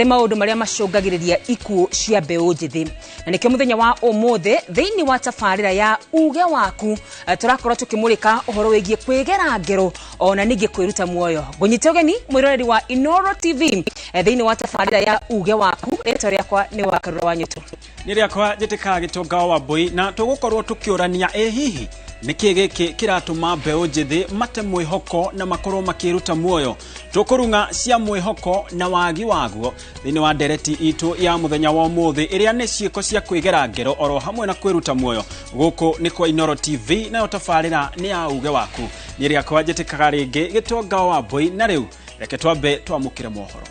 Maũndũ marĩa macũngagĩrĩria ikuũ cia mbeũ njĩthĩ, na nĩkĩo mũthenya wa ũmũthĩ thĩinĩ wa tabarĩra ya Uge Waku tũrakorwo tũkĩmũrĩka ũhoro wĩgiĩ kwĩgera ngero ona ningĩ kwĩruta muoyo. Ngũnyite ũgeni mwĩroreri wa Inoro TV thĩinĩ wa tabarĩra ya Uge Waku. Rĩtwa rĩakwa nĩ Wakarura wa Nyũtũ. Nĩ rĩakwa njĩtĩkaga Gĩtonga wa Mbũi, na tũgũkorwo tũkĩũrania ĩ hihi nĩkĩ gĩkĩ kĩratũma mbeũ njĩthĩ mate mwĩhoko na makorwo makĩruta muoyo. Tũkũrung'a cia mwĩhoko na wagi waguo thĩinĩ wa ndereti itũ ya mũthenya wa ũmũthĩ, ĩrĩa nĩ ciĩko cia kwĩgera ngero oro hamwe na kwĩruta muoyo. Gũkũ nĩ kwa Inoro TV, nayo tabarĩra nĩ ya Uge Waku. Nĩ rĩakwa njĩtĩkaga rĩngĩ Gĩtonga wa Mbũi, na rĩu reke twambe twamũkĩre mohoro.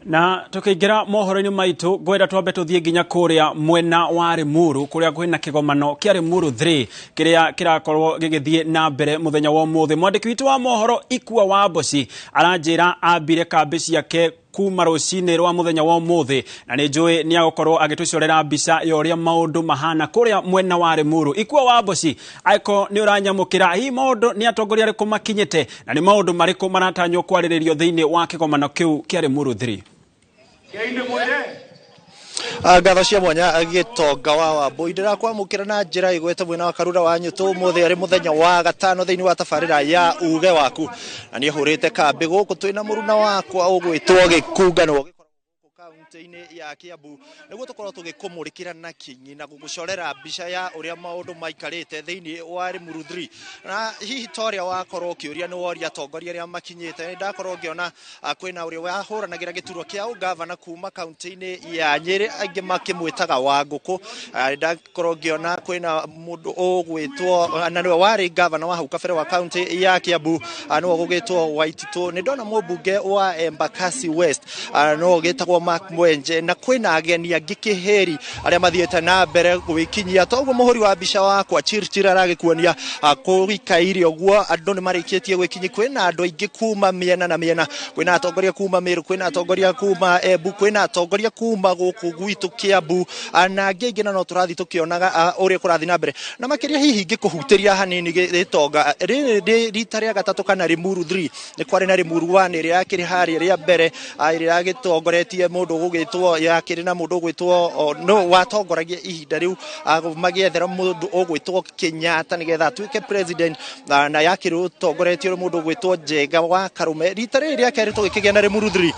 Na tukiingira mohoro-inĩ maitũ, ngwenda twambe tũthiĩ nginya kũrĩa mwena wa Limuru, kũrĩa kwĩna kĩgomano kĩa Limuru 3 kĩrĩa kĩrakorwo gĩgĩthiĩ na mbere mũthenya wa ũmũthĩ. Mwandĩki witũ wa mohoro Ikua wa Mboci aranjĩra ambire kambĩ ciake kuma rũcinĩ rwa mũthenya wa ũmũthĩ, na nĩ njũĩ nĩ agũkorwo agĩtũcorera mbica ya ũrĩa maũndũ mahana kũrĩa mwena wa Limuru. Ikua wa Mboci, angĩkorwo nĩ ũranyamũkĩra, hihi maũndũ nĩ atongoria arĩkũ makinyĩte na nĩ maũndũ marĩkũ maratanywo kwarĩrĩrio thĩinĩ wa kĩgomano kĩu kĩa Limuru 3? Ngatho cia mwanya Gĩtonga wa Wambũi, ndĩrakwamũkĩra na njĩra ĩgwete mwena wa Karura wa Nyũtũ. Ũmũthĩ arĩ mũthenya wa gatano thĩinĩ wa tabarĩra ya Uge Waku, na niĩ hũrĩte kambĩ gũkũ twĩna mũruna wakwa ũgwĩtwo Gĩkunga, nĩwe kaunti-inĩ ya Kiambu, nĩguo tũkorwo tũgĩkũmũrĩkĩra na kinyi na gũgũcorera mbica ya ũrĩa maũndũ maikarĩte thĩinĩ wa Limuru 3. Na hihi ta ũrĩa wakorwo ũkĩũria, nĩ woria atongoria arĩa makinyĩte, nĩ ndakorwo ngĩona kwĩna ũrĩa wahũranagĩra gĩturwa kĩa ũgavana kuma kaunti-inĩ ya Nyĩrĩ, angĩ makĩmwĩtaga Wangũkũ. Nĩ ndakorwo ngĩona kwĩna mũndũ ũgwĩtwo, na nĩwe warĩ gavana wa hau kabere wa kaunti ya Kiambu, nĩwe ũgũgĩtwo Waititũ. Nĩ ndona mũmbunge wa Embakasi West, nĩwe ũgĩtagwo Mark Mwenje, na kwĩna ageni angĩ kĩhĩri arĩa mathiĩte na mbere gwĩkinyia. Toguo mũhũri wa mbica wakwa Chirchir aragĩkuonia kũikaire ũguo, andũ nĩ marĩkĩtie gwĩkinyia. Kwĩna andũ aingĩ kuma mĩena na mĩena, kwĩna atongoria kuma Meru, kwĩna atongoria kuma Embu, kwĩna atongoria kuma gũkũ gwitũ Kiambu, na angĩ aingĩ, na no tũrathiĩ tũkĩonaga ũrĩa kũrathiĩ na mbere. Na makĩria hihi ngĩkũhutĩria hanini Gĩtonga, rĩrĩ nĩ rita rĩa gatatũ kana Limuru 3. Nĩ kwarĩ na Limuru 1 ĩrĩa yakĩrĩ harĩa rĩa mbere, ĩrĩa yagĩtongoretie mũndũ ũgwĩtwo, yakĩrĩ na mũndũ ũgwĩtwo no watongoragia ihinda rĩu, magĩethera mũndũ ũgwĩtwo Kenyatta nĩgetha atuĩke president, na yakĩrĩ ũtongoretio nĩ mũndũ ũgwĩtwo Njenga wa Karume. Rita rĩrĩ rĩa kerĩ tũgĩkĩgĩa na Limuru 3,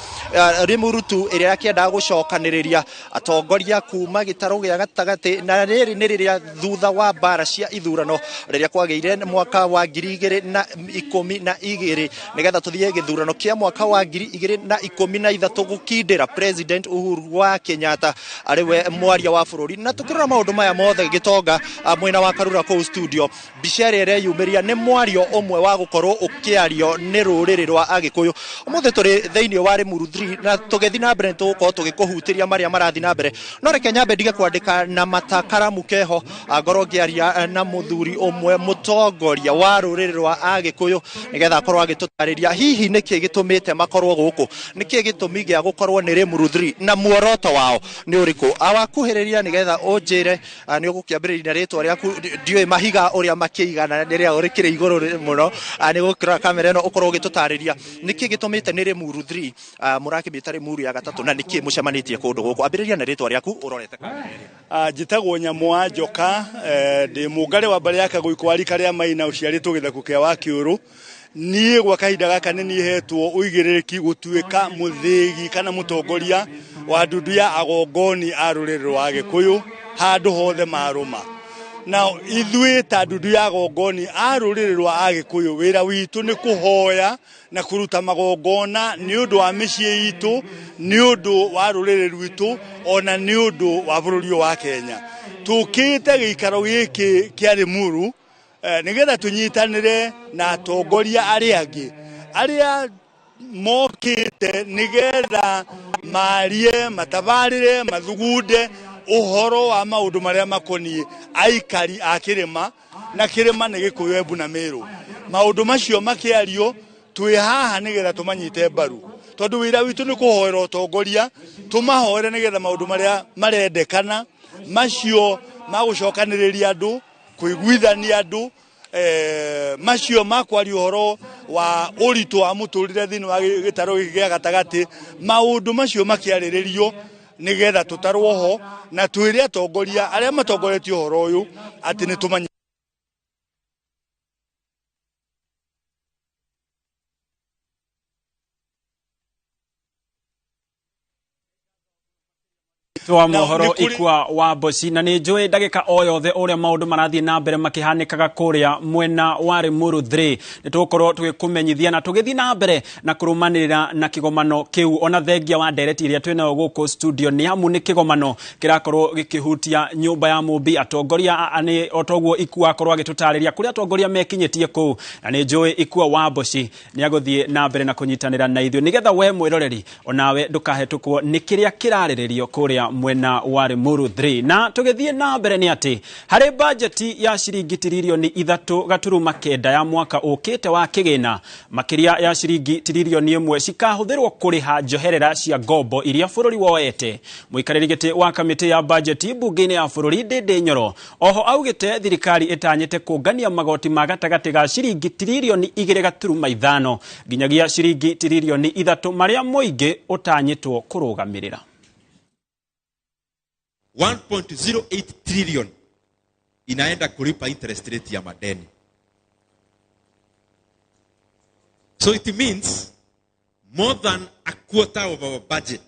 Limuru 2, ĩrĩa yakĩendaga gũcokanĩrĩria atongoria kuma gĩtarũ gĩa gatagatĩ, na rĩrĩ nĩ rĩrĩa thutha wa mbara cia ithurano rĩrĩa kwagĩire mwaka wa 2012, nĩgetha tũthiĩ gĩthurano kĩa mwaka wa 2013 gũkindĩra President Uhuru wa Kenyatta arĩ we mwaria wa bũrũri. Na tũkĩrora maũndũ maya mothe Gĩtonga, mwena wa Karura kũu studio, mbica ĩrĩa ĩreyumĩria nĩ mwario ũmwe wa gũkorwo ũkĩario nĩ rũrĩrĩ rwa Agĩkũyũ. Ũmũthĩ tũrĩ thĩinĩ wa Limuru 3, na tũgĩthiĩ na mbere nĩtũgũkorwo tũgĩkũhutĩria marĩa marathiĩ na mbere. No reke nyambe ndige kwandĩka na mata karamu keho, ngorwo ngĩaria na mũthuri ũmwe mũtongoria wa rũrĩrĩ rwa Agĩkũyũ, nĩgetha akorwo agĩtũtarĩria hihi nĩkĩ gĩtũmĩte makorwo gũkũ, nĩkĩ gĩtũmi gĩa gũkorwo nĩ Limuru 3, na muoroto wao nĩ ũrĩkũ. Awakuhĩrĩria nĩgetha ũnjĩre, nĩ ũgũkĩambĩrĩria na rĩtwa rĩaku. Ndiũĩ mahiga ũrĩa makĩigana rĩrĩa rĩkĩrĩ igũrũ mũno, nĩ gũkĩrora kamera ĩno ũkorwo ũgĩtũtarĩria nĩkĩ gĩtũmĩte nĩ Limuru 3, mũrakĩmĩta Limuru ya gatatũ, na nĩkĩ mũcemanĩtie kũndũ gũkũ. Ambĩrĩria na rĩtwa rĩaku ũrorete kamera ĩrĩa. Njĩtagwo Nyamũ wa Njoka, ndĩ mũngarĩ wa mbarĩ ya Kagũikũ wa rika rĩa Maina, ũciarĩtwo gĩthaku kĩa Wakĩũrũ. Niĩ gwa kahinda gaka nĩ niĩ hetwo ũigĩrĩrĩki gũtuĩka mũthĩgi kana mũtongoria wa ndundu ya agongoni a rũrĩrĩ rwa Gĩkũyũ handũ hothe marũma. Na ithuĩ ta ndundu ya gongoni a rũrĩrĩ rwa Agĩkũyũ, wĩra witũ nĩ kũhoya na kũruta magongona nĩ ũndũ wa mĩciĩ itũ, nĩ ũndũ wa rũrĩrĩ rwitũ, ona nĩ ũndũ wa bũrũri ũyũ wa Kenya. Tũkĩte gĩikaro gĩkĩ kĩa Limuru nĩgetha tũnyitanĩre na atongoria arĩa angĩ arĩa mokĩte nĩgetha marie, matabarĩre, mathugunde ũhoro wa maũndũ marĩa makoniĩ aikari a kĩrĩma, na kĩrĩma nĩ Gĩkũyũ, Embu na Meru. Maũndũ macio makĩario twĩ haha nĩgetha tũmanyite mbaru, tondũ wĩra witũ nĩ kũhoera ũtongoria, tũmahoere nĩgetha maũndũ marĩa marendekana macio magũcokanĩrĩria andũ, kũiguithania andũ, macio makwaria ũhoro wa ũritũ wa mũtũrĩre thĩinĩ wa gĩtarũ gĩkĩ gĩa gatagatĩ, maũndũ macio makĩarĩrĩrio nĩgetha tũtarwo ho na twĩre atongoria arĩa matongoretie ũhoro ũyũ atĩ nĩ tũmanye. Twa mohoro Ikua wa Mboci, na nĩ njũĩ ndagĩka o yothe ũrĩa maũndũ marathiĩ na mbere makĩhanĩkaga kũrĩa mwena wa Limuru 3 nĩ tũgũkorwo tũgĩkũmenyithia na tũgĩthiĩ na mbere na kũrũmanĩrĩra na kĩgomano kĩu, ona thengia wa ndereti iria twĩnayo gũkũ studio, nĩ amu nĩ kĩgomano kĩrakorwo gĩkĩhutia nyũmba ya mũmbi atongoria nĩ o toguo Ikua akorwo agĩtũtarĩria kũrĩa atongoria mekinyĩtie kũu, na nĩ njũĩ Ikua wa Mboci nĩ agũthiĩ na mbere na kũnyitanĩra na ithuĩ nĩgetha we mwĩroreri onawe ndũkahetũkwo nĩ kĩrĩa kĩrarĩrĩrio kũrĩa mwena wa Limuru 3. Na tũgĩthiĩ na mbere nĩ atĩ harĩ bajeti ya ciringi tiririoni 3.9 ya mwaka ũkĩte wa kĩgĩna, makĩria ya ciringi tiririoni 1 cikahũthĩrwo kũrĩha njoherera cia ngombo iria bũrũri woete. Mũikarĩri gĩtĩ wa kamĩtĩ ya bajeti mbunge-inĩ ya bũrũri Ndindi Nyoro oho augĩte thirikari ĩtanyĩte kũngania magoti ma gatagatĩ ga ciringi tiririoni 2.5 nginyagia ciringi tiririoni 3 marĩa mũingĩ ũtanyĩtwo kũrũgamĩrĩra. 1.08 trillion inaenda kulipa interest rate ya madeni. So it means more than a quarter of our budget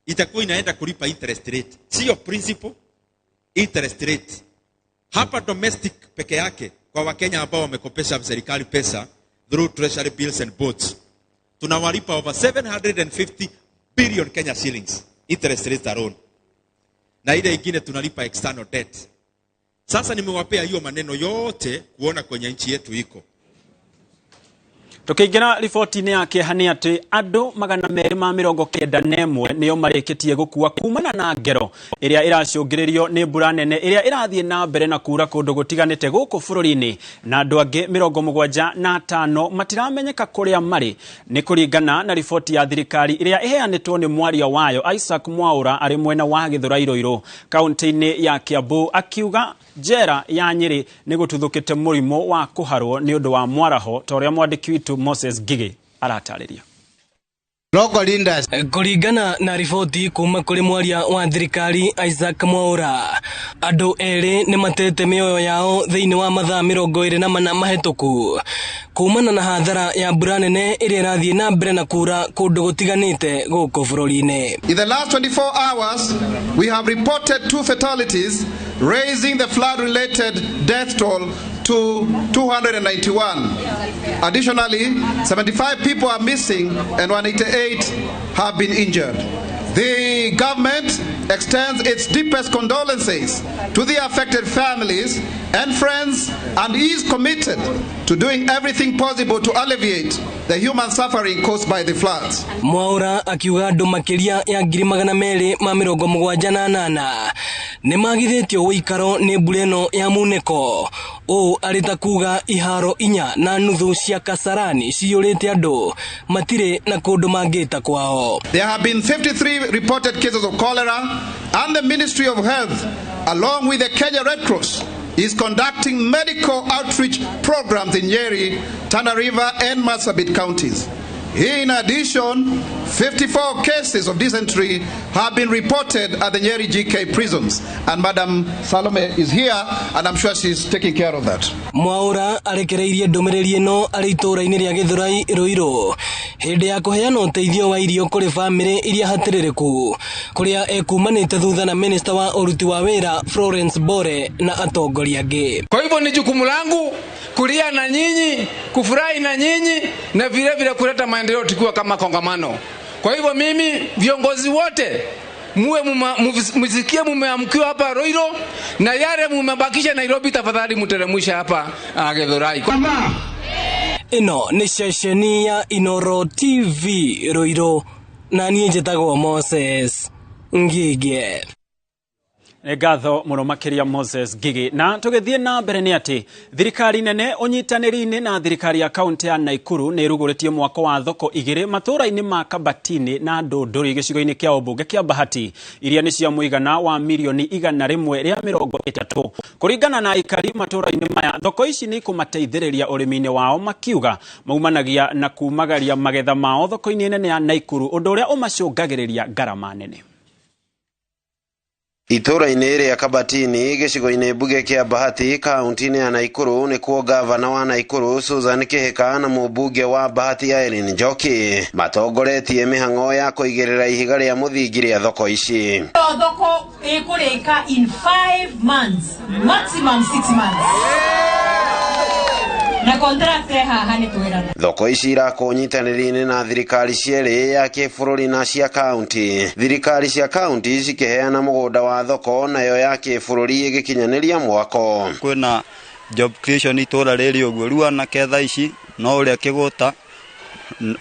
itakuwa inaenda kulipa interest rate. Sio principal, interest rate. Hapa domestic peke yake kwa Wakenya ambao wamekopesha serikali pesa through treasury bills and bonds, tunawalipa over 750 billion Kenya shillings interest rate alone. Na ile ingine tunalipa external debt. Sasa nimewapea hiyo maneno yote kuona kwenye nchi yetu iko. Tukiingĩra riboti-inĩ ya kĩeha nĩ atĩ andũ 291 nĩo marĩkĩtie gũkua kumana na ngero ĩrĩa ĩracũngĩrĩrio nĩ mbura nene ĩrĩa ĩrathiĩ na mbere na kura kũndũ gũtiganĩte gũkũ bũrũri-inĩ, na andũ angĩ 75 matiramenyeka kũrĩa marĩ, nĩ kũringana na riboti ya thirikari ĩrĩa ĩheanĩtwo nĩ mwaria wayo Isaac Mwaura arĩ mwena wa Gĩthũrai Rũirũ kaunti-inĩ ya Kiambu, akiuga njera ya Nyĩrĩ nĩ gũtuthũkĩte mũrimũ wa kũharwo nĩ ũndũ wa mwaraho ta ũrĩa mwandĩki witũ Moses Ngigĩ aratarĩria. Kũringana na riboti kuma kũrĩ mwaria wa thirikari Isaac Mwaura, andũ erĩ nĩ matete mĩoyo yao thĩinĩ wa mathaa 24 mahĩtũku kumana na hathara ya mbura nene ĩrĩa ĩrathiĩ na mbere na kura kũndũ gũtiganĩte gũkũ bũrũri-inĩ. In the last 24 hours, we have reported 2 fatalities, raising the flood-related death toll to 291. Additionally, 75 people are missing and 188 have been injured. The government extends its deepest condolences to the affected families and friends and is committed to doing everything possible to alleviate the human suffering caused by the floods. Mwaura akiuga andũ makĩria ya 278 nĩ magithĩtio ũikaro nĩ mbura ĩno ya munĩko, ũũ arĩ ta kuga iharo 4.5 cia Kasarani ciyũrĩte andũ matirĩ na kũndũ mangĩta kwao. There have been 53 reported cases of cholera, and the Ministry of Health, along with the Kenya Red Cross, is conducting medical outreach programs in Nyeri, Tana River, and Marsabit counties. In addition, 54 cases of dysentery have been reported at the Nyeri GK prisons. And Madam Salome is here, and I'm sure she's taking care of that. Mwaura arekereirie ndũmĩrĩri ĩno arĩ itũũra-inĩ rĩa Gĩthũrai Rũirũ Hĩndĩ ya kũheana ũteithio wa irio kũrĩ bamĩrĩ iria hatĩrĩrĩku kũrĩa ekumanĩte thutha na minista wa ũruti wa wĩra Florence Bore na atongoria angĩ. Kwa hivyo ni jukumu langu kulia na nyinyi, kufurahi na nyinyi na vile vile kuleta maendeleo tukiwa kama kongamano. Kwa hivyo mimi, viongozi wote muwe msikie mumeamkiwa hapa Ruiru, na yale mumebakisha Nairobi, tafadhali mteremusha hapa Githurai. Ĩno nĩ ceceni ya Inoro TV Ruiru, na niĩ njĩtagwo Moses Ngige. Nĩ ngatho mũno makĩria Moses Ngigi. Na tũgĩthiĩ na mbere nĩ atĩ thirikari nene ũnyitanĩri-inĩ na thirikari ya kaunti ya Naikuru nĩ ĩrugũrĩtie mwako wa thoko igĩrĩ matũũra-inĩ ma Kabatini na Ndũndũri gĩcigo-inĩ kĩa ũmbunge kĩa Bahati iria nĩ cia mũigana wa mirioni 130. Kũringana na aikari matũũra-inĩ maya, thoko ici nĩ ikũmateithĩrĩria ũrĩmi-inĩ wao, makiuga maumanagia na kumagaria magetha mao thoko-inĩ nene ya Naikuru, ũndũ ũrĩa ũmacũngagĩrĩria ngarama nene. Itũũra-inĩ rĩa Kabatini gĩcigo-inĩ mbunge kĩa Bahati kaunti-inĩ ya Naikuru nĩkuo gavana wa Naikuru Susan Kihika na mũmbunge wa Bahati Irene Njoki matongoretie mĩhang'o ya kũigĩrĩra ihiga rĩa mũthingi rĩa thoko ici. Thoko ĩkũrĩka in 5 months, maximum 6 months. Na contract haha nĩ twĩrana. Thoko ici irakwo ũnyitanĩri-inĩ na thirikari cierĩ ya kĩbũrũri na cia kaunti. Thirikari cia kaunti cikĩheana mũgũnda wa thoko, nayo ya kĩbũrũri ĩgĩkinyanĩria mwako. Kwĩna job creation itũra rĩrĩ ũguo, rĩu anake thaa ici no ũrĩa kĩgũta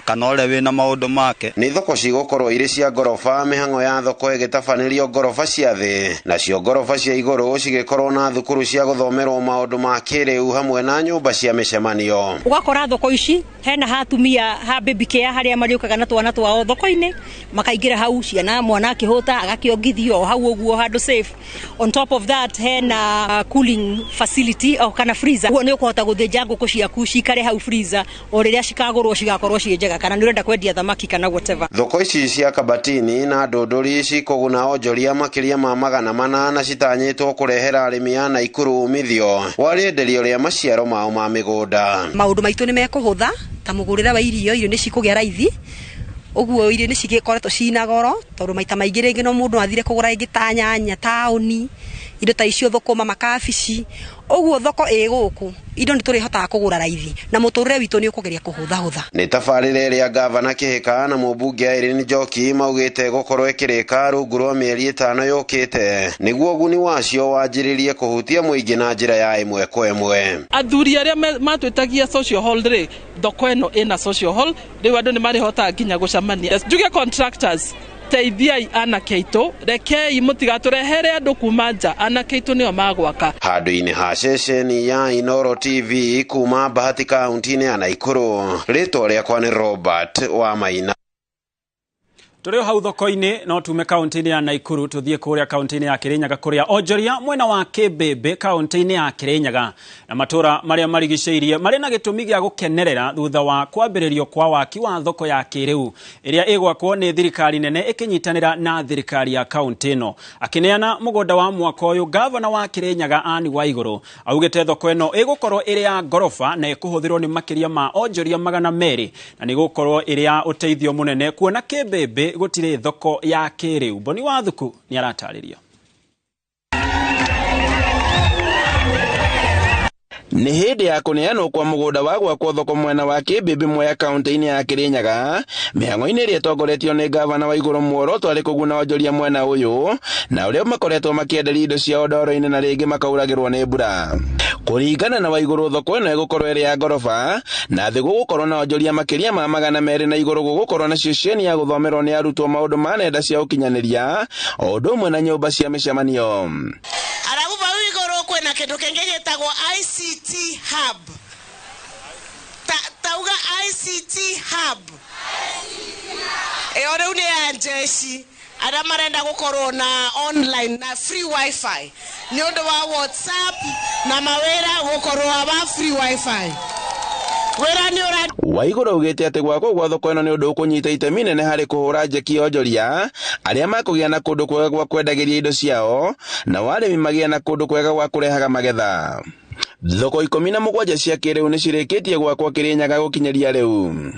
kana ũrĩa wĩna maũndũ make. Nĩ thoko cigũkorwo irĩ cia ngoroba, mĩhang'o ya thoko ĩgĩtabanĩrio ngoroba cia thĩ, nacio ngoroba cia igũrũ cigĩkorwo na thukuru cia gũthomerwo maũndũ ma kĩrĩu hamwe na nyũmba cia mĩcemanio. Ũgakora thoko ici hena hatumia ha baby care harĩa marĩũkaga na twana twao thoko-inĩ, makaingĩra hau ciana, mwana akĩhũta agakĩongithio o hau ũguo handũ safe. On top of that hena cooling facility o kana freezer, ũguo nĩ ũkũhota gũthĩnja ngũkũ ciaku cikare hau freezer o rĩrĩa cikagũrwo cigakorwo ciĩ njega, kana nĩ ũrenda kwendia thamaki kana whatever. Thoko ici cia Kabatini na Ndũndũri cikũguna onjoria makĩria ma 400 na citanyĩtwo kũrehera arĩmi a Naikuru umithio wa rĩenderio rĩa maciaro mao ma mĩgũnda. Maũndũ maitũ nĩ mekũhũtha ta mũgũrĩre wa irio, irio nĩ cikũgĩa raithi, ũguo irio nĩ cigĩkoretwo cina goro tondũ maita maingĩ rĩngĩ no mũndũ athire kũgũra ĩngĩ ta nyanya taũni, indo ta icio thũkũma, makabici, ũguo thoko ĩ gũkũ indo nĩ tũrĩhotaga kũgũra raithi na mũtũrĩre witũ nĩ ũkũgeria kũhũthahũtha. Nĩ tabarĩra ĩrĩa gavana Kihika na mũmbunge Irene Njoki maugĩte gũkorwo ĩkĩrĩka rungu rwa mĩeri 5 yũkĩte nĩguo ũguni wacio wanjĩrĩrie kũhutia mũingĩ na njĩra ya ĩmwe kwa ĩmwe. Athuri arĩa matwĩtagia social hall rĩ, thoko ĩno ĩna social hall rĩu andũ nĩ marĩhotaga nginya gũcemania. Njuge contractors, teithiai anake aitũ, rekei mũtigatũrehere andũ kuma nja, anake aitũ nĩo magwaka. Handũ-inĩ ha ceceni ya Inoro TV kuma Bahati kaunti-inĩ ya Naikuru, rĩtwa rĩakwa nĩ Robert wa Maina. Tũrĩ o hau thoko-inĩ no tume kaunti-inĩ ya Naikuru tũthiĩ kũrĩa kaunti-inĩ ya Kirinyaga kũrĩa onjoria mwena wa Kĩmbĩmbĩ kaunti-inĩ ya Kirinyaga na matũra marĩa marigicĩirie marĩ na gĩtũmi gĩa gũkenerera thutha wa kwambĩrĩrio kwa waki wa thoko ya kĩrĩu ĩrĩa ĩgwakwo nĩ thirikari nene ĩkĩnyitanĩra na thirikari ya kaunti ĩno. Akĩneana mũgũnda wa mwaka ũyũ, gavana wa Kirinyaga Anne Waigũrũ augĩte thoko ĩno ĩgũkorwo ĩrĩ ya ngoroba na ĩkũhũthĩrwo nĩ makĩria ma onjoria 200 na nĩ gũkorwo ĩrĩ ya ũteithio mũnene kuona Kĩmbĩmbĩ gũtirĩ thoko ya kĩrĩu. Boni Wathuku nĩ aratarĩria. Nĩ hĩndĩ ya kũneanwo kwa mũgũnda wa gwakwo thoko mwena wa Kĩmbĩmbĩ Mwea kaunti-inĩ ya Kirinyaga, mĩhang'o-inĩ ĩrĩa ĩtongoretio nĩ gavana Waigũrũ muoroto arĩ kũguna onjoria mwena ũyũ na ũrĩa makoretwo makĩenderia indo ciao ndoro-inĩ na rĩngĩ makauragĩrwo nĩ mbura. Kũringana na Waigũrũ, thoko ĩno ĩgũkorwo ĩrĩ ya ngoroba na thĩ gũgũkorwo na onjoria makĩria ma 200 na igũrũ gũgũkorwo na ceceni ya gũthomerwo nĩ arutwo maũndũ ma nenda cia ũkinyanĩria o ũndũ ũmwe na nyũmba cia mĩcemanio. Arabu bau igũrũ kwĩna kĩndũ kĩngĩ gĩtagwo ICT hub. Tauga ICT hub. Ĩyo rĩu nĩ ya jeshi arĩa marenda gũkorwo na online na free wifi nĩ ũndũ wa WhatsApp na mawĩra gũkorwo wa free wifi. Waigũrũ augĩte atĩ gwakwo gwa thoko ĩno nĩ ũndũ ũkũnyita itemi nene harĩ kũhũra njeki onjoria arĩa makũgĩa na kũndũ kwega gwa kwendagĩria indo ciao na arĩmi magĩa na kũndũ kwega gwa kũrehaga magetha. Thoko 17 cia kĩrĩu nĩ cirĩkĩtie gwakwo Kirinyaga gũkinyĩria rĩu.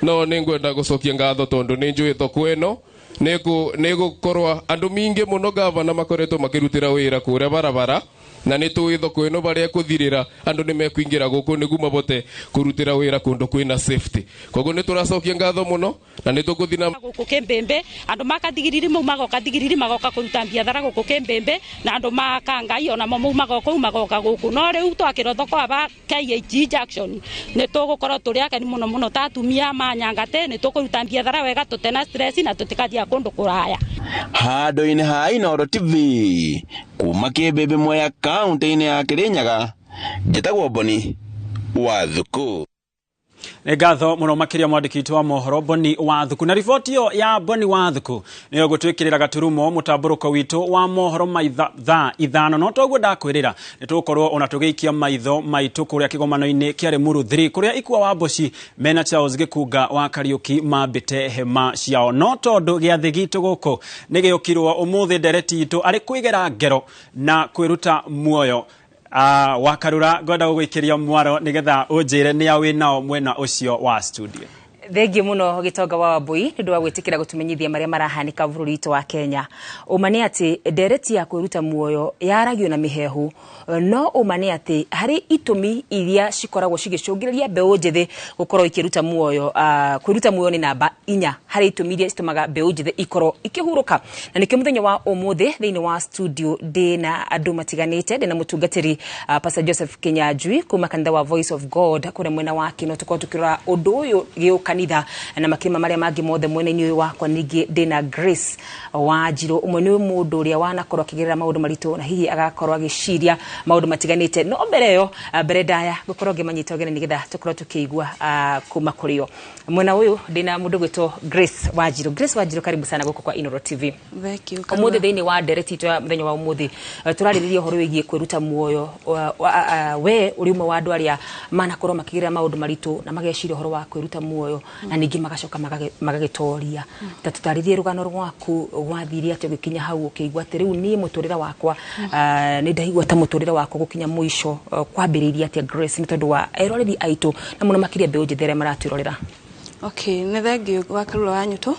No nĩ ngwenda gũcokia ngatho tondũ nĩ njũĩ thoko ĩno nĩ gũkorwo andũ mingĩ mũno gavana makoretwo makĩrutĩra wĩra kũrĩa barabara, na nĩ tũĩ thoko ĩno barĩa kũthirĩra andũ nĩ mekũingĩra gũkũ nĩguo mabote kũrutĩra wĩra kũndũ kwĩna safety. Koguo nĩ tũracokia ngatho mũno na nĩ tũkũthiĩ na gũkũ Kĩmbĩmbĩ andũ makathigiriri mau magoka thigiriri magoka kũruta biathara gũkũ Kĩmbĩmbĩ, na andũ makangai onamo mau magoka kũu magoka gũkũ. No rĩu twakĩrwo thoko aba KAG Junction nĩ tũgũkorwo tũrĩ akeni mũno mũno ta atumia ma Nyangate, nĩ tũkũruta biathara wega tũtena stress na tũtikathiĩ kũndũ kũraya. Handũ-inĩ ha Inooro TV kuma Kĩmbĩmbĩ Mwea kaunti-inĩ ya Kĩrĩnyaga, njĩtagwo Boni wa Thuku. Nĩ ngatho mũno makĩria mwandĩki witũ wa mohoro Boni wa Thuku. Na riboti ĩyo ya Boni wa Thuku nĩyo gũtwĩkĩrĩra gaturumo mũtambũrũko witũ wa mohoro ma thaa 5. No toguo ndakwĩrĩra nĩ tũgũkorwo ona tũgĩikia maitho maitũ kũrĩa kĩgomano-inĩ kĩa Limuru 3 kũrĩa Ikua wa Mboci mena Charles Gĩkunga wa Kariũki mambĩte hema ciao. No tondũ gĩathĩ gitũ gũkũ nĩ gĩũkirwo ũmũthĩ ndereti itũ arĩ kwĩgera ngero na kwĩruta muoyo. Wakarura ngwenda gũgũikĩria mwaro nĩgetha ũnjĩre nĩ a wĩ nao mwena ũcio wa studio. Thengiũ mũno Gĩtonga wa Wambui nĩ ũndũ wa gwĩtĩkĩra gũtũmenyithia marĩa marahanĩka bũrũri witũ wa Kenya. Ũma nĩ atĩ ndereti ya kwĩruta muoyo yaragio na mĩhehu, no ũma nĩ atĩ harĩ itũmi iria cikoragwo cigĩcũngĩrĩria mbeũ njĩthĩ gũkorwo ikĩruta muoyo. Kwĩruta muoyo nĩ namba 4 harĩ itũmi iria citũmaga mbeũ njĩthĩ ikorwo ikĩhurũka. Na nĩkĩo mũthenya wa ũmũthĩ thĩinĩ wa studio ndĩna andũ matiganĩte. Ndĩna mũtungatĩri Pastor Joseph Kinyanjui kuma kanitha wa Voice of God kũrĩa mwena wa Kino, tũkorwo tũkĩrora ũndũ ũyũ gĩũka kanitha na makĩria marĩa mangĩ mothe. Mwena-inĩ ũyũ wakwa ningĩ ndĩna Grace Wanjirũ, ũmwe nĩ mũndũ ũrĩa wanakorwo akĩgerera maũndũ maritũ na hihi agakorwo agĩciria maũndũ matiganĩte. No mbere ĩyo, mbere ndaya ngũkorwo ngĩmanyita ũgeni nĩgetha tũkorwo tũkĩigua kuma kũrĩ o. Mwena ũyũ ndĩna mũndũ gwĩtwo Grace Wanjirũ. Grace Wanjirũ, karibu sana gũkũ kwa Inooro TV. Thank you. Ũmũthĩ thĩinĩ wa ndereti itũ ya mũthenya wa ũmũthĩ tũrarĩrĩria ũhoro wĩgiĩ kwĩruta muoyo. We ũrĩ ũmwe wa andũ arĩa manakorwo makĩgerera maũndũ maritũ na mageciria ũhoro wa kwĩruta muoyo na ningĩ magacoka magagĩtoria. Ta tũtarĩrie rũgano rwaku, gwathire atĩa ũgĩkinya hau ũkĩigua atĩ rĩu niĩ mũtũrĩre wakwa nĩ ndaigua ta mũtũrĩre wakwa gũkinya mũico? Kwambĩrĩirie atĩa Grace, nĩ tondũ wa eroreri aitũ na mũno makĩria mbeũ njĩthĩ arĩa maratwĩrorera? Okay, nĩ thengiũ wa Karura wa Nyũtũ.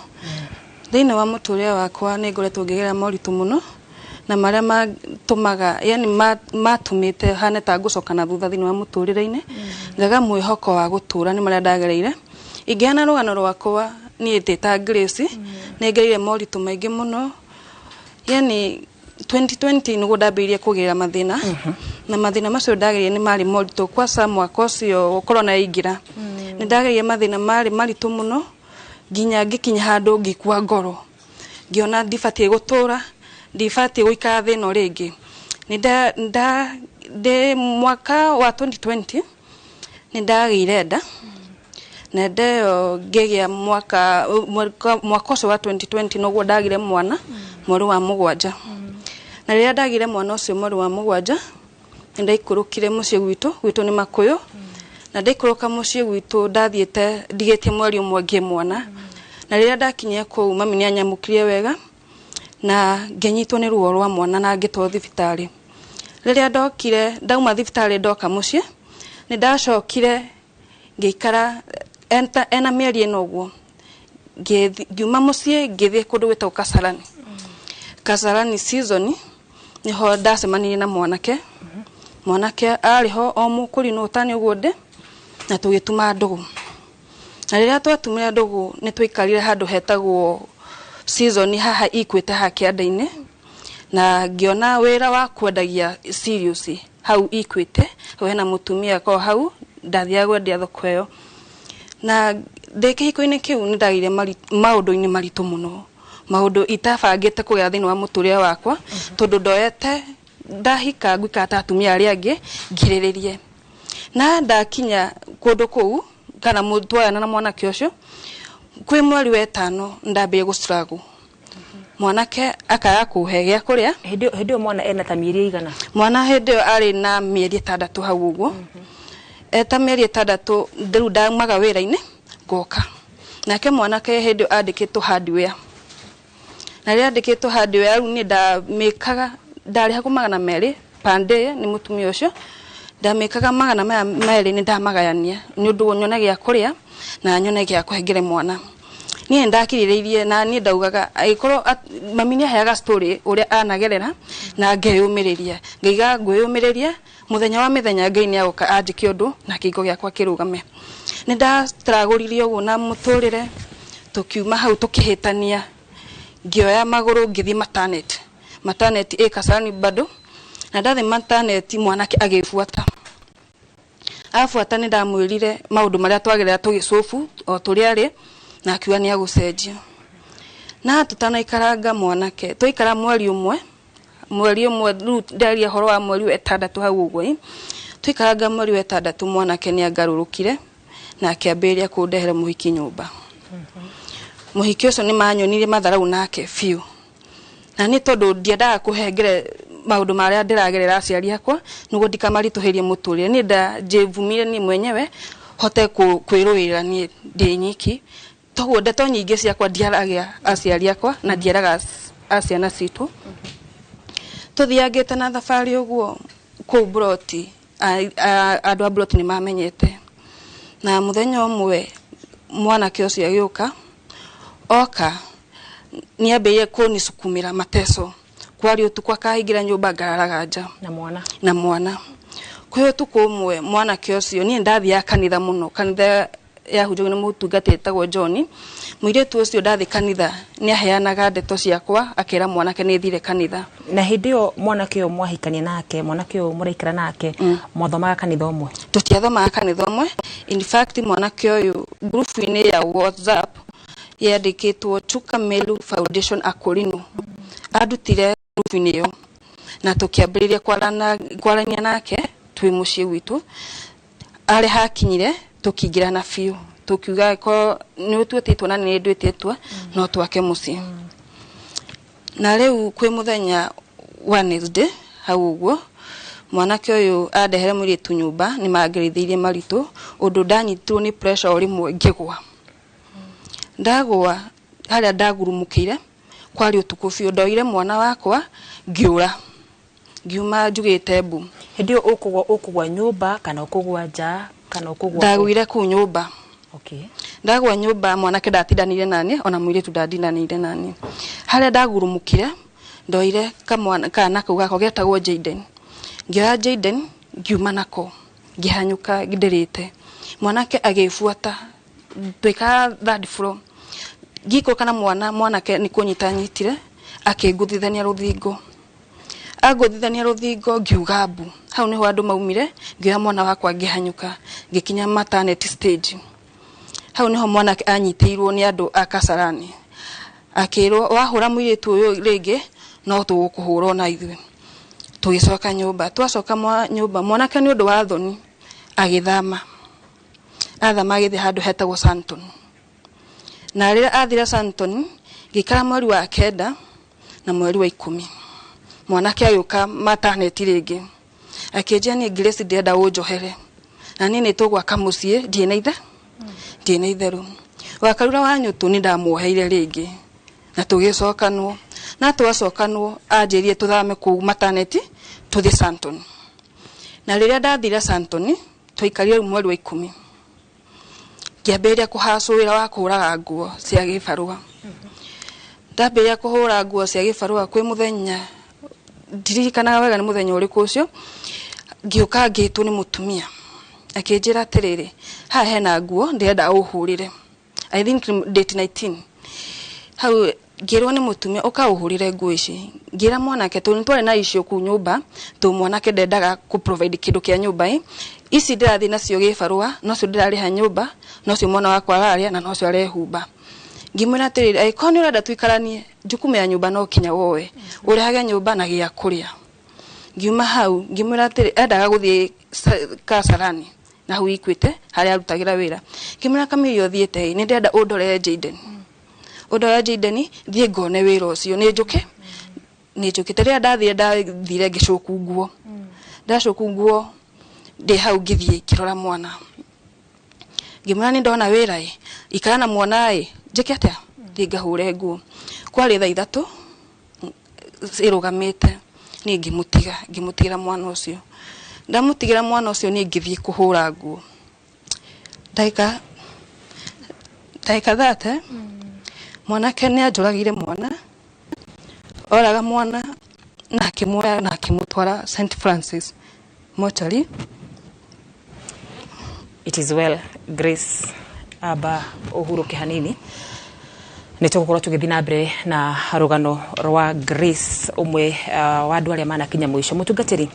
Thĩinĩ wa mũtũrĩre wakwa nĩ ngoretwo ngĩgerera moritũ mũno na marĩa matũmaga, yani matũmĩte hane ta ngũcoka na thutha thĩinĩ wa mũtũrĩre-inĩ, ngaga mwĩhoko wa gũtũra nĩ marĩa ndagereire. Ingĩheana rũgano rwakwa niĩ ndĩ ta Grace, nĩ ngereire moritũ maingĩ mũno. Yani 2020 nĩguo ndambĩrĩirie kũgerera mathĩna, na mathĩna macio ndagereire nĩ marĩ moritũ kwaca mwaka ũcio corona yaingĩra. Nĩ ndagereire mathĩna marĩ maritũ mũno nginya ngĩkinya handũ ngĩkua ngoro, ngĩona ndibatiĩ gũtũra, ndibatiĩ gũikara thĩ ĩno rĩngĩ. Ndĩ mwaka wa 2020 nĩ ndagĩire nda, na nda ĩyo ngĩgĩa mwaka ũcio wa 2020 noguo ndagĩire mwana mweri wa 7. Na rĩrĩa ndagĩire mwana ũcio mweri wa 7 nĩ ndaikũrũkire mũciĩ gwitũ, gwitũ nĩ Makũyũ, na ndaikũrũka mũciĩ gwitũ ndathiĩte ndigĩtie mweri ũmwe ngĩe mwana. Na rĩrĩa ndakinyire kũu mami nĩ anyamũkĩrie wega na ngĩnyitwo nĩ ruo rwa mwana na ngĩtwarwo thibitarĩ. Rĩrĩa ndokire ndauma thibitarĩ ndoka mũciĩ nĩ ndacokire ngĩikara ena mĩeri ĩno ũguo, ngiuma mũciĩ ngĩthiĩ kũndũ gwĩtagwo Kasarani. Kasarani season niho ndacemanirie na mwanake. Mwanake arĩ ho o mũkũrinũ ũtani ũguo ndĩ, na tũgĩtuma ndũgũ. Na rĩrĩa twatumire ndũgũ nĩ twaikarire handũ hetagwo season haha Equity haha kĩanda-inĩ, na ngĩona wĩra wa kwendagia cereals hau Equity, hau hena mũtumia ko hau ndathiaga kwendia thoko ĩyo. Na ndĩ kĩhiko-inĩ kĩu nĩ ndagĩire maũndũ-inĩ maritũ mũno, maũndũ itabangĩte kũgĩa thĩinĩ wa mũtũrĩre wakwa, tondũ ndoete ndahika ngũikara ta atumia arĩa angĩ ngirĩrĩrie. Na ndakinya kũndũ kũu kana twoyana na mwanake ũcio kwĩ mweri wa 5 ndambĩrĩria gũ struggle. Mwanake akaga kũhe gĩa kũrĩa. Hĩndĩ ĩyo mwana ena ta mĩeri ĩigana? Mwana hĩndĩ ĩyo arĩ na mĩeri 6 hau ũguo. Eta mĩeri 6 rĩu ndaumaga wĩra-inĩ ngoka. Nake mwanake hĩndĩ ĩyo andĩkĩtwo hardware. Na rĩrĩa andĩkĩtwo hardware rĩu niĩ ndamĩkaga ndarĩhagwo 200 per day nĩ mũtumia ũcio. Ndamĩkaga 200 nĩ ndamagayania nĩ ũndũ nyone gĩa kũrĩa na nyone gĩa kũhengere mwana. Niĩ ndakirĩrĩirie na niĩ ndaugaga angĩkorwo mami nĩ aheaga story ũrĩa anagerera na ngeyũmĩrĩria, ngaiga ngwĩyũmĩrĩria mũthenya wa mĩthenya Ngai nĩ agoka anjĩke ũndũ na kĩhingo gĩakwa kĩrũgame. Nĩ ndastragũrire ũguo na mũtũrĩre, tũkiuma hau tũkĩhĩtania, ngĩoya magũrũ ngĩthiĩ maternity. Maternity ĩ Kasarani bado, na ndathiĩ maternity mwanake agĩbuata. Abuata nĩ ndamwĩrire maũndũ marĩa twagerera tũgĩcũbu o tũrĩa arĩ, na akiuga nĩ agũcenjia. Na tũtanaikaranga mwanake, twaikara mweri ũmwe rĩu ndaria ũhoro wa mweri wa 6 hau ũguo, twaikaranga mweri wa 6 mwanake nĩ angarũrũkire na akĩambĩrĩria kũndehera mũhiki nyũmba. Mũhiki ũcio nĩ manyonirie matharau nake biũ. Na nĩ tondũ ndiendaga kũhengere maũndũ marĩa ndĩragerera aciari akwa nĩguo ndikamaritũhĩrie mũtũrĩre. Niĩ ndanjĩvumire niĩ mwenyewe hote kwĩrũĩrĩra niĩ ndĩ nyiki. Toguo ndeto nyingĩ ciakwa ndiaragia aciari akwa na ndiaraga ciana citũ. Tũthiangĩte na thabarĩ ũguo kũu Mburoti, andũ a Mburoti nĩ mamenyete. Na mũthenya ũmwe mwanake ũcio agĩũka, oka nĩ ambĩrĩirie kũnisukumĩra mateso. Kwarĩ ũtukũ akahingĩra nyũmba ngararaga nja. Na mwana. Na mwana. Kwĩ ũtukũ ũmwe mwanake ũcio, niĩ ndathiaga kanitha mũno, kanitha yahunjagio nĩ mũtungata etagwo John. Mũirĩtu ũcio ndathiĩ kanitha nĩ aheanaga ndeto ciakwa akĩra mwanake nĩ thire kanitha. Na hĩndĩ ĩyo mwanake ũyũ mwahikania nake, mwanake ũyũ mũraikara nake, mwathomaga kanitha ũmwe? Tũtiathomaga kanitha ũmwe. In fact mwanake ũyũ group-inĩ ya WhatsApp yandĩkĩtwo Chuka Meru Foundation Akorino, andutire group-inĩ ĩyo na tũkĩambĩrĩria kwarania nake twĩ mũciĩ gwitũ. Arĩ hakinyire tũkĩingĩrana biũ, tũkiuga ko nĩ ũtuĩte na nĩ nduĩte no twake mũciĩ. Na rĩu kwĩ mũthenya Wednesday hau ũguo mwanake ũyũ andehere mũirĩtu nyũmba, nĩ mangerithirie maritũ ũndũ ndanyitirwo nĩ pressure o rĩmwe ngĩgwa. Ndagwa harĩa ndagurumũkĩire kwarĩ ũtukũ biũ, ndoire mwana wakwa ngĩũra, ngiuma njugĩte mbu. Hĩndĩ ĩyo ũkũgwa nyũmba kana ũkũgwa nja kana ũkũgwa? Ndagwire kũu nyũmba. Okay. Ndagwa nyũmba mwanake ndatindanire nani ona mũirĩtu ndatindanire nani. Harĩa ndagurumũkire ndoire kamwana kana kau gakwa getagwo Jaden. Ngĩoya Jaden ngiuma nako ngĩhanyũka ndĩrĩte. Mwanake agĩbuata twaikara third floor. Ngĩikũrũka na mwana, mwanake nĩ kũnyita anyitire akĩngũthithania rũthingo. Angũthithania rũthingo ngiuga mbu. Hau nĩho andũ maumire, ngĩoya mwana wakwa ngĩhanyũka ngĩkinya maternity stage. Hau nĩho mwanake anyitĩirwo nĩ andũ a Kasarani. Akĩrwo wahũra mũirĩtu ũyũ rĩngĩ no tũgũkũhũra ona ithuĩ. Tũgĩcoka nyũmba, twacoka nyũmba mwanake nĩ ũndũ wa thoni agĩthama. Athama agĩthiĩ handũ hetagwo Santon. Na rĩrĩa athire Santon ngĩikara mweri wa 9 na mweri wa 10. Mwanake agĩũka maternity rĩngĩ. Akĩnjĩra niĩ Grace ndĩrenda ũnjohere. Na niĩ nĩ tũgwaka mũciĩ ndiĩ na ithe. Ndiĩ na itherũ. Wakarura wa nyũtũ nĩ ndamuoheire rĩngĩ. Na tũgĩcokanwo. Na twacokanwo anjĩrire tũthame kũu maternity tũthiĩ Santon. Na rĩrĩa ndathire Santon twaikarire mweri wa 10. Ngĩambĩrĩria kũhacwo wĩra wa kũhũraga nguo cia gĩbarũa. Ndambĩrĩria kũhũra nguo cia gĩbarũa kwĩ mũthenya ndiririkanaga wega nĩ mũthenya ũrĩkũ ũcio, ngĩũka ngĩtwo nĩ mũtumia akĩnjĩra atĩrĩrĩ, haha hena nguo ndĩrenda ũhũrĩre. I think date 19. Hau ngĩrwo nĩ mũtumia ũka ũhũrĩre nguo ici. Ngĩra mwanake tondũ nĩ twarĩ na icio kũu nyũmba, tondũ mwanake ndendaga kũ provide kĩndũ kĩa nyũmba ĩ. Ici ndĩrathiĩ nacio gĩbarũa, nocio ndĩrarĩha nyũmba, nocio mwana wakwa ararĩa na nocio arehumba. Ngĩmwĩra atĩrĩrĩ, angĩkorwo nĩ ũrenda tũikaranie, jukumu ya nyũmba no kinya woe, ũrehage nyũmba na gĩa kũrĩa. Ngiuma hau ngĩmwĩra atĩrĩ, endaga gũthiĩ Kasarani na hau Equity harĩa arutagĩra wĩra. Ngĩmwĩra kamĩiria ũthiĩte ĩ, nĩ ndĩrenda ũndorere Jaden. Ũndorere Jaden thiĩ ngone wĩra ũcio, nĩ njũke. Nĩ njũkĩte. Rĩrĩa ndathire ngĩcũku nguo. Ndacuku nguo ndĩ hau ngĩthiĩ ngĩrora mwana. Ngĩmwĩra nĩ ndona wĩra ĩ, ikara na mwana ĩ, njĩke atĩa? Thiĩ ngahũre nguo. Kwarĩ thaa 3 ĩrũgamĩte, niĩ ngĩmũtiga, ngĩmũtigĩra mwana ũcio. Ndamũtigĩra mwana ũcio niĩ ngĩthiĩ kũhũra nguo. Ndagĩka 30 mwanake nĩ anjũragire mwana, oraga mwana na akĩmuoya na akĩmũtwara St Francis mochari. It is well, Grace. Amba ũhurũke hanini, nĩ tũgũkorwo tũgĩthiĩ na mbere na rũgano rwa Grace, ũmwe wa andũ arĩa manakinya mũico. Mũtungatĩri,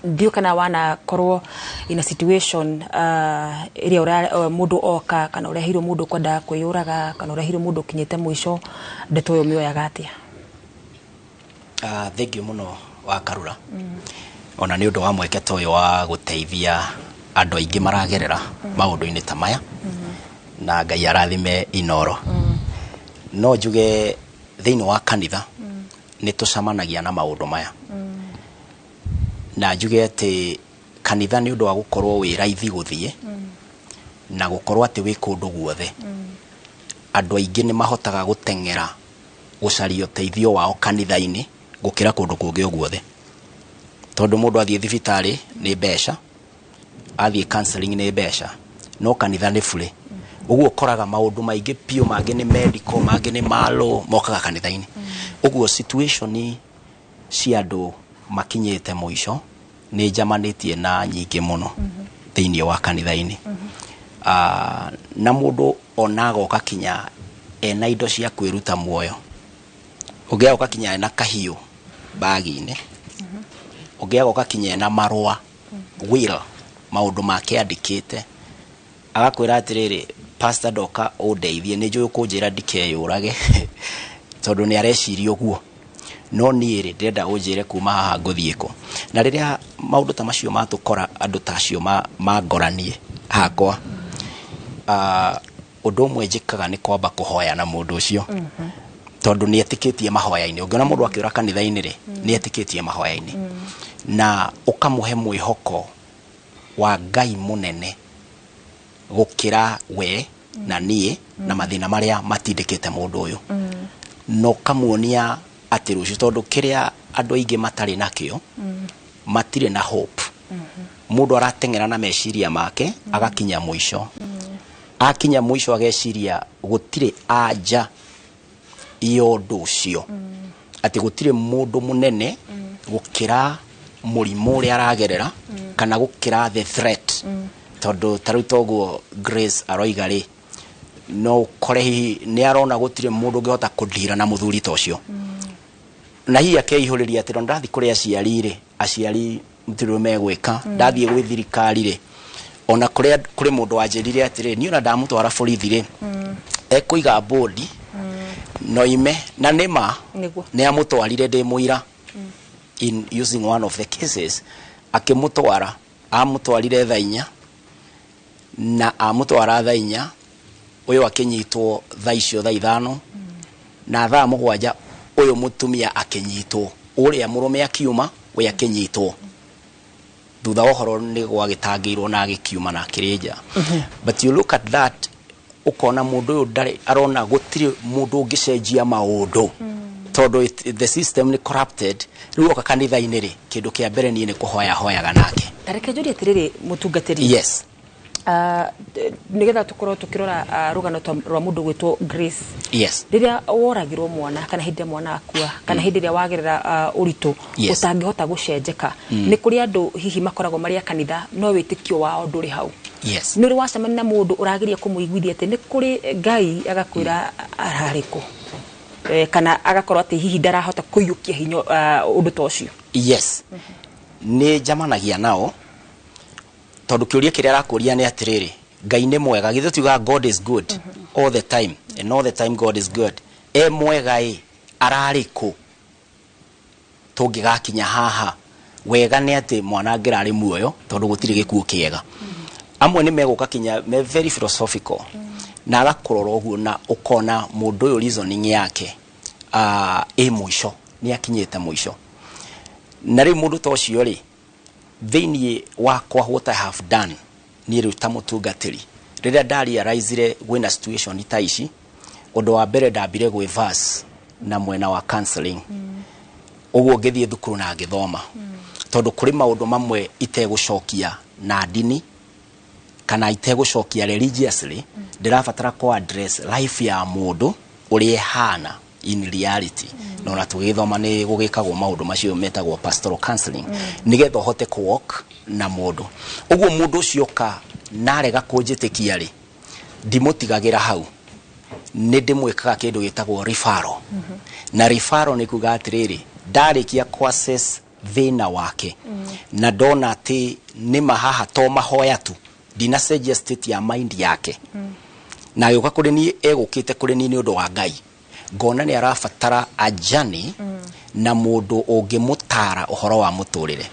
ndiũ kana wanakorwo in a situation ĩrĩa mũndũ oka kana ũreheirwo mũndũ kwendaga kwĩyũraga kana ũreheirwo mũndũ ũkinyĩte mũico, ndeto ĩyo mĩoyaga atĩa? Thengiũ mũno wa Karura, ona nĩ ũndũ wa mweke ta ũyũ wa gũteithia andũ aingĩ maragerera maũndũ-inĩ ta maya, na Ngai arathime Inoro. No njuge thĩinĩ wa kanitha nĩ tũcemanagia na maũndũ maya, na njuge atĩ kanitha nĩ ũndũ wa gũkorwo wĩ raithi gũthiĩ na gũkorwo atĩ wĩ kũndũ guothe, andũ aingĩ nĩ mahotaga gũteng'era gũcaria ũteithio wao kanitha-inĩ gũkĩra kũndũ kũngĩ o guothe, tondũ mũndũ athiĩ thibitarĩ nĩ mbeca, athiĩ counseling nĩ mbeca, no kanitha nĩ bure. Ũguo ũkoraga maũndũ maingĩ piũ, mangĩ nĩ medical, mangĩ nĩ malo, mokaga kanitha-inĩ. Ũguo situation cia andũ makinyĩte mũico nĩ njamanĩtie na nyingĩ mũno thĩinĩ wa kanitha-inĩ. Na mũndũ ona agoka kinya ena indo cia kwĩruta muoyo, ũngĩ agoka kinya ena kahiũ bagi-inĩ, ũngĩ agoka kinya ena marũa, will, maũndũ make andĩkĩte, agakwĩra atĩrĩrĩ, "Pastor, ndoka ũndeithie, nĩ njũĩ ũkũnjĩra ndikeyũrage," tondũ nĩ areciria ũguo, "no niĩ rĩ, ndĩrenda ũnjĩre kuma haha ngũthiĩ kũ." Na rĩrĩa maũndũ ta macio matũkora, andũ ta acio mangoranie hakwa, ũndũ ũmwe njĩkaga nĩ kwamba kũhoya na mũndũ ũcio, tondũ nĩ etĩkĩtie mahoya-inĩ. Ũngĩona mũndũ akĩũra kanitha-inĩ rĩ, nĩ etĩkĩtie mahoya-inĩ, na ũkamũhe mwĩhoko wa Ngai mũnene gũkĩra we na niĩ na mathĩna marĩa matindĩkĩte mũndũ ũyũ, na ũkamuonia atĩ rũciũ, tondũ kĩrĩa andũ aingĩ matarĩ nakĩo, matirĩ na hope. Mũndũ arateng'era na meciria make agakinya mũico, akinya mũico ageciria gũtirĩ anja ya ũndũ ũcio, atĩ gũtirĩ mũndũ mũnene gũkĩra mũrimũ ũrĩa aragerera kana gũkĩra the threat, tondũ ta rĩu toguo Grace aroiga rĩ, no ũkore hihi nĩ arona gũtirĩ mũndũ ũngĩhota kũndira na mũthuri ta ũcio, na hihi akeihũrĩria atĩ ndathiĩ kũrĩ aciari rĩ, aciari mũtirĩ megwĩka, ndathiĩ gwĩ thirikari rĩ, ona kũrĩa kũrĩ mũndũ wanjĩrire atĩrĩ, niĩ ona ndamũtwara borithi rĩ, ekũiga bodi noime, na nĩma nĩ amũtwarire, ndĩ mũira in using one of the cases, akĩmũtwara, amũtwarire thaa 4, na amũtwara thaa 4, ũyũ akĩnyitwo thaa icio thaa 5, na thaa 7 ũyũ mũtumia akĩnyitwo, ũrĩa mũrũme akiuma, we akĩnyitwo. Thutha wa ũhoro nĩ gwagĩtangĩirwo na agĩkiuma na akĩrĩ nja. But you look at that, ũkona mũndũ ũyũ ndarĩ arona gũtirĩ mũndũ ũngĩcenjia maũndũ, tondũ the system nĩ corrupted. Rĩu oka kanitha-inĩ rĩ, kĩndũ kĩa mbere niĩ nĩ kũhoya hoyaga nake. Tareke njũrie atĩrĩrĩ, mũtungatĩri. Yes. Nĩgetha tũkorwo tũkĩrora rũgano rwa mũndũ gwĩtwo Grace, rĩrĩa woragirwo mwana kana hĩndĩ ĩrĩa mwana akua kana hĩndĩ ĩrĩa wagerera ũritũ ũtangĩhota gũcenjeka, nĩ kũrĩ andũ hihi makoragwo marĩ a kanitha no wĩtĩkio wao ndũrĩ hau. Nĩ ũrĩ wacemania na mũndũ ũrageria kũmũiguithia atĩ nĩ kũrĩ Ngai, agakwĩra ararĩ kũ, kana agakorwo atĩ hihi ndarahota kũiyũkia hinya ũndũ ta ũcio? Yes, nĩ njamanagia nao, tondũ kĩũria kĩrĩa arakũria nĩ atĩrĩrĩ, Ngai nĩ mwega, githĩ tugaga God is good all the time, and all the time God is good, e mwega ĩ, ararĩ kũ tũngĩgakinya haha? Wega nĩ atĩ mwana angĩrarĩ muoyo, tondũ gũtirĩ gĩkuũ kĩega. Amwe nĩ megũka kinya me very philosophical na agakũrora ũguo, na ũkona mũndũ ũyũ reasoning yake ĩ mũico, nĩ akinyĩte mũico. Na rĩu mũndũ ta ũcio rĩ, thĩinĩ wakwa, what I have done niĩ rĩu ta mũtungatĩri, rĩrĩa ndarealizire gwĩna situation ta ici, ũndũ wa mbere ndambire gwĩ verse na mwena wa counseling. Ũguo ngĩthiĩ thukuru na ngĩthoma, Tondũ kũrĩ maũndũ mamwe itegũcokia na ndini kana itegũcokia religiously, ndĩrabatara kũ address life ya mũndũ ũrĩa ĩhana in reality. Na ona tũgĩthoma nĩ gũgĩkagwo maũndũ macio metagwo pastoral counseling, nĩgetha ũhote kũ walk na mũndũ ũguo. Mũndũ ũcio oka narega kũnjĩtĩkia rĩ, ndimũtigagĩra hau, nĩ ndĩmwĩkaga kĩndũ gĩtagwo referral. Na referral nĩ kuga atĩrĩrĩ, ndarĩkia kũ assess thĩna wake na ndona atĩ nĩma haha to mahoya tu, ndinacenjia state ya mind yake, na agĩũka kũrĩ niĩ, egũkĩte kũrĩ niĩ nĩ ũndũ wa Ngai, ngona nĩ arabatara a journey na mũndũ ũngĩmũtara ũhoro wa mũtũrĩre.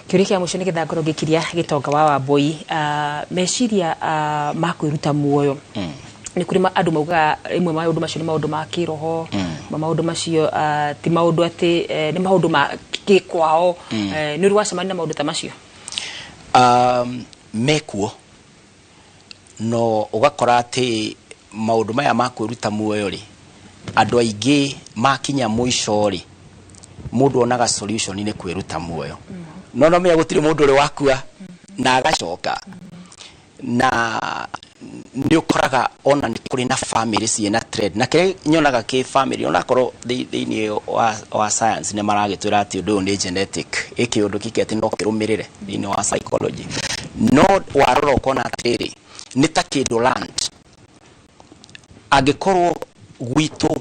Kĩũria kĩa mũico nĩgetha ngorwo ngĩkiria Gĩtonga wa Wambui, meciria ma kwĩruta muoyo, nĩ kũrĩ andũ maugaga rĩmwe maũndũ macio nĩ maũndũ ma kĩroho, maũndũ macio ti maũndũ atĩ nĩ maũndũ ma gĩkwao. Nĩ ũrĩ wacemania na maũndũ ta macio? Mekuo, no ũgakora atĩ maũndũ maya ma kwĩruta muoyo rĩ, andũ aingĩ makinya mũico rĩ, mũndũ onaga solution nĩ kwĩruta muoyo. No menya gũtirĩ mũndũ ũrĩ wakua na agacoka. Na nĩ ũkoraga ona nĩ kũrĩ na family ciĩna trend, na kĩrĩa nyonaga kĩ family, onakorwo thĩinĩ wa science nĩ maragĩtwĩra atĩ ũndũ ũyũ nĩ genetic, ĩ kĩũndũ gĩkĩ atĩ no kĩrũmĩrĩre thĩinĩ wa psychology, no warora ũkona atĩrĩrĩ, nĩ ta kĩndũ land angĩkorwo gwitũ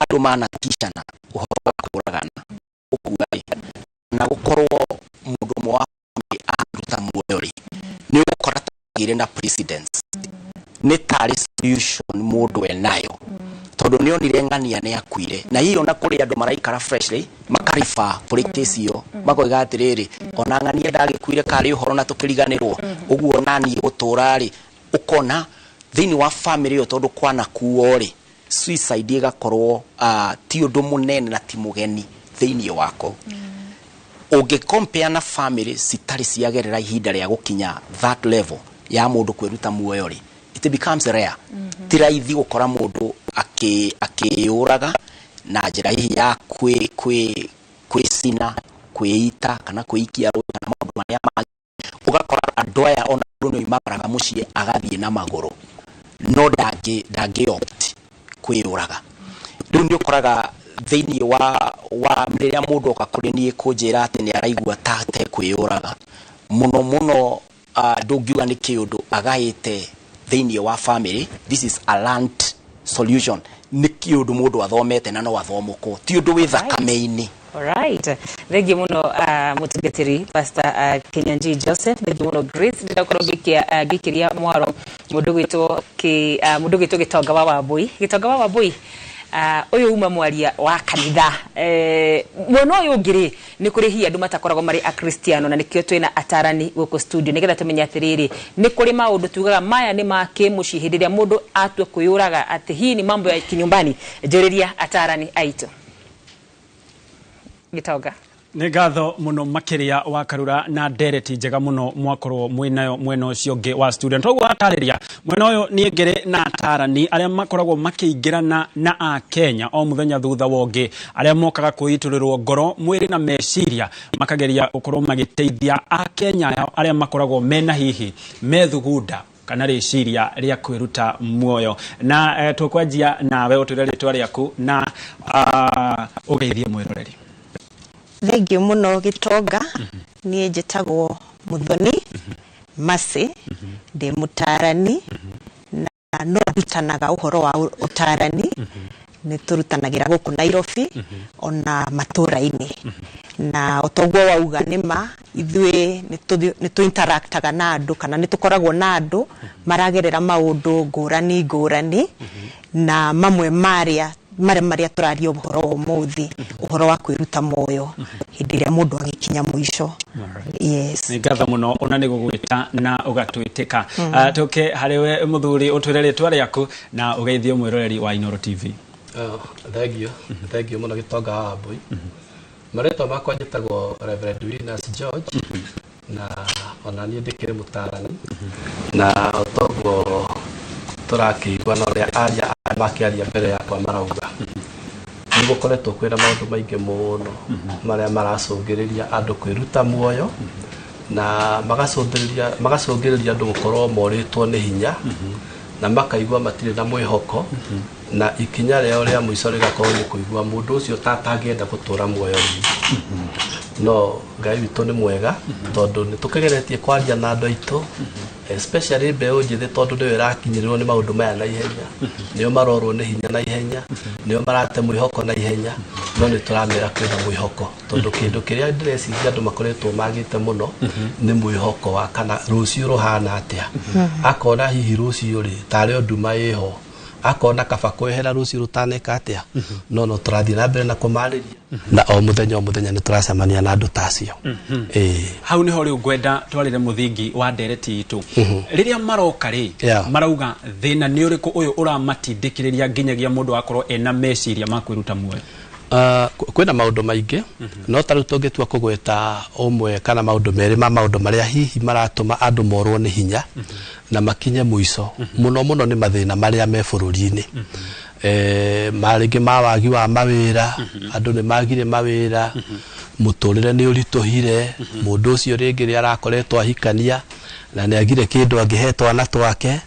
andũ manatishana ũhoro wa kũragana ũkua rĩ, na gũkorwo mũndũ ũmwe wa family aruta muoyo rĩ, nĩ ũgũkora tagĩire na precedence, nĩ tarĩ solution mũndũ enayo, tondũ nĩ onire ng'ania nĩ akuire. Na hihi ona kũrĩ andũ maraikara freshly makariba kũrĩ kesi ĩyo, makoiga atĩrĩrĩ, ona ng'ania ndagĩkuire karĩ ũhoro na tũkĩriganĩrwo ũguo naniĩ gũtũra rĩ, ũkona thĩinĩ wa family ĩyo, tondũ kwanakuo rĩ, suicide ĩgakorwo ti ũndũ mũnene na ti mũgeni thĩinĩ wako. Ũngĩ compare na family citarĩ ciagerera ihinda rĩa gũkinya that level ya mũndũ kwĩruta muoyo rĩ, it becomes rare. Ti raithi gũkora mũndũ akĩyũraga na njĩra hihi ya kwĩcina, kwĩita kana kwĩikia rũĩ kana maũndũ marĩa mangĩ. Ũgakora andũ aya ona mũndũ nĩ oimagaraga mũciĩ agathiĩ na magũrũ, no ndangĩ opt kwĩyũraga. Rĩu nĩ ũkoraga thĩinĩ wa rĩrĩa mũndũ oka kũrĩ niĩ kũnjĩra atĩ nĩ araigua ta tekwĩyũraga mũno mũno, ndũngiuga nĩ kĩũndũ agaĩte thĩinĩ wa family. This is a learned solution, nĩ kĩũndũ mũndũ athomete na no athomokwo, ti ũndũ wĩ thakame-inĩ. Alright. Thengiũ mũno, mũtungatĩri Pastor Kinyanjui Joseph. Thengiũ mũno, Grace. Ndĩrakorwo ngĩkĩria mwaro mũndũ gwĩtwo mũndũ gwĩtwo Gĩtonga wa Wambui. Gĩtonga wa Wambui, ũyũ uma mwaria wa kanitha, mwena ũyũ ũngĩ rĩ, nĩ kũrĩ hihi andũ matakoragwo marĩ akristiano, na nĩkĩo twĩna atarani gũkũ studio nĩgetha tũmenye atĩrĩrĩ, nĩ kũrĩ maũndũ tugaga maya nĩ ma kĩmũciĩ, hĩndĩ ĩrĩa mũndũ atua kwĩyũraga atĩ hii ni mambo ya kinyumbani. Njũrĩria atarani aitũ, Gĩtonga. Nĩ ngatho mũno makĩria wa Karura na ndereti njega mũno mwakorwo mwĩnayo mwena ũcio ũngĩ wa studio. Toguo atarĩria mwena ũyũ, niĩ ngĩrĩ na atarani arĩa makoragwo makĩingĩrana na akenya o mũthenya thutha wa ũngĩ, arĩa mokaga kwĩitũrĩrwo ngoro, mwĩrĩ na meciria, makageria gũkorwo magĩteithia akenya arĩa makoragwo mena hihi methugunda kana rĩciria rĩa kwĩruta muoyo. Na tũkwanjia nawe, ũtwĩre rĩtwa rĩaku na ũgeithie mwĩroreri. Thengiũ mũno, Gĩtonga. Niĩ njĩtagwo Muthoni Mercy, ndĩ mũtarani na no ndutanaga ũhoro wa ũtarani. Nĩ tũrutanagĩra gũkũ Nairobi ona matũra-inĩ, na o toguo wauga nĩ ma, ithuĩ nĩ tũ interactaga na andũ kana nĩ tũkoragwo na andũ maragerera maũndũ ngũrani ngũrani, na mamwe marĩa marĩa tũraria ũhoro wa ũmũthĩ, ũhoro wa kwĩruta muoyo hĩndĩ ĩrĩa mũndũ agĩkinya mũico. Yes. Nĩ ngatho mũno ona nĩ gũgwĩta na ũgatwĩtĩka. Tũke harĩ we mũthuri, ũtwĩre rĩtwa rĩaku na ũgeithie mwĩroreri wa Inooro TV. Oh, thengio, thengio mũno, Gĩtonga wa Wambui. Marĩtwa makwa njĩtagwo Reverend Winas George, na ona niĩ ndĩkĩrĩ mũtarani, na toguo tũrakĩigua na ũrĩa aria aya makĩaria mbere yakwa marauga. Nĩ gũkoretwo kwĩna maũndũ maingĩ mũno marĩa maracũngĩrĩria andũ kwĩruta muoyo na magacũngĩrĩria andũ gũkorwo morĩtwo nĩ hinya na makaigua matirĩ na mwĩhoko, na ikinya rĩao rĩa mũico rĩgakorwo nĩ kũigua mũndũ ũcio ta atangĩenda gũtũra muoyo rĩngĩ. No Ngai witũ nĩ mwega, tondũ nĩ tũkĩgeretie kwaria na andũ aitũ, especially mbeũ njĩthĩ, tondũ nĩyo ĩrakinyĩrĩrwo nĩ maũndũ maya na ihenya, nĩo marorwo nĩ hinya na ihenya, nĩo marate mwĩhoko na ihenya. No nĩ tũramera kwĩna mwĩhoko, tondũ kĩndũ kĩrĩa ndĩreciria andũ makoretwo magĩte mũno nĩ mwĩhoko wa kana rũciũ rũhana atĩa. Akona hihi rũciũ rĩ tarĩ o nduma ĩho, akona kaba kwehera rũciũ rũtaneka atĩa. No tũrathiĩ na mbere na kũmarĩria, na o mũthenya o mũthenya nĩ tũracemania na andũ ta acio. Hau niho rĩu ngwenda twarĩre mũthingi wa ndereti itũ. Rĩrĩa maroka rĩ, marauga thĩna nĩ ũrĩkũ ũyũ ũramatindĩkĩrĩria nginyagia mũndũ akorwo ena meciria ma kwĩruta muoyo? Kwĩna maũndũ maingĩ, no ta rĩu tũngĩtua kũgweta ũmwe kana maũndũ merĩ ma maũndũ marĩa hihi maratũma andũ morwo nĩ hinya na makinye mũico mũno mũno nĩ mathĩna marĩa me bũrũri-inĩ. Marĩngĩ ma wagi wa mawĩra, andũ nĩ magire mawĩra, mũtũrĩre nĩ ũritũhire, mũndũ ũcio rĩngĩ nĩ arakoretwo ahikania na nĩ agire kĩndũ angĩhe twana twake,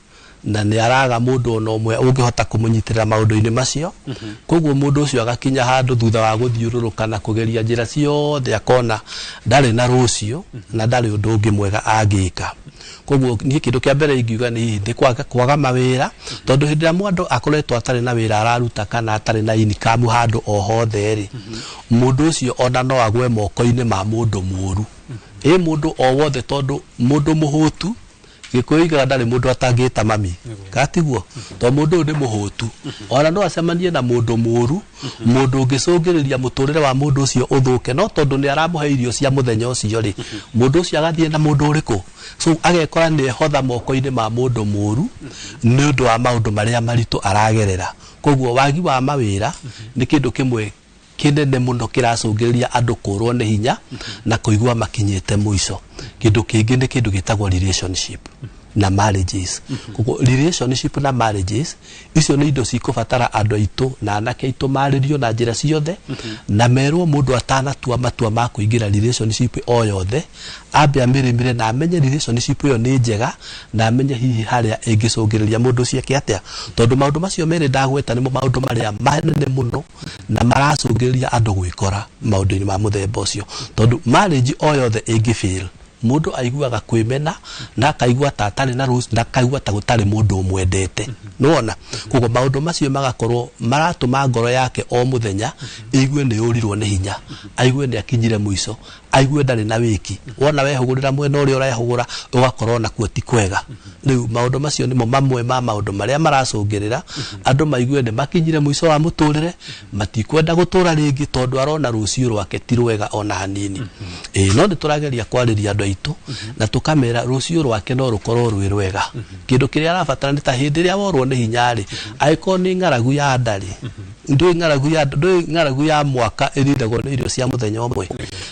na nĩ araga mũndũ ona ũmwe ũngĩhota kũmũnyitĩrĩra maũndũ-inĩ macio. Koguo mũndũ ũcio agakinya handũ thutha wa gũthiũrũrũka na kũgeria njĩra ciothe akona ndarĩ na rũciũ na ndarĩ ũndũ ũngĩ mwega angĩka. Koguo niĩ kĩndũ kĩa mbere ingiuga nĩ hihi nĩ kwaga mawĩra, tondũ hĩndĩ ĩrĩa mũndũ akoretwo atarĩ na wĩra araruta kana atarĩ na income handũ o hothe rĩ, mũndũ ũcio ona no agwe moko-inĩ ma mũndũ mũũru. Ĩ mũndũ o wothe, tondũ mũndũ mũhũtu Gĩkũyũ igaga ndarĩ mũndũ atangĩta mami, katiguo? Tondũ mũndũ ũyũ nĩ mũhũtu, ona no acemanie na mũndũ mũũru, mũndũ ũngĩcũngĩrĩria mũtũrĩre wa mũndũ ũcio ũthũke, no tondũ nĩ aramũhe irio cia mũthenya ũcio rĩ, mũndũ ũcio agathiĩ na mũndũ ũrĩkũ? So agekora nĩ ehotha moko-inĩ ma mũndũ mũũru nĩ ũndũ wa maũndũ marĩa maritũ aragerera. Koguo wagi wa mawĩra nĩ kĩndũ kĩmwe kĩnene mũno kĩracũngĩrĩria andũ kũrwo nĩ hinya na kũigua makinyĩte mũico. Kĩndũ kĩngĩ nĩ kĩndũ gĩtagwo relationship na marriages. Koguo relationship na marriages icio nĩ indo cikũbatara andũ aitũ na anake aitũ marĩrio na njĩra ciothe, na merwo mũndũ atanatua matua ma kũingĩra relationship o yothe ambe amĩrĩmĩre na amenye relationship ĩyo nĩ njega, na amenye hihi harĩa ĩngĩcũngĩrĩria mũndũ ũcio eke atĩa, tondũ maũndũ macio merĩ ndagweta nĩmo maũndũ marĩa manene mũno na maracũngĩrĩria andũ gwĩkora maũndũ-inĩ ma mũthemba ũcio. Tondũ marriage o yothe ĩngĩ fail, mũndũ aiguaga kwĩmena na akaigua ta atarĩ na rũciũ na akaigua ta gũtarĩ mũndũ ũmwendete. Nĩwona? Koguo maũndũ macio magakorwo maratũma ngoro yake o mũthenya ĩigue nĩ yũrirwo nĩ hinya, aigue nĩ akinyire mũico, aigue ndarĩ na wĩki. Wona wehũgũrĩra mwena ũrĩa ũrehũgũra ũgakorwo nakuo ti kwega. Rĩu maũndũ macio nĩmo mamwe ma maũndũ marĩa maracũngĩrĩra andũ maigue nĩ makinyire mũico wa mũtũrĩre, matikwenda gũtũra rĩngĩ tondũ arona rũciũ rwake ti rwega ona hanini. No nĩ tũrageria kwarĩria andũ aitũ na tũkamera rũciũ rwake no rũkorwo rwĩ rwega. Kĩndũ kĩrĩa arabatara nĩ ta hĩndĩ ĩrĩa worwo nĩ hinya rĩ, angĩkorwo nĩ ng'aragu ya nda rĩ, ndũĩ ng'aragu ya mwaka ĩrindagwo nĩ irio cia mũthenya ũmwe.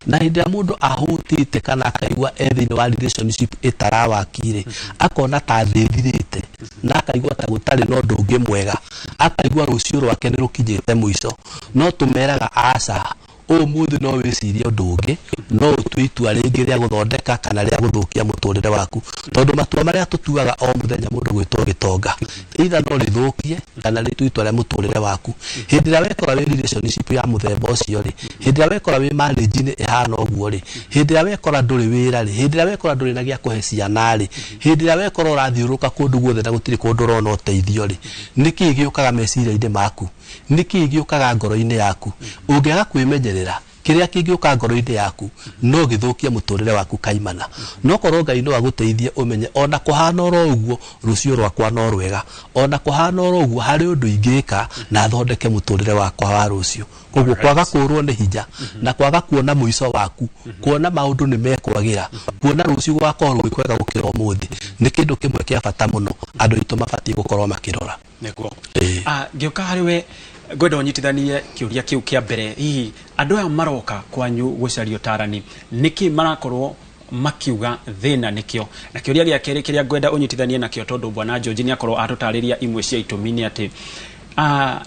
Na hĩndĩ ĩrĩa mũndũ ahũtĩte kana akaigua e thĩinĩ wa relationship ĩtarawaki rĩ, akona ta thĩ ĩthirĩte na akaigua ta gũtarĩ na ũndũ ũngĩ mwega, akaigua rũciũ rwake nĩ rũkinyĩte mũico. No tũmeraga aca, ũmũthĩ no wĩcirie ũndũ ũngĩ, no ũtue itua rĩngĩ rĩa gũthondeka kana rĩa gũthũkia mũtũrĩre waku, tondũ matua marĩa tũtuaga o mũthenya mũndũ gwĩtwo gĩtonga, either no rĩthũkie kana rĩtue itua rĩa mũtũrĩre waku. Hĩndĩ ĩrĩa wekora wĩ relationship ya mũthemba ũcio rĩ, hĩndĩ ĩrĩa wekora wĩ marriage-inĩ ĩhana ũguo rĩ, hĩndĩ ĩrĩa wekora ndũrĩ wĩra rĩ, hĩndĩ ĩrĩa wekora ndũrĩ na gĩa kũhe ciana rĩ, hĩndĩ ĩrĩa wekora ũrathiũrũrũka kũndũ guothe na gũtirĩ kũndũ ũrona ũteithio rĩ, nĩkĩĩ gĩũkaga meciria-inĩ maku? Nĩkĩĩ gĩũkaga ngoro-inĩ yaku? Ũngĩaga kwĩmenyerera, kĩrĩa kĩngĩũka ngoro-inĩ yaku no gĩthũkie mũtũrĩre waku kaimana. No korwo Ngai no agũteithie ũmenye ona kũhana oro ũguo rũciũ rwakwa no rwega, ona kũhana oro ũguo harĩ ũndũ ingĩka na thondeke mũtũrĩre wakwa wa rũciũ. Koguo kwaga kũrwo nĩ hinya na kwaga kuona mũico waku, kuona maũndũ nĩ mekwagĩra, kuona rũciũ gwakorwo gwĩ kwega gũkĩra ũmũthĩ, nĩ kĩndũ kĩmwe kĩa bata mũno andũ aitũ mabatiĩ gũkorwo makĩrora. Nĩguo. Ngĩũka harĩ we ngwenda ũnyitithanie kĩũria kĩu kĩa mbere, hihi andũ aya maroka kwanyu gũcaria ũtarani nĩkĩ marakorwo makiuga thĩna nĩkĩo? Na kĩũria gĩa kerĩ kĩrĩa ngwenda ũnyitithanie nakĩo, tondũ bwana George nĩ akorwo atũtarĩria imwe cia itũmi, nĩ atĩ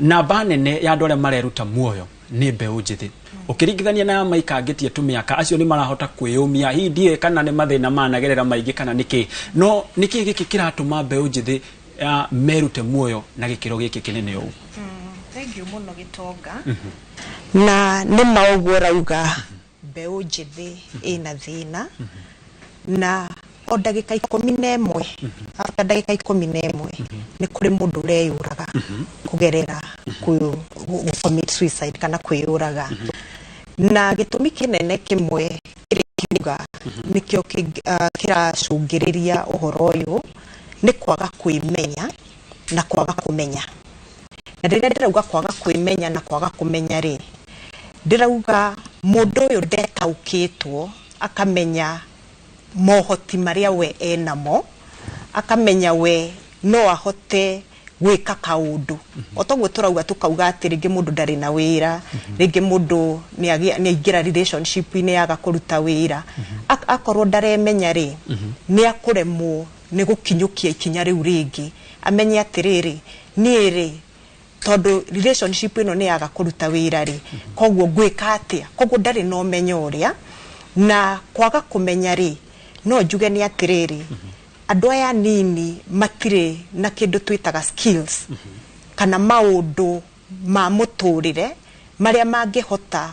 Namba nene ya andũ arĩa mareruta muoyo nĩ mbeũ njĩthĩ ũkĩringithania na maikangĩtie tũmĩaka acio nĩ marahota kwĩyũmia hihi ndiũĩ kana nĩ mathĩna managerera maingĩ kana nĩkĩ no nĩkĩ gĩkĩ kĩratũma mbeũ njĩthĩ merute muoyo na gĩkĩro gĩkĩ kĩnene ũũ? Thank you mũno Gĩtonga. Na nĩ ma ũguo ũrauga, mbeũ njĩthĩ ĩna thĩna, na o ndagĩka 11, after ndagĩka 11 nĩ kũrĩ mũndũ ũreyũraga kũgerera commit suicide kana kwĩyũraga. Na gĩtũmi kĩnene kĩmwe kĩrĩa kiuga nĩkĩo kĩracũngĩrĩria ũhoro ũyũ nĩ kwaga kwĩmenya na kwaga kũmenya. Na rĩrĩa ndĩrauga kwaga kwĩmenya na kwaga kũmenya rĩ, ndĩrauga mũndũ ũyũ ndetaũkĩtwo akamenya mohoti marĩa we enamo, akamenya we no ahote gwĩka kaũndũ. O toguo tũrauga, tũkauga atĩ rĩngĩ mũndũ ndarĩ na wĩra, rĩngĩ mũndũ nĩ aingĩra relationship-inĩ yaga kũruta wĩra. Akorwo ndaremenya rĩ, nĩ akũremwo nĩ gũkinyũkia ikinya rĩu rĩngĩ amenye atĩrĩrĩ, niĩ rĩ, tondũ relationship ĩno nĩ yaga kũruta wĩra rĩ, koguo ngwĩka atĩa? Koguo ndarĩ na ũmenyo ũrĩa. Na kwaga kũmenya rĩ, no njuge nĩ atĩrĩrĩ, andũ aya nini matirĩ na kĩndũ twĩtaga skills kana maũndũ ma mũtũrĩre marĩa mangĩhota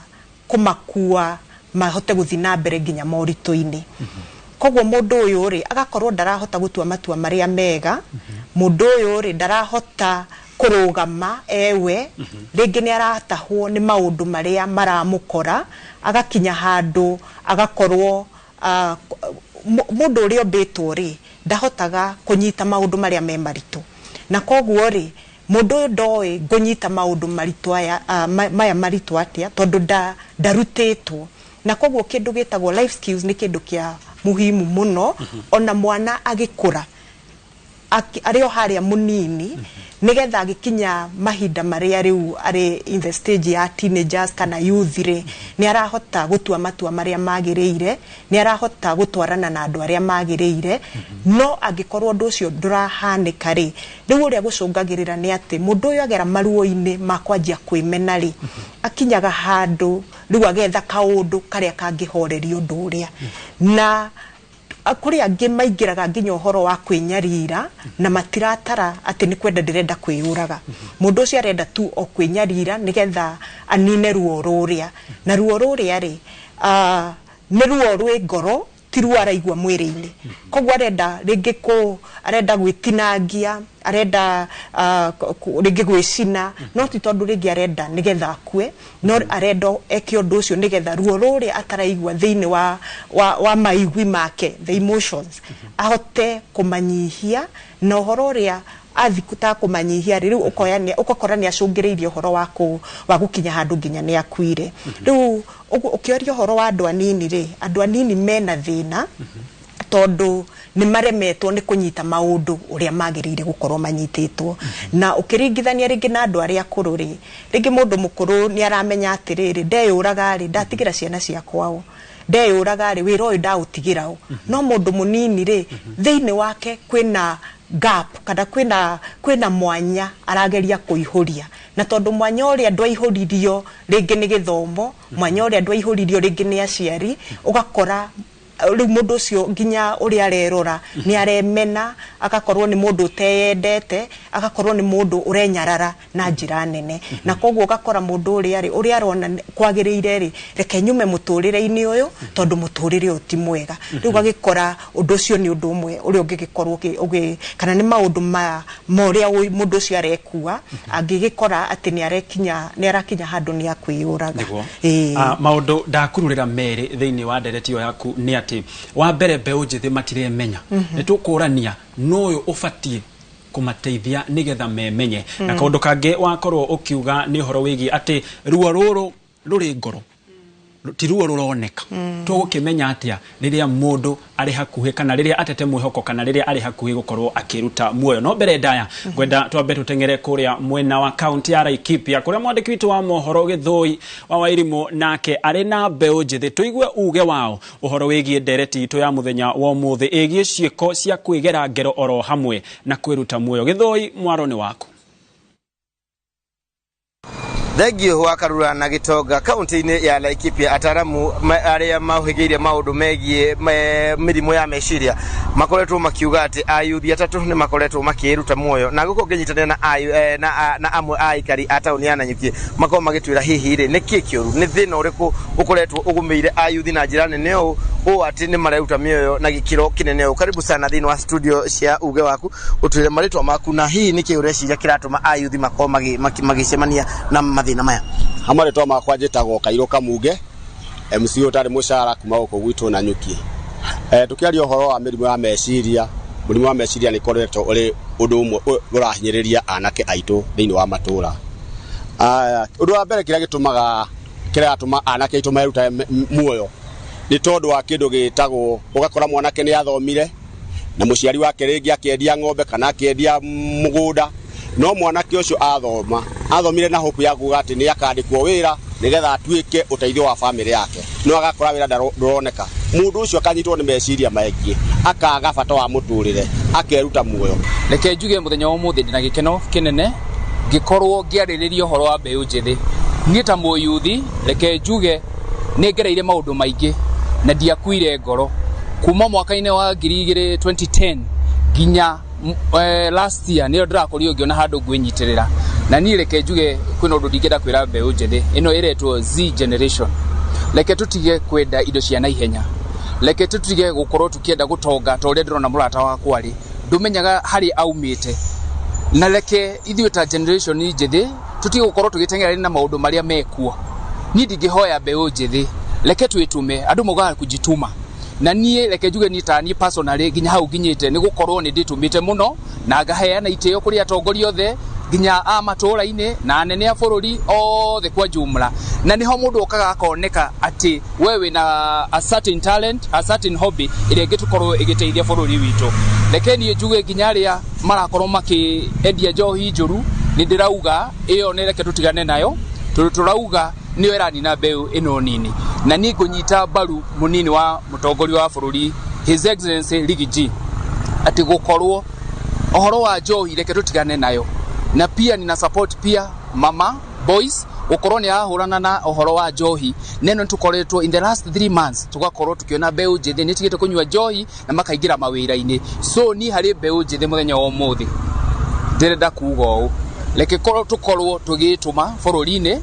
kũmakua mahote gũthiĩ na mbere nginya moritũ-inĩ. Koguo mũndũ ũyũ rĩ, agakorwo ndarahota gũtua matua marĩa mega. Mũndũ ũyũ rĩ, ndarahota kũrũgama ewe. Rĩngĩ nĩ aratahwo nĩ maũndũ marĩa maramũkora, agakinya handũ agakorwo mũndũ ũrĩa ũmbĩtwo rĩ, ndahotaga kũnyita maũndũ marĩa me maritũ. Na koguo rĩ, mũndũ ũyũ ndoĩ ngũnyita maũndũ maritũ aya, maya maritũ atĩa, tondũ ndarutĩtwo. Na koguo kĩndũ gĩtagwo life skills nĩ kĩndũ kĩa muhimu mũno. Ona mwana agĩkũra arĩ o harĩa mũnini, nĩgetha agĩkinya mahinda marĩa rĩu arĩ in the stage ya teenagers kana youth rĩ, nĩ arahota gũtua matua marĩa magĩrĩire, nĩ arahota gũtwarana na andũ arĩa magĩrĩire. No angĩkorwo ũndũ ũcio ndũrahanĩka rĩ, rĩu ũrĩa gũcũngagĩrĩra nĩ atĩ mũndũ ũyũ agera maruo-inĩ ma kwanjia kwĩmena rĩ, akinyaga handũ rĩu agetha kaũndũ karĩa kangĩhoreria ũndũ ũrĩa. Na kũrĩ angĩ maingĩraga nginya ũhoro wa kwĩnyarira na matiratara atĩ nĩ kwenda ndĩrenda kwĩyũraga. Mũndũ ũcio arenda tu o kwĩnyarira nĩgetha anine ruo rũrĩa. Na ruo rũrĩa rĩ, nĩ ruo rwĩ ngoro, ti ruo araigua mwĩrĩ-inĩ. Koguo arenda rĩngĩ arenda gwĩtinangia, arenda rĩngĩ gwĩcina, no ti tondũ rĩngĩ arenda nĩgetha akue, no arenda eke ũndũ ũcio nĩgetha ruo rũrĩa ataraigua thĩinĩ wa maigui make, the emotions, ahote kũmanyihia. Na ũhoro ũrĩa athi ta kũmanyihia rĩ, rĩu ũkoya ũgakora nĩ acũngĩrĩirie ũhoro wa gũkinya handũ nginya nĩ akuire. Rĩu ũguo ũkĩoria ũhoro wa andũ anini rĩ, andũ anini mena thĩna tondũ nĩ maremetwo nĩ kũnyita maũndũ ũrĩa magĩrĩire gũkorwo manyitĩtwo. Na ũkĩringithania rĩngĩ na andũ arĩa akũrũ rĩ, rĩngĩ mũndũ mũkũrũ nĩ aramenya atĩrĩrĩ, ndeyũraga rĩ, ndatigĩra ciana ciakwa ũ, ndeyũraga rĩ, wĩra ũyũ ndaũtigĩra ũ. No mũndũ mũnini rĩ, thĩinĩ wake kwĩna gap kana kwĩna mwanya arageria kũihũria. Na tondũ mwanya ũrĩa ndwaihũririo rĩngĩ nĩ gĩthomo, mwanya ũrĩa ndwaihũririo rĩngĩ nĩ aciari, ũgakora rĩu mũndũ ũcio nginya ũrĩa arerora nĩ aremena, agakorwo nĩ mũndũ ũteyendete, agakorwo nĩ mũndũ ũrenyarara na njĩra nene. Na koguo ũgakora mũndũ ũrĩa rĩ, ũrĩa arona kwagĩrĩire rĩ, reke nyume mũtũrĩre-inĩ ũyũ tondũ mũtũrĩre ũyũ ti mwega. Rĩu ũgagĩkora ũndũ ũcio nĩ ũndũ ũmwe ũrĩa ũngĩgĩkorwo kana nĩ maũndũ ma ũrĩa mũndũ ũcio arekua, angĩgĩkora atĩ nĩ arakinya handũ nĩ akwĩyũraga. Nĩguo. Maũndũ ndakururĩra merĩ thĩinĩ wa ndereti ĩyo yaku nĩ atĩ wa mbere mbeũ njĩthĩ matiremenya. Nĩ tũkũrania nũyũ ũbatiĩ kũmateithia nĩgetha memenye. Na kaũndũ kangĩ wakorwo ũkiuga nĩ ũhoro wĩgiĩ atĩ ruo rũrũ rũrĩ ngoro, ti ruo rũroneka. Tũgũkĩmenya atĩa rĩrĩa mũndũ arĩ hakuhĩ kana rĩrĩa atete mwĩhoko kana rĩrĩa arĩ hakuhĩ gũkorwo akĩruta muoyo? No mbere ndaya ngwenda twambe tũteng'ere kũrĩa mwena wa kaunti ya Laikipia kũrĩa mwandĩki witũ wa mohoro Gĩthũi wa Wairimũ nake arĩ na mbeũ njĩthĩ, tũigue uge wao ũhoro wĩgiĩ ndereti itũ ya mũthenya wa ũmũthĩ ĩgiĩ ciĩko cia kwĩgera ngero oro hamwe na kwĩruta muoyo. Gĩthũi, mwaro nĩ waku. Thengiũ wa Karura na Gĩtonga. Kaunti-inĩ ya Laikipia, ataramu arĩa mahĩgĩire maũndũ megiĩ mĩrimũ ya meciria makoretwo makiuga atĩ ayuthi 3 nĩ makoretwo makĩĩruta muoyo, na gũkũ ngĩnyitanĩra na na amwe a aikari a taũni ya Nanyuki makorwo magĩtwĩra hihi rĩ nĩkĩ kĩũru, nĩ thĩna ũrĩkũ ũkoretwo ũgũmĩire ayuthi na njĩra nene ũũ atĩ nĩ mareruta mĩoyo na gĩkĩro kĩnene ũũ. Karibu sana thĩinĩ wa studio cia Uge Waku, ũtwĩre marĩtwa maku na hihi nĩkĩ ũreciria kĩratũma ayuthi makorwo magĩcemania na mathĩna maya. Marĩtwa makwa njĩtagwo Kairũ Kamuge, MC ũtarĩ mũcara kuma gũkũ gwitũ Nanyuki. Tũkĩaria ũhoro wa mĩrimũ ya meciria, mũrimũ wa meciria nĩ ũkoretwo ũrĩ ũndũ ũmwe ũrahinyĩrĩria anake aitũ thĩinĩ wa matũra. Ũndũ wa mbere kĩrĩa gĩtũmaga kĩratũma anake aitũ merute muoyo nĩ tondũ wa kĩndũ gĩtagwo, ũgakora mwanake nĩ athomire na mũciari wake rĩngĩ akĩendia ng'ombe kana akĩendia mũgũnda, no mwanake ũcio athoma athomire na hope ya kuga atĩ nĩ akandĩkwo wĩra nĩgetha atuĩke ũteithio wa famĩlĩ yake, no agakora wĩra ndũroneka. Mũndũ ũcio akanyitwo nĩ meciria maingĩ, akaga bata wa mũtũrĩre, akeruta muoyo. Reke njuge mũthenya wa ũmũthĩ ndĩna gĩkeno kĩnene ngĩkorwo ngĩarĩrĩria ũhoro wa mbeũ njĩthĩ. Niĩ ta mũyuthi, reke njuge nĩ ngereire maũndũ maingĩ na ndiakuire ngoro kuma mwaka-inĩ wa 2010 nginya last year nĩyo ndĩrakorirwo ngĩona handũ ngwĩnyitĩrĩra. Na niĩ reke njuge kwĩna ũndũ ndingĩenda kwĩra mbeũ njĩthĩ ĩno ĩretwo Z generation. Reke tũtige kwenda indo cia naihenya, reke tũtige gũkorwo tũkĩenda gũtonga ta ũrĩa ndĩrona mũrata wakwa rĩ, ndũmenyaga harĩa aumĩte. Na reke ithuĩ ta generation njĩthĩ tũtige gũkorwo tũgĩteng'era na maũndũ marĩa mekuo. Niĩ ndingĩhoya mbeũ njĩthĩ, reke twĩtũme, andũ maugaga kujituma. Na niĩ reke njuge niĩ ta niĩ personally nginya hau nginyĩte nĩ gũkorwo nĩ ndĩtũmĩte mũno na ngaheana itĩo kũrĩ atongoria othe nginya a matũũra-inĩ na anene a bũrũri othe kwa jumla. Na nĩho mũndũ okaga akoneka atĩ we wĩna a certain talent, a certain hobby ĩrĩa ĩngĩtũkorwo ĩgĩteithia bũrũri witũ. Reke niĩ njuge nginya arĩa marakorwo makĩendia njohi njũru, nĩ ndĩrauga ĩyo nĩ reke tũtigane nayo, tondũ tũrauga nĩyo ĩranina mbeũ ĩno nini. Na niĩ ngũnyita mbaru mũnini wa mũtongoria wa bũrũri His Excellency Riggy G atĩ gũkorwo ũhoro wa njohi reke tũtigane nayo. Na pia nina support pia mama boys gũkorwo nĩ arahũrana na ũhoro wa njohi. Neno nĩtũkoretwo in the last 3 months tũgakorwo tũkĩona mbeũ njĩthĩ nĩtigĩte kũnyua njohi na makaingĩra mawĩra-inĩ. So niĩ harĩ mbeũ njĩthĩ mũthenya wa ũmũthĩ ndĩrenda kuga ũũ, reke tũkorwo tũgĩtũma bũrũri-inĩ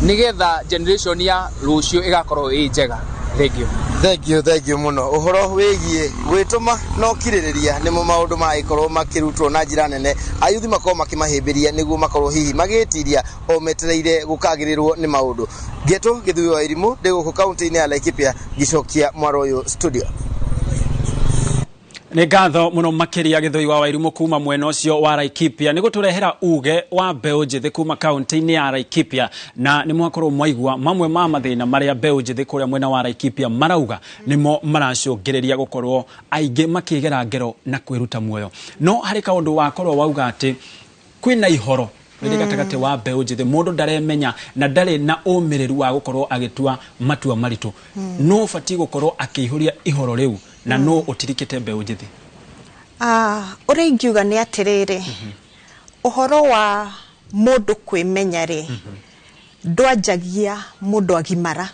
nĩgetha generation ya rũciũ ĩgakorwo ĩ njega. Thank you. Thank you, thank you mũno. Ũhoro wĩgiĩ gwĩtũma na ũkirĩrĩria nĩmo maũndũ maragĩkorwo makĩrutwo na njĩra nene, ayuthi makorwo makĩmahĩmbĩria nĩguo makorwo hihi magĩtiria o metereire gũkagĩrĩrwo nĩ maũndũ. Ngetũ Gĩthuĩ wa Irimũ ndĩ gũkũ kaunti-inĩ ya Laikipia ngĩcokia mwaro ũyũ studio. Nĩ ngatho mũno makĩria Gĩthũi wa Wairimũ kuma mwena ũcio wa Laikipia nĩ gũtũrehera uge wa mbeũ njĩthĩ kuma kaunti-inĩ ya Laikipia. Na nĩ mwakorwo mwaigua mamwe ma mathĩna marĩa mbeũ njĩthĩ kũrĩa mwena wa Laikipia marauga nĩmo maracũngĩrĩria gũkorwo aingĩ makĩgera ngero na kwĩruta muoyo. No harĩ kaũndũ wakorwo wauga atĩ kwĩna ihoro rĩrĩ gatagatĩ wa mbeũ njĩthĩ, mũndũ ndaremenya na ndarĩ na ũmĩrĩru wa gũkorwo agĩtua matua maritũ. No ũbatiĩ gũkorwo akĩihũria ihoro rĩu na no ũtirikĩte mbeũ njĩthĩ. Ũrĩa ingiuga nĩ atĩrĩrĩ, ũhoro wa mũndũ kwĩmenya rĩ, ndwanjagia mũndũ agimara,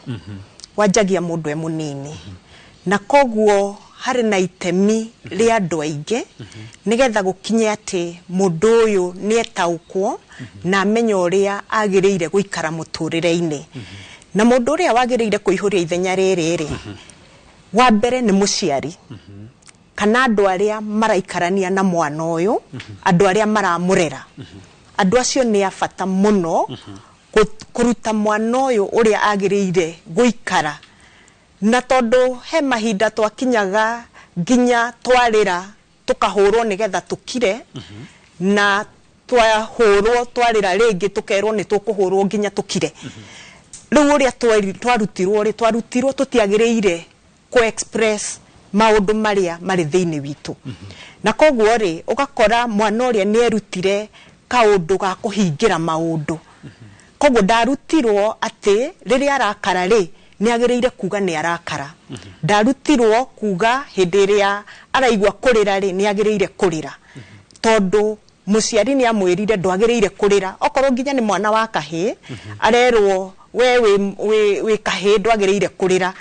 wanjagia mũndũ e mũnini. Na koguo harĩ na itemi rĩa andũ aingĩ nĩgetha gũkinye atĩ mũndũ ũyũ nĩ etaũkwo na amenye ũrĩa agĩrĩire gũikara mũtũrĩre-inĩ. Na mũndũ ũrĩa wagĩrĩire kũihũria ithenya rĩrĩ rĩ, wa mbere nĩ mũciari kana andũ arĩa maraikarania na mwana ũyũ, andũ arĩa maramũrera. Andũ acio nĩ a bata mũno kũruta mwana ũyũ ũrĩa agĩrĩire gũikara. Na tondũ he mahinda twakinyaga nginya twarĩra tũkahũrwo nĩgetha tũkire, na twahũrwo twarĩra rĩngĩ tũkerwo nĩ tũkũhũrwo nginya tũkire. Rĩu ũrĩa twarutirwo rĩ, twarutirwo tũtiagĩrĩire kũ express maũndũ marĩa marĩ thĩinĩ witũ. Na koguo rĩ, ũgakora mwana ũrĩa nĩ erutire kaũndũ ga kũhingĩra maũndũ. Koguo ndarutirwo atĩ rĩrĩa arakara rĩ, nĩ agĩrĩire kuga nĩ arakara. Ndarutirwo kuga hĩndĩ ĩrĩa araigua kũrĩra rĩ, nĩ agĩrĩire kũrĩra. Tondũ Mũciari nĩ amwĩrire ndwagĩrĩire kũrĩra, okorwo nginya nĩ mwana wa kahĩĩ, arerwo we wĩ kahĩĩ ndwagĩrĩire kũrĩra,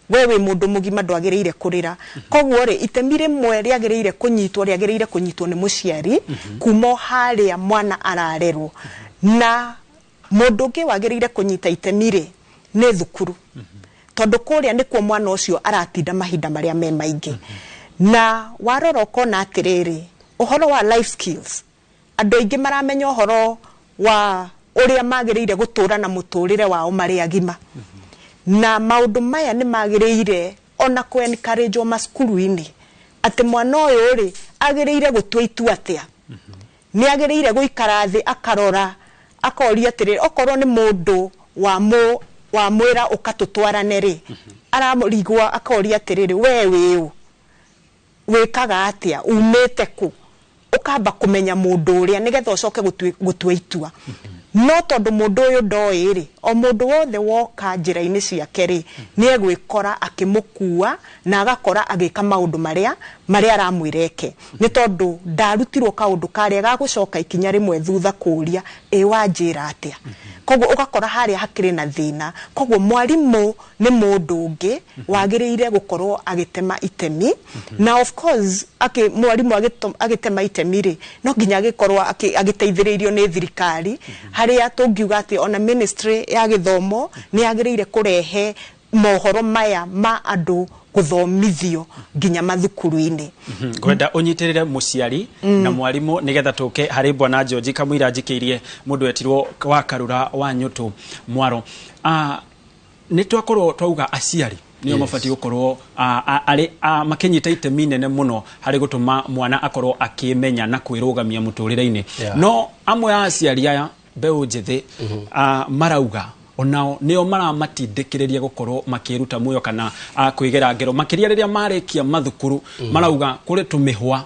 we wĩ mũndũ mũgima ndwagĩrĩire kũrĩra. Koguo rĩ, itemi rĩmwe rĩagĩrĩire kũnyitwo, rĩagĩrĩire kũnyitwo nĩ mũciari kuma o harĩa mwana ararerwo. Na mũndũ ũngĩ wagĩrĩire kũnyita itemi rĩ, nĩ thukuru, tondũ kũrĩa nĩkuo mwana ũcio aratinda mahinda marĩa me maingĩ. Na warora ũkona atĩrĩrĩ, ũhoro wa life skills, andũ aingĩ maramenya ũhoro wa ũrĩa magĩrĩire gũtũra na mũtũrĩre wao marĩ agima, na maũndũ maya nĩ magĩrĩire ona kũ encourage macukuru-inĩ, atĩ mwana ũyũ rĩ, agĩrĩire gũtua itua atĩa, nĩ agĩrĩire gũikara thĩ akarora akoria atĩrĩrĩ, okorwo nĩ mũndũ wamwĩra ũka tũtwarane rĩ, aramũrigwo akoria atĩrĩrĩ, we wĩũ, wĩkaga atĩa, umĩte kũ, ũkamba kũmenya mũndũ ũrĩa nĩgetha ũcoke gũtua itua. No tondũ mũndũ ũyũ ndoĩ rĩ, o mũndũ wothe woka njĩra-inĩ ciake rĩ, nĩ egwĩkora akĩmũkua na agakora agĩka maũndũ marĩa aramwĩra eke, nĩ tondũ ndarutirwo kaũndũ karĩa gagũcoka ikinya rĩmwe thutha kũũria, ĩ wanjĩra atĩa? Koguo ũgakora harĩa hakĩrĩ na thĩna. Koguo mwarimũ nĩ mũndũ ũngĩ wagĩrĩire gũkorwo agĩtema itemi. Na of course mwarimũ agĩtema itemi rĩ, no nginya agĩkorwo agĩteithĩrĩirio nĩ thirikari, harĩa tũngiuga atĩ ona ministry ya gĩthomo nĩ yagĩrĩire kũrehe mohoro maya ma andũ gũthomithio nginya mathukuru-inĩ. Ngwenda ũnyitĩrĩre mũciari na mwarimũ nĩgetha tũke harĩ bwana George kamũira njikĩirie mũndũ wetirwo wa Karura wa Nyũtũ Mwaro. Nĩ twakorwo twauga aciari nĩo mabatiĩ gũkorwo arĩ makĩnyita itemi nene mũno harĩ gũtũma mwana akorwo akĩmenya na kwĩrũgamia mũtũrĩre-inĩ. No amwe a aciari aya mbeũ njĩthĩ marauga onao nĩo maramatindĩkĩrĩria gũkorwo makĩruta muoyo kana kwĩgera ngero, makĩria rĩrĩa marĩkia mathukuru. Marauga kũrĩ tũmĩhwa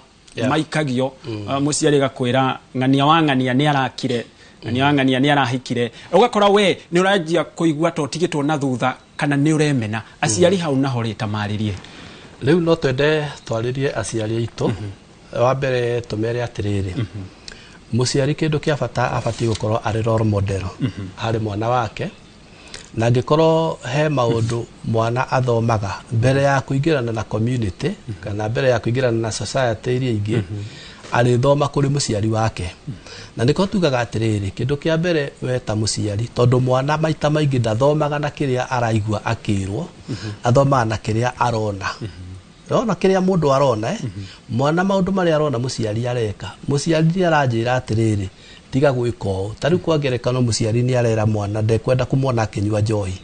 maikagio, mũciari agakwĩra ng'ania wa ng'ania nĩ arakire, ng'ania wa ng'ania nĩ arahikire, ũgakora we nĩ ũranjia kũigua ta ũtigĩtwo na thutha kana nĩ ũremena. Aciari hau naho rĩ, tamarĩrie. Rĩu no twende twarĩrie aciari aitũ. Wa mbere tũmere atĩrĩrĩ, mũciari kĩndũ kĩa bata abatiĩ gũkorwo arĩ role model harĩ mwana wake, na angĩkorwo he maũndũ mwana athomaga mbere ya kũingĩrana na community kana mbere ya kũingĩrana na society iria ingĩ, arĩthoma kũrĩ mũciari wake. Na nĩko tugaga atĩrĩrĩ, kĩndũ kĩa mbere we ta mũciari, tondũ mwana maita maingĩ ndathomaga na kĩrĩa araigua akĩrwo, athomaga na kĩrĩa arona. Rona kĩrĩa mũndũ arona, mwana maũndũ marĩa arona mũciari areka. Mũciari nĩ aranjĩra atĩrĩrĩ, tiga gwĩka ũũ. Ta rĩu kwa ngerekano, mũciari nĩ arera mwana ndekwenda kũmwona akĩnyua njohi,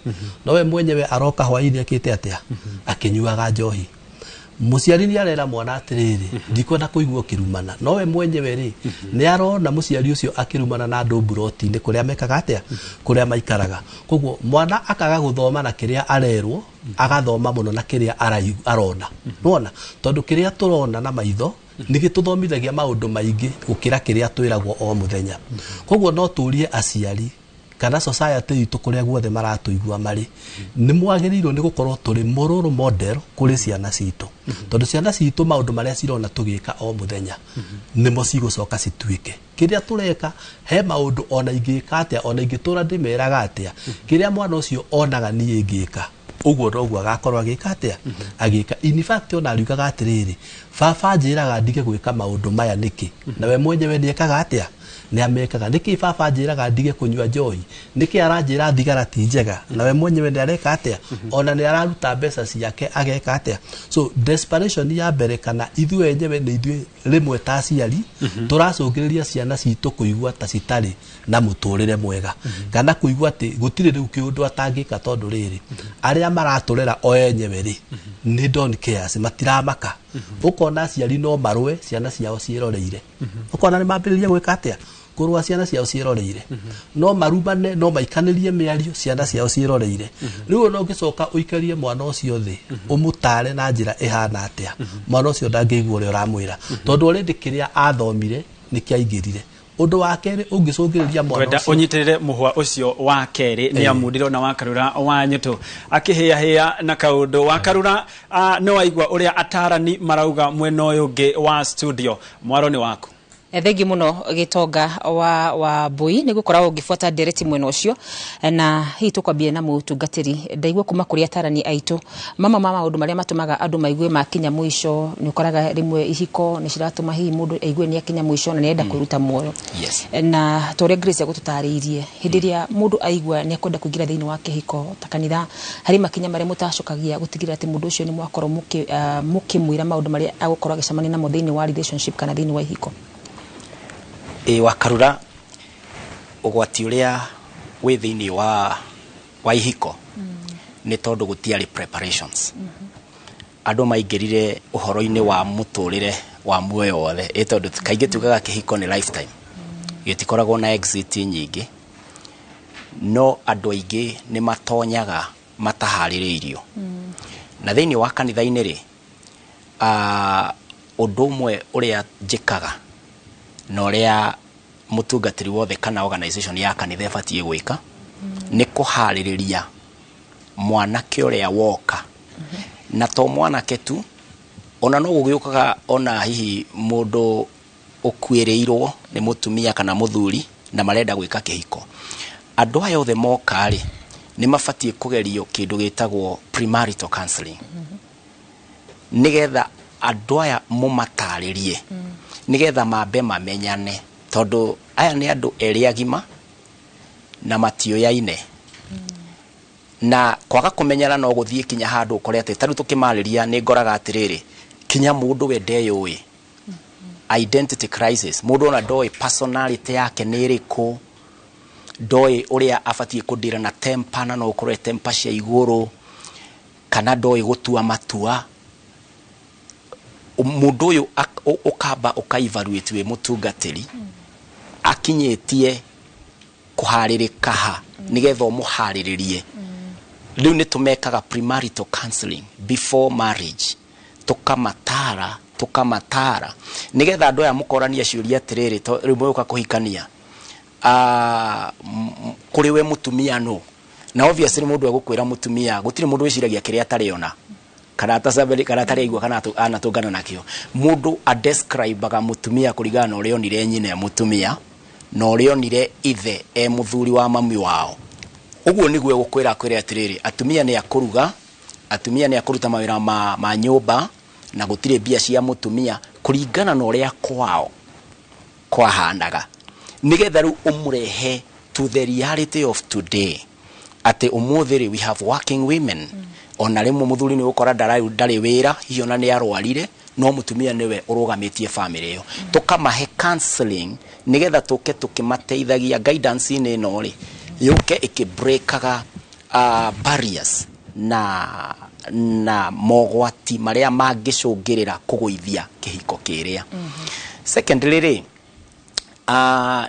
no we mwenyewe aroka hwaĩ-inĩ akĩte atĩa? Akĩnyuaga njohi. Mũciari nĩ arera mwana atĩrĩrĩ, ndikwenda kũigua ũkĩrumana, no we mwenyewe rĩ, nĩ arona mũciari ũcio akĩrumana na andũ mburoti-inĩ kũrĩa mekaga atĩa, kũrĩa maikaraga. Koguo mwana akaga gũthoma na kĩrĩa arerwo, agathoma mũno na kĩrĩa arona. Nĩwona, tondũ kĩrĩa tũrona na maitho nĩ gĩtũthomithagia maũndũ maingĩ gũkĩra kĩrĩa twĩragwo o mũthenya. Koguo no tũrie aciari kana society itũ kũrĩa guothe maratũigua marĩ, nĩ mwagĩrĩirwo nĩ gũkorwo tũrĩ role model kũrĩ ciana citũ, tondũ ciana citũ maũndũ marĩa cirona tũgĩka o mũthenya nĩmo cigũcoka cituĩke kĩrĩa tũreka. He maũndũ ona ingĩka atĩa, ona ingĩtũra ndĩmeraga atĩa, kĩrĩa mwana ũcio onaga niĩ ngĩka ũguo noguo agakorwo agĩka atĩa, agĩka. In fact, ona ariugaga atĩrĩrĩ, baba anjĩraga ndige gwĩka maũndũ maya nĩkĩ, na we mwenyewe nĩ ekaga atĩa? Nĩ amekaga. Nĩkĩ baba anjĩraga ndige kũnyua njohi? Nĩkĩ aranjĩra thigara ti njega, na we mwenyewe nĩ areka atĩa? Ona nĩ araruta mbeca ciake ageka atĩa? So desperation ya mbere, kana ithuĩ enyewe nĩ ithuĩ rĩmwe ta aciari tũracũngĩrĩria ciana citũ kũigua ta citarĩ na mũtũrĩre mwega, kana kũigua atĩ gũtirĩ rĩu kĩũndũ atangĩka, tondũ rĩrĩ arĩa maratũrera o enyewe rĩ, nĩ don't cares, matiramaka. Ũkona aciari no marũe ciana ciao ciĩroreire, ũkona nĩ mambĩrĩria gwĩka atĩa? Kũrũa ciana ciao ciĩroreire. No marumane, no maikanĩrie mĩario ciana ciao ciĩroreire. Rĩu ona ũngĩcoka ũikarie mwana ũcio thĩ ũmũtare na njĩra ĩhana atĩa, mwana ũcio ndangĩigua ũrĩa ũramwĩra, tondũ already kĩrĩa athomire nĩ kĩaingĩrire. Ũndũ wa kerĩ ũngĩcũngĩrĩria mwana Ngwenda ũcio ũnyitĩrĩre mũhwa ũcio wa kerĩ nĩ amu ndĩrona Wakarura wa Nyũtũ akĩhĩahĩa na kaũndũ. Wakarura, nĩ waigua ũrĩa atarani marauga mwena ũyũ ũngĩ wa studio. Mwaro nĩ waku. Thengiũ mũno Gĩtonga wa Mbui nĩ gũkoragwo ũngĩbuata ndereti mwena ũcio. Na hihi tũkwambia na mũtungatĩri, ndaigua kuma kũrĩ atarani aitũ mama ma maũndũ marĩa matũmaga andũ maigue makinya mũico. Nĩ ũkoraga rĩmwe ihiko nĩ ciratũma hihi mũndũ aigue nĩ akinya mũico na nĩ arenda kwĩruta muoyo. Na ta ũrĩa Grace agũtũtarĩirie, hĩndĩ ĩrĩa mũndũ aigua nĩ akwenda kũingĩra thĩinĩ wa kĩhiko, ta kanitha harĩ makinya marĩa mũtacokagia gũtigĩrĩra atĩ mũndũ ũcio nĩ mwakorwo mũkĩmwĩra maũndũ marĩa agũkorwo agĩcemania namo thĩinĩ wa relationship kana thĩinĩ wa ihiko? Ĩ Wakarura, ũgwati ũrĩa wĩ thĩinĩ wa ihiko nĩ tondũ gũtiarĩ preparations. Andũ maingĩrire ũhoro-inĩ wa mũtũrĩre wa muoyo wothe, ĩ tondũ kaingĩ tugaga kĩhiko nĩ lifetime, gĩtikoragwo na exit nyingĩ, no andũ aingĩ nĩ matonyaga mataharĩrĩirio. Na thĩinĩ wa kanitha-inĩ rĩ, ũndũ ũmwe ũrĩa njĩkaga na ũrĩa mũtungatĩri wothe kana organization ya kanitha ĩbatiĩ gwĩka nĩ kũharĩrĩria mwanake ũrĩa woka. Na to mwanake tu, ona no gũgĩũkaga ona hihi mũndũ ũkuĩrĩirwo nĩ mũtumia kana mũthuri na marenda gwĩka kĩhiko. Andũ aya othe moka rĩ, nĩ mabatiĩ kũgerio kĩndũ gĩtagwo premarital counseling, nĩgetha andũ aya mũmatarĩrie, nĩgetha mambe mamenyane, tondũ aya nĩ andũ erĩ agima na matiũyaine. Na kwaga kũmenyana no gũthiĩ kinya handũ ũkore atĩ ta rĩu tũkĩmarĩria nĩ ngoraga atĩrĩrĩ, kinya mũndũ we ndeyũĩ, identity crisis, mũndũ ona ndoĩ personality yake nĩ ĩrĩkũ, ndoĩ ũrĩa abatiĩ kũndĩra na temper, na no ũkorwo temper cia igũrũ, kana ndoĩ gũtua matua. Mũndũ ũyũ ũkamba ũka evaluate wĩ mũtungatĩri akinyĩtie kũharĩrĩka ha, nĩgetha ũmũharĩrĩrie. Rĩu nĩ tũmekaga premarital counseling before marriage, tũkamatara nĩgetha andũ aya mũkorania ciũria atĩrĩrĩ, rĩu mũgũka kũhikania, kũrĩ we mũtumia nũ? Na obviously mũndũ egũkwĩra mũtumia, gũtirĩ mũndũ wĩciragia kĩrĩa atarĩ ona kana atacaberi kana atarĩ aigua kana anatũngana nakĩo. Mũndũ adescribaga mũtumia kũringana na ũrĩa onire nyina e mũtumia na ũrĩa onire ithe e mũthuri wa mami wao. Ũguo nĩguo egũkwĩra, akwĩre atĩrĩrĩ, atumia nĩ akũruga, atumia nĩ akũruta mawĩra ma nyũmba, na gũtirĩ mbia cia mũtumia, kũringana na ũrĩa kwao kwahanaga, nĩgetha rĩu ũmũrehe to the reality of today, atĩ ũmũthĩ rĩ, we have working women. Ona rĩmwe mũthuri nĩ ũgũkora ndarĩ wĩra, hihi ona nĩ arwarire, no mũtumia nĩwe ũrũgamĩtie family ĩyo. Tũkamahe counseling nĩgetha tũke tũkĩmateithagia guidance-inĩ ĩno rĩ, yũke ĩkĩbreakaga barriers na mogwati marĩa mangĩcũngĩrĩra kũgũithia kĩhiko kĩrĩa. Secondly rĩ,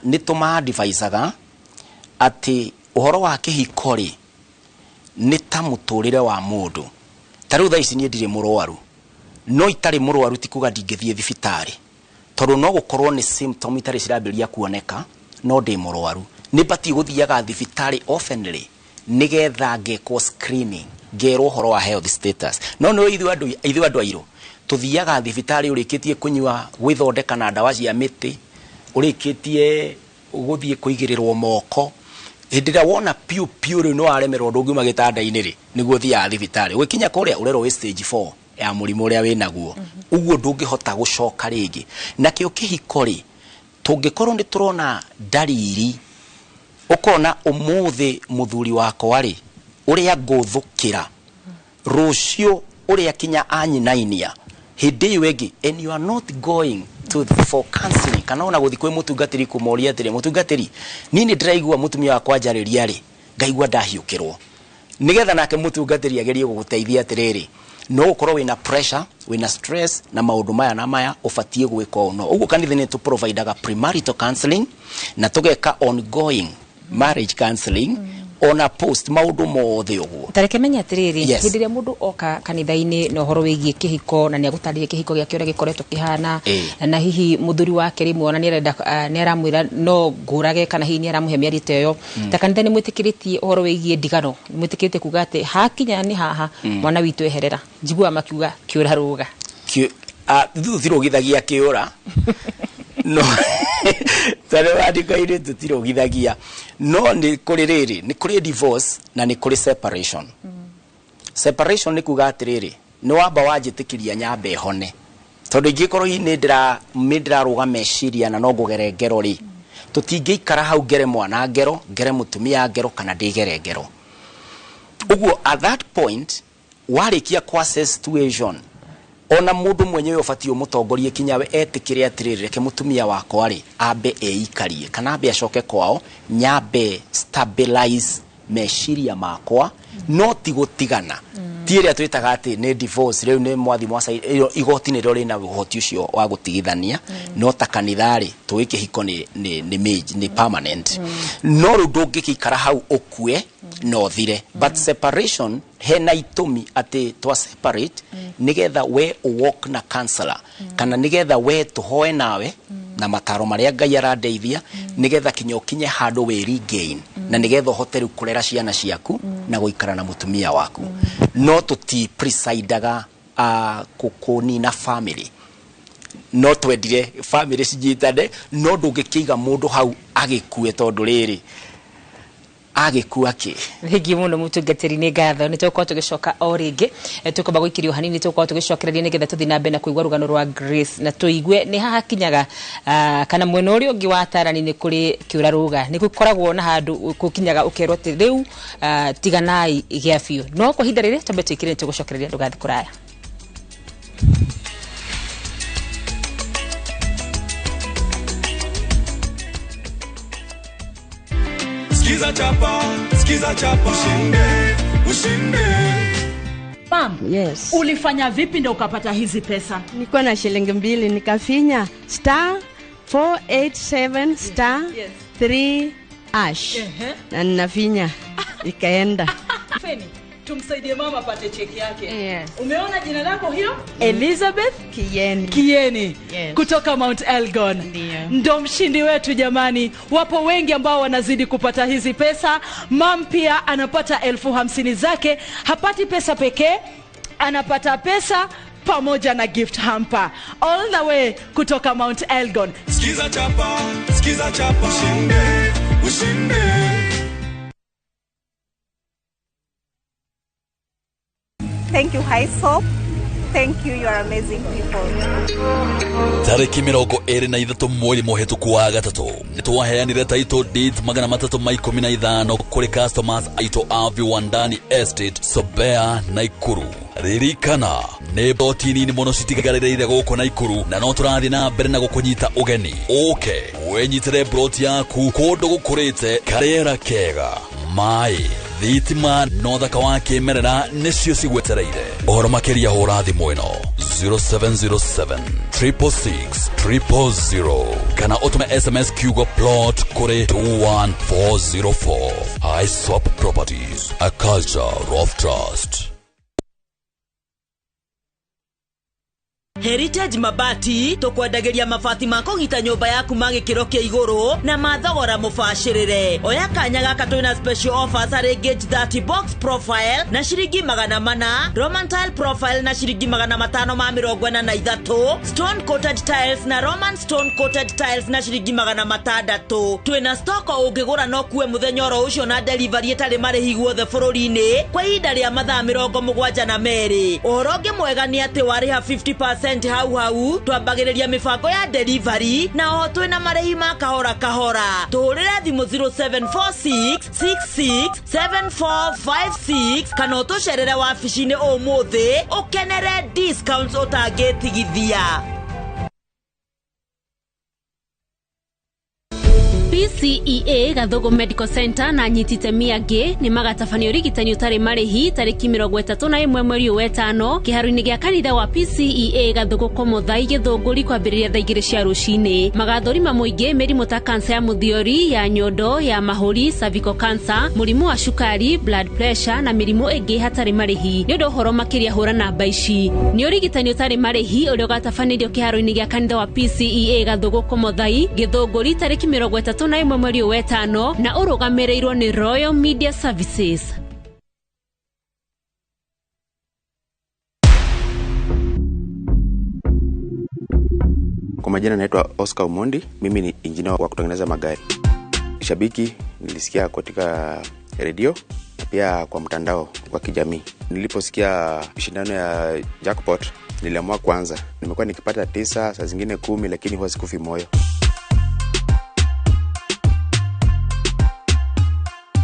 nĩ tũma-advisaga atĩ ũhoro wa kĩhiko rĩ, nĩ ta mũtũrĩre wa mũndũ. Ta rĩu thaa ici niĩ ndirĩ mũrwaru, no itarĩ mũrwaru ti kuga ndingĩthiĩ thibitarĩ, tondũ no gũkorwo nĩ symptom itarĩ cirambĩrĩria kuoneka, no ndĩ mũrwaru. Nĩ batiĩ gũthiaga thibitarĩ oftenly nĩgetha ngekwo screening, ngerwo ũhoro wa health status. No nĩ ithuĩ andũ airũ tũthiaga thibitarĩ ũrĩkĩtie kũnyua, gwĩthondeka na ndawa cia mĩtĩ, ũrĩkĩtie gũthiĩ kũigĩrĩrwo moko, hĩndĩ ĩrĩa wona piũ piũ rĩu nĩ waremerwo ndũngiuma gĩtanda-inĩ rĩ, nĩguo ũthiaga thibitarĩ. Ũgĩkinya kũrĩa ũrerwo wĩ stage 4 ya mũrimũ ũrĩa wĩnaguo, ũguo ndũngĩhota gũcoka rĩngĩ. Nakĩo kĩhiko rĩ, tũngĩkorwo nĩ tũrona ndariri, ũkona ũmũthĩ mũthuri wakwa rĩ, ũrĩa ngũthũkĩra rũciũ, ũrĩa kinya anyinainia hĩndĩ ĩyo ĩngĩ, and you are not going to for counseling kana ona gũthiĩ kwĩ mũtungatĩri kũmoria atĩrĩ, mũtungatĩri, niĩ nĩ ndĩraigua mũtumia wakwa njarĩria rĩ, ngaigua ndahiũkĩrwo, nĩgetha nake mũtungatĩri agerie gũgũteithia atĩrĩrĩ, no ũkorwo wĩna pressure, wĩna stress na maũndũ maya na maya, ũbatiĩ gwĩka ũũ. No ũguo kanitha nĩ tũprovidaga premarital counseling na tũgeka ongoing marriage counseling ona post maũndũ mothe ũguo. Tareke menye atĩrĩrĩ, Yes. hĩndĩ ĩrĩa mũndũ oka kanitha-inĩ na ũhoro wĩgiĩ kĩhiko na nĩ agũtarĩria kĩhiko gĩake ũrĩa gĩkoretwo kĩhana, na hihi mũthuri wake rĩmwe ona nĩarenda, nĩaramwĩra no ngũrage, kana hihi nĩaramũhe mĩario ta ĩyo, ta kanitha nĩ mwĩtĩkĩrĩtie ũhoro wĩgiĩ ndigano? Nĩ mwĩtĩkĩrĩtie kuga atĩ hakinya nĩ haha, mwana witũ eherera? Njiguaga makiuga kĩũra rũga. Ithuĩ tũtirũgithagia kĩũra. No tondũ andĩko-inĩ tũtirũgithagia, no nĩ kũrĩ rĩrĩ, nĩ kũrĩ divorce na nĩ kũrĩ separation. Separation nĩ kuga atĩrĩrĩ, nĩ wamba wanjĩtĩkĩria nyambe hone, tondũ ingĩkorwo hihi nĩ ndĩrarũga meciria na no ngũgere ngero rĩ, tũtingĩikara hau ngere mwana ngero, ngere mũtumia ngero, kana ndĩgere ngero. Ũguo at that point warĩkia ku assess situation, ona mũndũ mwenyewe ũbatiĩ ũmũtongorie kinya we etĩkĩre atĩrĩrĩ, reke mũtumia wakwa rĩ ambe eikarie kana ambe acoke kwao, nyambe stabilize meciria makwa. No ti gũtigana, ti ĩrĩa twĩtaga atĩ nĩ divorce. Rĩu nĩ mwathi mwasa igoti nĩrĩo rĩna ũhoti ũcio wa gũtigithania. No ta kanitha rĩ, tũĩ kĩhiko nĩ permanent. No rĩu ndũngĩgĩikara hau ũkue na ũthire. But separation hena itũmi atĩ twa separate nĩgetha we walk na counselor, kana nĩgetha we tũhoe nawe na mataro marĩa Ngai arandeithia, nĩgetha kinya ũkinye handũ wĩ regain na nĩgetha ũhote rĩu kũrera ciana ciaku na gũikara na mũtumia waku. No tũti presidaga kũnina family. No twendire family cinyitane, no ndũngĩkĩiga mũndũ hau agĩkue, tondũ rĩrĩ agĩkua kĩ? Thengiũ mũno mũtungatĩri, nĩ ngatho. Nĩ tũgũkorwo tũgĩcoka o rĩngĩ. Tũkwamba gũikĩrio hanini, tũgũkorwo tũgĩcokereria nĩgetha tũthiĩ na mbere na kũigua rũgano rwa Grace na tũigue nĩ haha kinyaga kana mwena ũrĩa ũngĩ wa atarani nĩ kũrĩ kĩũra rũga, nĩ gũkoragwo na handũ gũkinyaga ũkerwo atĩ rĩu tiganai gĩa biũ. No kwa ihinda rĩrĩ twambe twĩkĩre, nĩ tũgũcokereria, ndũgathiĩ kũraya. Skiza chapa, skiza chapa, ushinde, ushinde. Mam, Yes. ulifanya vipi ndio ukapata hizi pesa? Nilikuwa na shilingi 2, nikafinya *487 *3# na ninafinya ikaenda. Feni, tumsaidie mama apate cheki yake. Yes. Umeona jina lako hilo? Elizabeth Kieni. Kieni. Yes. Kutoka Mount Elgon. Ndiyo. Ndo mshindi wetu jamani. Wapo wengi ambao wanazidi kupata hizi pesa. Mam pia anapata 50,000 zake. Hapati pesa pekee, anapata pesa pamoja na gift hamper. All the way kutoka Mount Elgon. Skiza chapa, skiza chapa, ushinde, ushinde. Thank you, HySoap. Thank you, you are amazing people. Tarĩki 23 mweri mũhĩtũku wa gatatũ nĩtwaheanire title deeds 315 kũrĩ customers aitũ a Viwandani Estate, Sobea, Naikuru. Ririkana nĩ boti nini mũno citigarĩrĩire gũkũ Naikuru, na no tũrathiĩ na mbere na gũkũnyita ũgeni ũke wĩnyitĩre broti yaku kũndũ gũkũrĩte, karĩera kega, maĩ, thitima na ũthaka wa kĩmerera nĩcio cigwetereire. Ũhoro makĩria hũra thimũ ĩno 0707 666 000 kana ũtũme SMS kiugo plot kũrĩ 21404. iSwap Properties, a culture of trust. Heritage Mabati tukwendagĩria mabati ma kũgita nyũmba yaku ma gĩkĩro kĩa igũrũ na mathogora mũbacĩrĩre. Oya kanya gaka twĩna special offers harĩ gauge 30 box profile na ciringi 400, Roman tile profile na ciringi 543, stone coated tiles na Roman stone coated tiles na ciringi 600. Twĩna stock ũngĩgũra no kuwe mũthenya oro ũcio na delivery ĩtarĩ marĩhi guothe bũrũri-inĩ kwa ihinda rĩa mathaa 72. Ũhoro ũngĩ mwega nĩ atĩ warĩha 50% hau hau twambagĩrĩria mĩbango ya delivery na oho twĩna marĩhi ma kahora kahora. Tũhũrĩre thimũ 0746 66 7456 kana ũtũcerere wabici-inĩ ũmũthĩ ũkenere discounts ũtangĩtigithia. PCEA Gathugu Medical Center na anyiti itemi angĩ nĩ magatabania ũrigitani ũtarĩ marĩhi tarĩki 31 mweri wa ĩtano kĩharo-inĩ gĩa kanitha wa PCEA Gathugu Komothai Gĩthũngũri kwambĩrĩria thaa 2 cia rũcinĩ. Magathũrima mũingĩ mĩrimũ ta kansa ya mũthiori, ya nyondo, ya mahũri, cervical cancer, mũrimũ wa cukari, blood pressure na mĩrimũ ĩngĩ hatarĩ marĩhi. Nĩ ũndũ ũhoro makĩria hũra namba ici. Nĩ ũrigitani ũtarĩ marĩhi ũrĩa ũgatabanĩrio kĩharo-inĩ gĩa kanitha wa PCEA Gathugu Komothai Gĩthũngũri tarĩki 31 mweri wa ĩtano na ũrũgamĩrĩirwo nĩ Royal Media Services. Kwa majina naitwa Oscar Omondi, mimi ni injinia wa kutengeneza magari. Shabiki nilisikia katika redio na pia kwa mtandao wa kijamii. Niliposikia shindano ya jackpot niliamua kwanza. Nimekuwa nikipata 9, saa zingine 10, lakini huwa sikufi moyo.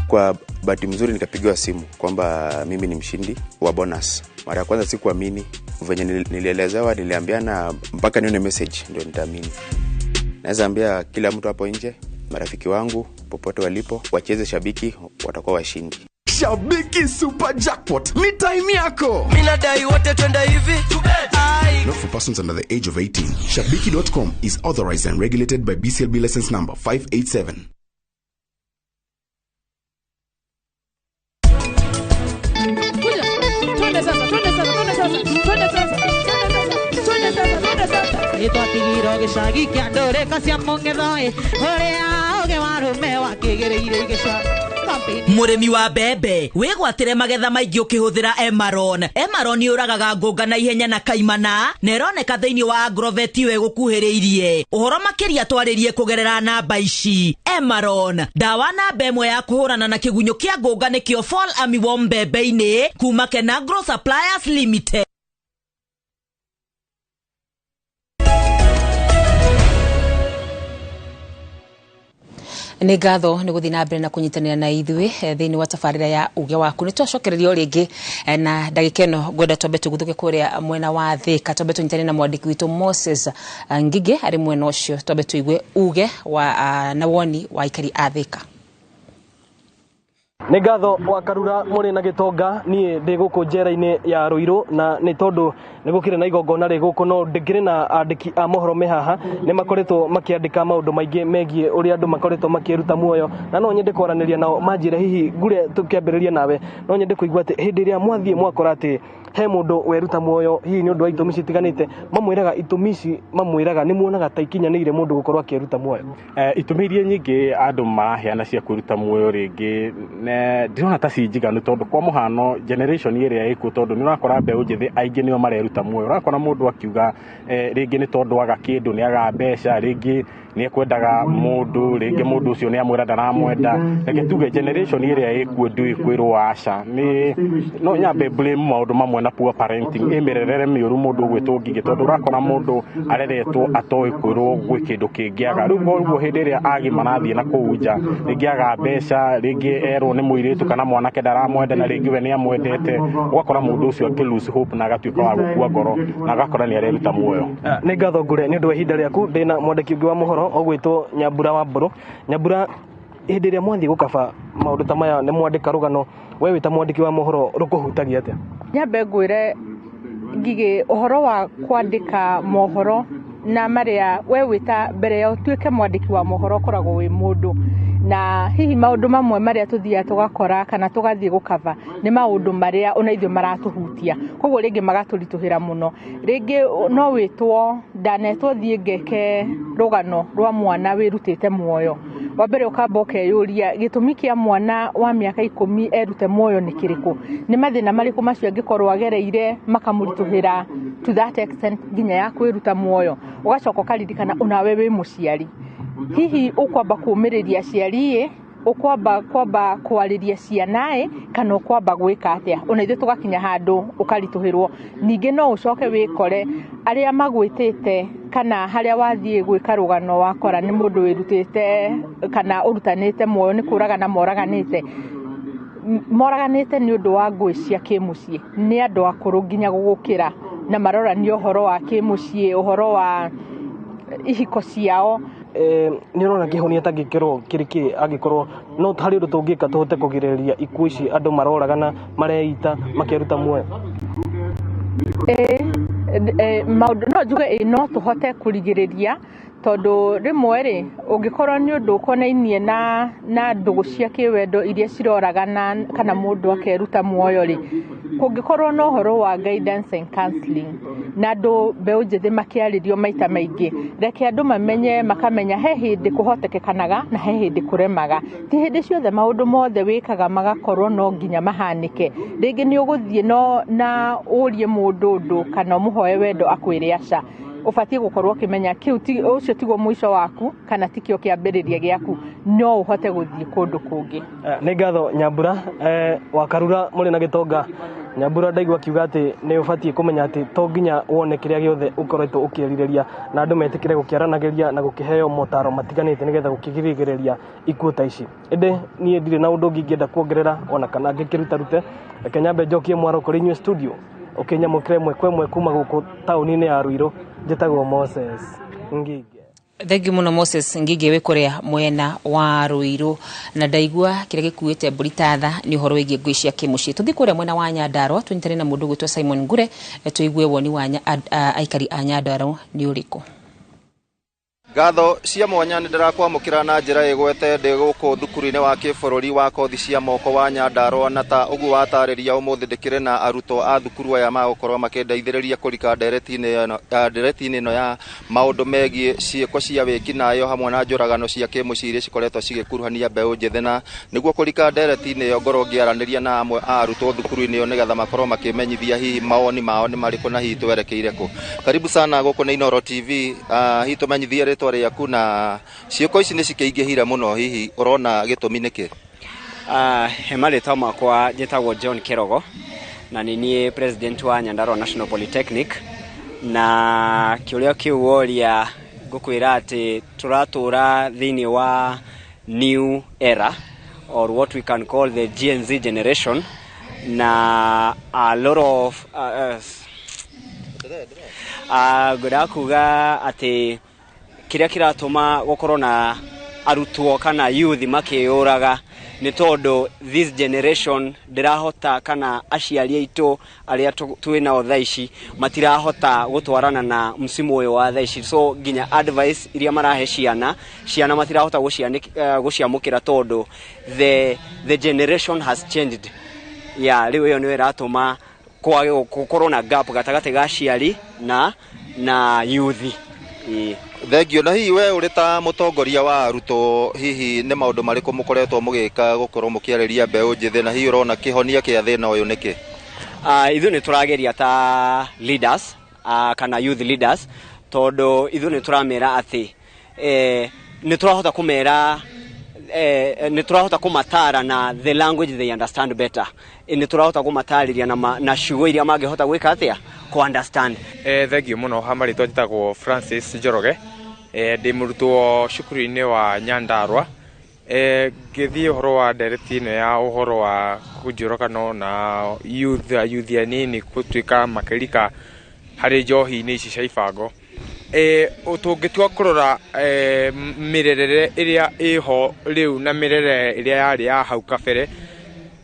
Kwa bahati mzuri nikapigiwa simu kwamba mimi ni mshindi wa bonus. Mara ya kwanza sikuamini, venye nilielezewa niliambiana mpaka nione message ndio nitaamini. Naweza ambia kila mtu hapo nje, marafiki wangu popote walipo, wacheze Shabiki, watakuwa washindi. Shabiki Super Jackpot ni time yako. Mimi nadai wote twende hivi. Not for persons under the age of 18. Shabiki.com is authorized and regulated by BCLB license number 587. Nitwatigirwo gĩcagi kĩa ndũrĩka cia mũng'ethoĩ ũrĩa ũgĩ wa rũme wakĩgĩrĩire igĩca. Mũrĩmi wa mbembe wĩgwatĩre magetha maingĩ ũkĩhũthĩra Emaron. Emaron yũragaga ngũnga na ihenya na kaimana na ĩroneka thĩinĩ wa Agrovet ĩyo ĩgũkuhĩrĩirie. Ũhoro makĩria twarĩrie kũgerera namba ici. Emaron, ndawa namba ĩmwe ya kũhũrana na kĩgunyũ kĩa ngũnga nĩkĩo Fall Armyworm mbembe-inĩ kuma Kenagro Suppliers Limited. Nĩ ngatho nĩ gũthiĩ na mbere na kũnyitanĩra na ithuĩ thĩinĩ wa tabarĩra ya uge waku. Nĩ twacokereria o rĩngĩ na ndagĩka ĩno ngwenda twambe tũguthũke kũrĩa mwena wa Thĩka, twambe tũnyitane na mwandĩki witũ Moses Ngigĩ arĩ mwena ũcio, twambe tũigue uge wa na woni wa aikari a Thĩka. Nĩ ngatho wa Karura mũrĩ na gĩtonga, niĩ ndĩ gũkũ njera-inĩ ya Ruiru na nĩ tondũ nĩ gũkĩrĩ na igongona rĩ gũkũ no ndĩkĩrĩ na andĩki a mohoro me haha nĩ makoretwo makĩandĩka maũndũ maingĩ megiĩ ũrĩa andũ makoretwo makĩruta muoyo, na no nyende kwaranĩria nao manjĩre hihi ngure tũkĩambĩrĩria nawe, no nyende kũigua atĩ hĩndĩ ĩrĩa mwathiĩ mwakora atĩ he mũndũ weruta muoyo hihi nĩ ũndũ wa itũmi citiganĩte, mamwĩraga itũmi ici mamwĩraga nĩ muonaga ta ikinyanĩire mũndũ gũkorwo akĩruta muoyo? Itũmi iria nyingĩ andũ maraheana cia kwĩruta muoyo rĩngĩ ndirona ta ci njiganu, tondũ kwa mũhano generation ĩrĩa ĩkuo, tondũ nĩ ũrakora mbeũ njĩthĩ aingĩ nĩo mareruta muoyo. Ũrakora mũndũ akiuga rĩngĩ nĩ tondũ aga kĩndũ, nĩ aga mbeca, rĩngĩ nĩ ekwendaga mũndũ, rĩngĩ mũndũ ũcio nĩ amwĩra ndaramwenda. Reke tuge generation ĩrĩa ĩkuo ndũĩ kwĩrwo aca. Nĩ no nyambe blame maũndũ mamwe na poor parenting, ĩ mĩrerere mĩũru mũndũ ũgwĩtwo Ngigĩ, tondũ ũrakora mũndũ areretwo atoĩ kwĩrwo gwĩ kĩndũ kĩngĩaga. Rĩu koguo hĩndĩ ĩrĩa agima athiĩ na kũu nja, rĩngĩ aga mbeca, rĩngĩ erwo nĩ mũirĩtu kana mwanake ndaramwenda na rĩngĩ we nĩ amwendete, ũgakora mũndũ ũcio akĩ lose hope na agatuĩka wa gũkua ngoro na agakora nĩ areruta muoyo. Nĩ ngatho Ngure nĩ ũndũ wa ihinda rĩaku. Ndĩna mwandĩki ũngĩ wa mohoro ũgwĩtwo Nyambura wa Mbũrũ. Nyambura, hĩndĩ ĩrĩa mwathiĩ gũkaba maũndũ ta maya nĩ mwandĩka rũgano, we wĩ ta mwandĩki wa mohoro rũkũhutagia atĩa? Nyambe ngwĩre Ngigĩ, ũhoro wa kwandĩka mohoro na marĩa we wĩta mbere ya ũtuĩke mwandĩki wa mohoro ũkoragwo wĩ mũndũ, na hihi maũndũ mamwe marĩa tũthiaga tũgakora kana tũgathiĩ gũkaba nĩ maũndũ marĩa ona ithuĩ maratũhutia, koguo rĩngĩ magatũritũhĩra mũno. Rĩngĩ no wĩtwo, ndanetwo thiĩ ngeke rũgano rwa mwana wĩrutĩte muoyo. Wa mbere ũkamba ũkeyũria gĩtũmi kĩa mwana wa mĩaka 10 erute muoyo nĩ kĩrĩkũ, nĩ mathĩna marĩkũ macio angĩkorwo agereire makamũritũhĩra to that extent nginya ya kwĩruta muoyo. Ũgacoka ũkaririkana onawe wĩ mũciari, hihi ũkwamba kũũmĩrĩria aciari ĩ, ũkwamba kwamba kwarĩria ciana ĩ, kana ũkwamba gwĩka atĩa? Ona ithuĩ tũgakinya handũ ũkaritũhĩrwo. Ningĩ no ũcoke wĩkore arĩa magwĩtĩte kana harĩa wathiĩ gwĩka rũgano wakora nĩ mũndũ wĩrutĩte kana ũrutanĩte muoyo, nĩ kũragana moraganĩte moraganĩte nĩ ũndũ wa ngũĩ cia kĩmũciĩ, nĩ andũ akũrũ nginya gũgũkĩra na marorania ũhoro wa kĩmũciĩ, ũhoro wa ihiko ciao. Nĩ ũrona kĩhonia ta gĩkĩrwo kĩrĩ kĩ angĩkorwo no harĩ ũndũ tũngĩka tũhote kũgirĩrĩria ikuũ ici andũ maroragana mareita makeruta muoyo? Maũndũ no njuge ĩ no tũhote kũrigĩrĩria, tondũ rĩmwe rĩ ũngĩkorwo nĩ ũndũ ũkonainie na ndũgũ cia kĩwendo iria ciroragana kana mũndũ akeruta muoyo rĩ, kũngĩkorwo na ũhoro wa guidance and counseling na andũ mbeũ njĩthĩ makĩarĩrio maita maingĩ, reke andũ mamenye, makamenya he hĩndĩ kũhotekekanaga na he hĩndĩ kũremaga. Ti hĩndĩ ciothe maũndũ mothe wĩkaga magakorwo no nginya mahanĩke. Rĩngĩ nĩ ũgũthiĩ no na ũrie mũndũ ũndũ kana ũmũhoe wendo akwĩre aca. Ũbatiĩ gũkorwo ũkĩmenya kĩu ũcio tiguo mũico waku kana tikĩo kĩambĩrĩria gĩaku, no ũhote gũthiĩ kũndũ kũngĩ. Nĩ ngatho Nyambura. Wakarura mũrĩ na Gĩtonga. Nyambura ndaigua akiuga atĩ nĩ ũbatiĩ kũmenya atĩ to nginya wone kĩrĩa gĩothe ũkoretwo ũkĩrirĩria, na andũ metĩkĩre gũkĩaranagĩria na gũkĩheo motaro matiganĩte nĩgetha gũkĩgirĩrĩria ikuũ ta ici. Ĩndĩ niĩ ndirĩ na ũndũ ũngĩ ingĩenda kuongerera ona kana ngĩkĩrutarute. Reke nyambe njokie mwaro kũrĩ inyuĩ studio, ũkĩnyamũkĩre ĩmwe kwa ĩmwe kuma gũkũ taũni-inĩ ya Ruiru. Njĩtagwo Moses Ngige. Thengiũ mũno Moses Ngige wĩ kũrĩa mwena wa Ruiru. Na ndaigua kĩrĩa gĩkuĩte mbũri ta tha nĩ ũhoro wĩgiĩ ngũi cia kĩmũciĩ. Tũthiĩ kũrĩa mwena wa Nyandarũa tũnyitane na mũndũ ũgwĩtwo Simon Ngure, tũigue woni wa aikari a Nyandarũa nĩ ũrĩkũ. Ngatho cia mwanya nĩ ndĩrakwamũkĩra na njĩra ĩgwete ndĩ gũkũ thukuru-inĩ wa kĩbũrũri wa kothi cia moko wa Nyandarũa, na ta ũguo watarĩria ũmũthĩ ndĩkĩrĩ na arutwo a thukuru aya magũkorwo makĩndeithĩrĩria kũrika ndereti-inĩ ĩno ya maũndũ megiĩ ciĩko cia wĩkinaĩ hamwe na njũragano cia kĩmũciĩ iria cikoretwo cigĩkuruhania mbeũ njĩthĩ, na nĩguo kũrika ndereti-inĩ ĩyo ngorwo ngĩaranĩria na amwe a arutwo thukuru-inĩ ĩyo nĩgetha makorwo makĩmenyithia hihi mawoni mao nĩ marĩkũ na hihi twerekeire kũ. Karibu sana gũkũ nĩ Inooro TV. Hihi tũmenyithie rĩtwa rĩaku na ciĩko ici nĩ cikĩingĩhire mũno, hihi ũrona gĩtũmi nĩkĩ? He marĩtwa makwa njĩtagwo John Kerogo na nĩ niĩ president wa Nyandarua National Polytechnic, na kĩũria kĩu woria ngũkwĩra atĩ tũratũra thĩinĩ wa new era or what we can call the Gen Z generation, na a lot of ngwendaga kuga atĩ kĩrĩa kĩratũma gũkorwo na arutwo kana youth makĩyũraga nĩ tondũ this generation ndĩrahota, kana aciari aitũ arĩa twĩ nao thaa ici matirahota gũtwarana na msimu ũyũ wa thaa ici, so nginya advice iria marahe ciana matirahota gũciamũkĩra tondũ the generation has changed. Yeah, rĩu ĩyo nĩyo ĩratũma kwage gũkorwo na gap gatagatĩ ga aciari na youth. Thengio. Na hihi we ũrĩ ta mũtongoria wa arutwo, hihi nĩ maũndũ marĩkũ mũkoretwo mũgĩka gũkorwo mũkĩarĩria mbeũ njĩthĩ, na hihi ũrona kĩhonia kĩa thĩna ũyũ nĩkĩ? Ithuĩ nĩ tũrageria ta leaders, kana youth leaders, tondũ ithuĩ nĩ tũramera atĩ nĩ tũrahota kũmera, nĩ tũrahota kũmatara na the language they understand better. Nĩ tũrahota kũmatarĩria na ciugo iria mangĩhota gwĩka atĩa kũ understand. Thengio mũno. Ha marĩtwa njĩtagwo Francis Njoroge, ndĩ mũrutwo cukuru-inĩ wa Nyandarua. Ngĩthiĩ ũhoro wa ndereti ĩno ya ũhoro wa kũnjũragano na youth anini gũtuĩka makĩrika harĩ njohi-inĩ ici cia ibango, tũngĩtua kũrora mĩrerere ĩrĩa ĩho rĩu na mĩrerere ĩrĩa yarĩ ya hau kabere,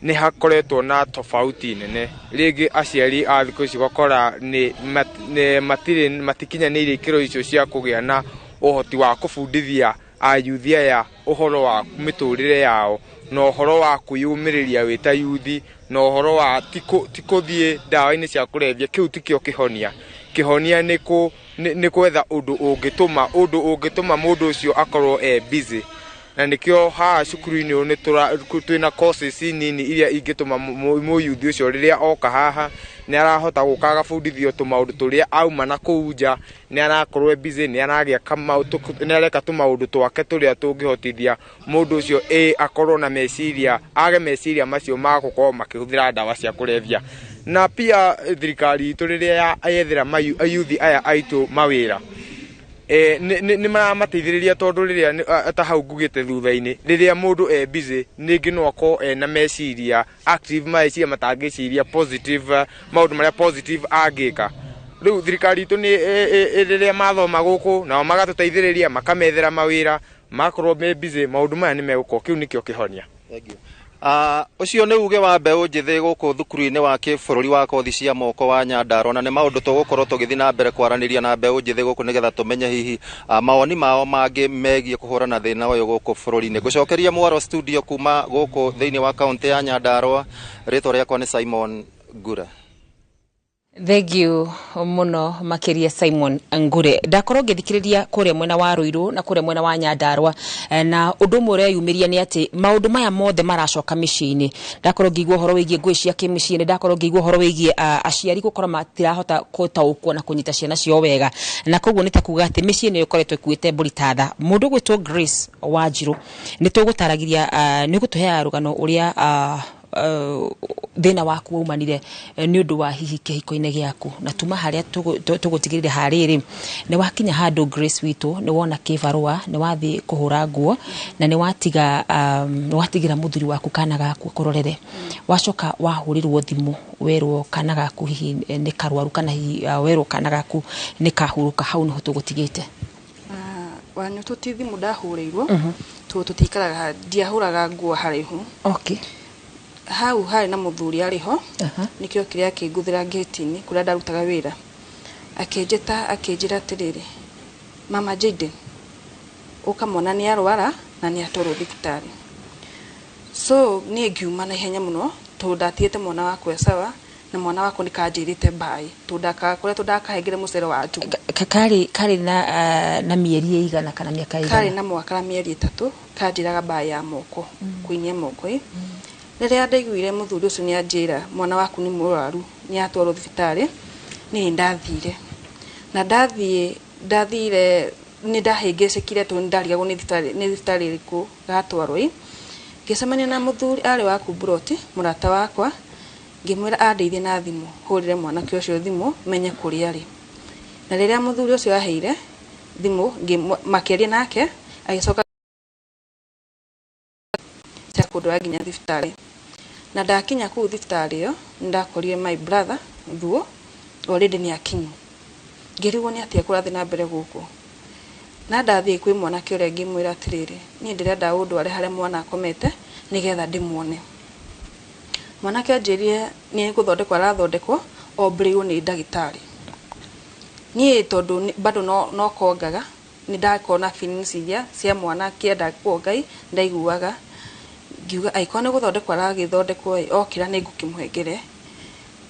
nĩ hakoretwo na tofauti nene. Rĩngĩ aciari a thikũ ici ũgakora nĩ matikinyanĩirie ikĩro icio cia kũgĩa na ũhoti wa kũbundithia ayuthi aya ũhoro wa mĩtũrĩre yao na ũhoro wa kwĩyũmĩrĩria wĩ ta yuthi na ũhoro wa ti kũthiĩ ndawa-inĩ cia kũrebia. Kĩu tikĩo kĩhonia. Kĩhonia nĩ kwetha ũndũ ũngĩtũma mũndũ ũcio akorwo e busy, na nĩkĩo haha cukuru-inĩ ũyũ twĩna courses nini iria ingĩtũma mũyuthi ũcio rĩrĩa oka haha nĩ arahota gũka agabundithio tũmaũndũ tũrĩa auma na kũu nja, nĩ arakorwo e busy, nĩ areka tũmaũndũ twake tũrĩa tũngĩhotithia mũndũ ũcio akorwo na meciria, age meciria macio ma gũkorwo makĩhũthĩra ndawa cia kũrebia. Na pia thirikari itũ rĩrĩa yethera ayuthi aya aitũ mawĩra, nĩ maramateithĩrĩria tondũ rĩrĩa ta hau ngugĩte thutha-inĩ, rĩrĩa mũndũ e busy ningĩ no akorwo ena meciria active, meciria matangĩciria positive, maũndũ marĩa positive angĩka. Rĩu thirikari itũ nĩ rĩrĩa mathoma gũkũ nao magatũteithĩrĩria makamethera mawĩra, makorwo me busy, maũndũ maya nĩ megũkorwo. Kĩu nĩkĩo kĩhonia. Ũcio nĩ uge wa mbeũ njĩthĩ gũkũ thukuru-inĩ wa kĩbũrũri wa kothi cia moko wa Nyandarua, na nĩ maũndũ tũgũkorwo tũgĩthiĩ na mbere kwaranĩria na mbeũ njĩthĩ gũkũ nĩgetha tũmenye hihi mawoni mao mangĩ megiĩ kũhũrana thĩna ũyũ gũkũ bũrũri-inĩ. Ngũcokeria mwaro studio kuma gũkũ thĩinĩ wa kaũntĩ ya Nyandarua. Rĩtwa rĩakwa nĩ Simon Ngure. Thank you muno makiria, Simon Ngure. Ndakorwo ngĩthikĩrĩria kũrĩa mwena wa Ruiru na kũrĩa mwena wa Nyandarua, na ũndũ ũmwe ũreyumĩria nĩ atĩ maũndũ maya mothe maracoka mĩciĩ-inĩ. Ndakorwo ngĩigua ũhoro wĩgiĩ ngũĩ cia kĩmĩciĩ-inĩ, ndakorwo ngĩigua ũhoro wĩgiĩ aciari gũkorwo matirahota gũtaũkwo na kũnyita ciana ciao wega, na koguo nĩ ta kuga atĩ mĩciĩ nĩ ĩkoretwo ĩkuĩte mbũri ta tha. Mũndũ ũgwĩtwo Grace Wanjirũ, nĩ tũgũtaragĩria, nĩ ũgũtũheaga rũgano ũrĩa thĩna waku waumanire nĩ ũndũ wa hihi kĩhiko-inĩ gĩaku, na tuma harĩa tũgũtigĩrĩre harĩrĩ nĩ wakinya handũ. Grace witũ, nĩ wona kĩbarũa, nĩ wathiĩ kũhũra nguo na nĩ watiga nĩ watigĩra mũthuri waku kana gaku kũrorere. Wacoka wahũrĩrwo thimũ, werwo kana gaku hihi nĩ karwaru, kana hihi werwo kana gaku nĩ kahurũka. Hau nĩho tũgũtigĩte. Wanyu, tũti thimũ ndahũrĩirwo, tondũ tũtikaraga, ndiahũraga nguo haraihu. Hau harĩ na mũthuri arĩ ho. Nĩkĩo kĩrĩa akĩngũthĩra ngĩti-inĩ kũrĩa ndarutaga wĩra, akĩnjĩta, akĩnjĩra atĩrĩrĩ, "Mama Jaden, ũka, mwana nĩ arwara na nĩ atwarwo thibitarĩ." So niĩ ngiuma na ihenya mũno, tondũ ndatigĩte mwana wakwa e sawa, na mwana wakwa nĩ kanjĩrĩte mbaĩ, tondũ ndakakoretwo ndakahengere mũcere wa njũgũ. Karĩ na mĩeri ĩigana kana mĩaka Karĩ ĩigana? na mwaka na mĩeri 3. Kanjĩraga mbaĩ ya moko, kũinia moko ĩ. Rĩrĩa ndaiguire mũthuri ũcio nĩ anjĩra mwana waku nĩ mũrwaru, nĩ atwarwo thibitarĩ, niĩ ndathire, na ndathiĩ, ndathire nĩ ndahĩngĩcĩkire, tondũ nĩ ndarigagwo nĩ thibitarĩ ĩrĩkũ gatwarwo ĩ. Ngĩcemania na mũthuri arĩ wa kumburoti, mũrata wakwa, ngĩmwĩra andeithie na thimũ, hũrĩre mwanake ũcio thimũ menye kũrĩa arĩ. Na rĩrĩa mũthuri ũcio aheire thimũ, makĩaria nake, agĩcoka cia kũndwara nginya thibitarĩ. Na ndakinya kũu thibitarĩ ĩyo, nĩ ndakorire my brother thuo already nĩ akinyu. Ngĩrigwo nĩ atĩa kũrathiĩ na mbere gũkũ. Na ndathiĩ kwĩ mwanake ũrĩa, ngĩmwĩra atĩrĩrĩ, "Niĩ ndĩrenda ũndware harĩa mwana akomete nĩgetha ndĩmuone." Mwanake anjĩrire nĩ gũthondekwo arathondekwo, ombĩrĩirwo nĩ ndagĩtarĩ. Niĩ tondũ bado no kongaga, nĩ ndakorwo na feelings iria cia mwana akĩenda kuonga, ndaiguaga ngiuga angĩkorwo nĩ gũthondekwo aragĩthondekwo ĩ, okĩra nĩ ngũkĩmũhengere,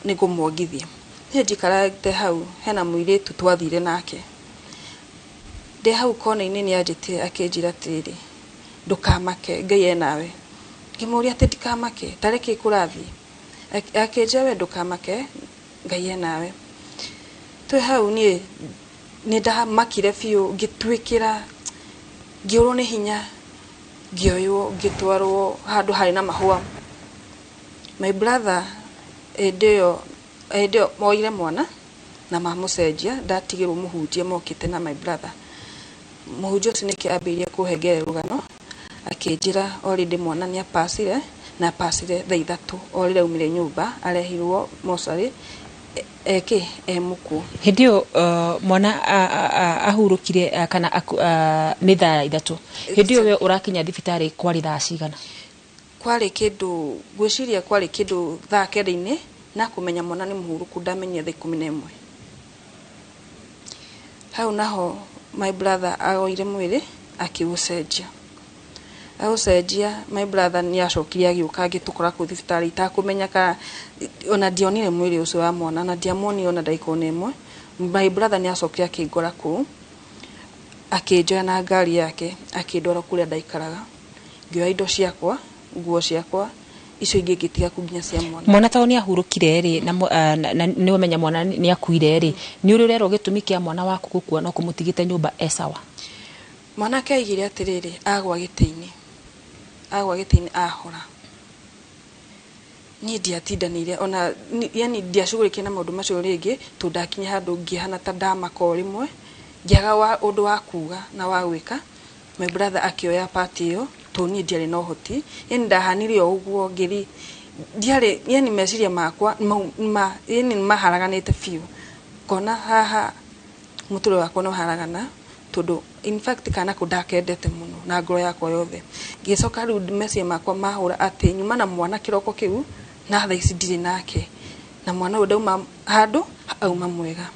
nĩ ngũmuongithia. Niĩ njikarĩte hau, hena mũirĩtu twathire nake. Ndĩ hau kona-inĩ, nĩ anjĩtire, akĩnjĩra atĩrĩrĩ, "Ndũkamake, Ngai enawe." Ngĩmũria atĩ ndikamake, tarĩ kĩ kũrathiĩ? Akĩnjĩra, "We ndũkamake, Ngai enawe." Twĩ hau, niĩ nĩ ndamakire biũ, ngĩtuĩkĩra, ngĩũrwo nĩ hinya, ngĩoywo, ngĩtwarwo handũ harĩ na mahũa. My brother hĩndĩ ĩyo moire mwana na mamũcenjia, ndatigĩrwo mũhunjia mokĩte na my brother. Mũhunjia ũcio nĩkĩo ambĩrĩirie kũhengere rũgano, akĩnjĩra already mwana nĩ apacire, na apacire thaa 3 o rĩrĩa aumire nyũmba, arehirwo mocarĩ eke e mũkuũ. Hĩndĩ ĩyo mwana ahurũkire kana nĩ thaa 3. Hĩndĩ ĩyo we ũrakinya thibitarĩ kwarĩ thaa cigana? Kwarĩ kĩndũ, ngwĩciria kwarĩ kĩndũ thaa 9-inĩ, na kũmenya mwana nĩ mũhurũku ndamenyire thaa 11. Hau naho my brother agoire mwĩrĩ, akĩũcenjia, aũcenjia. My brother nĩ acokire agĩũka, agĩtũkora kũu thibitarĩ itakũmenya kana ona ndionire mwĩrĩ ũcio wa mwana, na ndiamuonire ona ndagĩka ona ĩmwe. My brother nĩ acokire akĩngora kũu, akĩnjoya na ngari yake, akĩndwara kũrĩa ndaikaraga. Ngĩoya indo ciakwa, nguo ciakwa icio ingĩ ngĩtiga kũu, nginya cia mwana. Mwana tondũ nĩ ahurũkire rĩ, na nĩ wamenya mwana nĩ akuire rĩ, nĩ ũrĩ ũrerwo gĩtũmi kĩa mwana waku gũkua no kũmũtigĩte nyũmba e sawa? Mwanake aigire atĩrĩrĩ, agwa gĩtĩ-inĩ ahora. Niĩ ndiatindanĩire ona yani ndiacugurĩkire na maũndũ macio rĩngĩ, tondũ ndakinya handũ ngĩhana ta ndamaka o rĩmwe, ngĩaga wa ũndũ wa kuga na wa gwĩka. My brother akĩoya part ĩyo, tondũ niĩ ndiarĩ na ũhoti. Yani ndahanire o ũguo, ngĩri ndiarĩ, yani meciria makwa yani maharaganĩte biũ, ngona haha mũtũrĩre wakwa nĩ waharagana, tondũ in fact kana kau ndakendete mũno na ngoro yakwa yothe. Ngĩcoka rĩu meciria makwa mahũra atĩ nyuma na mwana kĩroko kĩu, na thaa ici ndirĩ nake, na mwana ũyũ ndauma handũ auma mwega.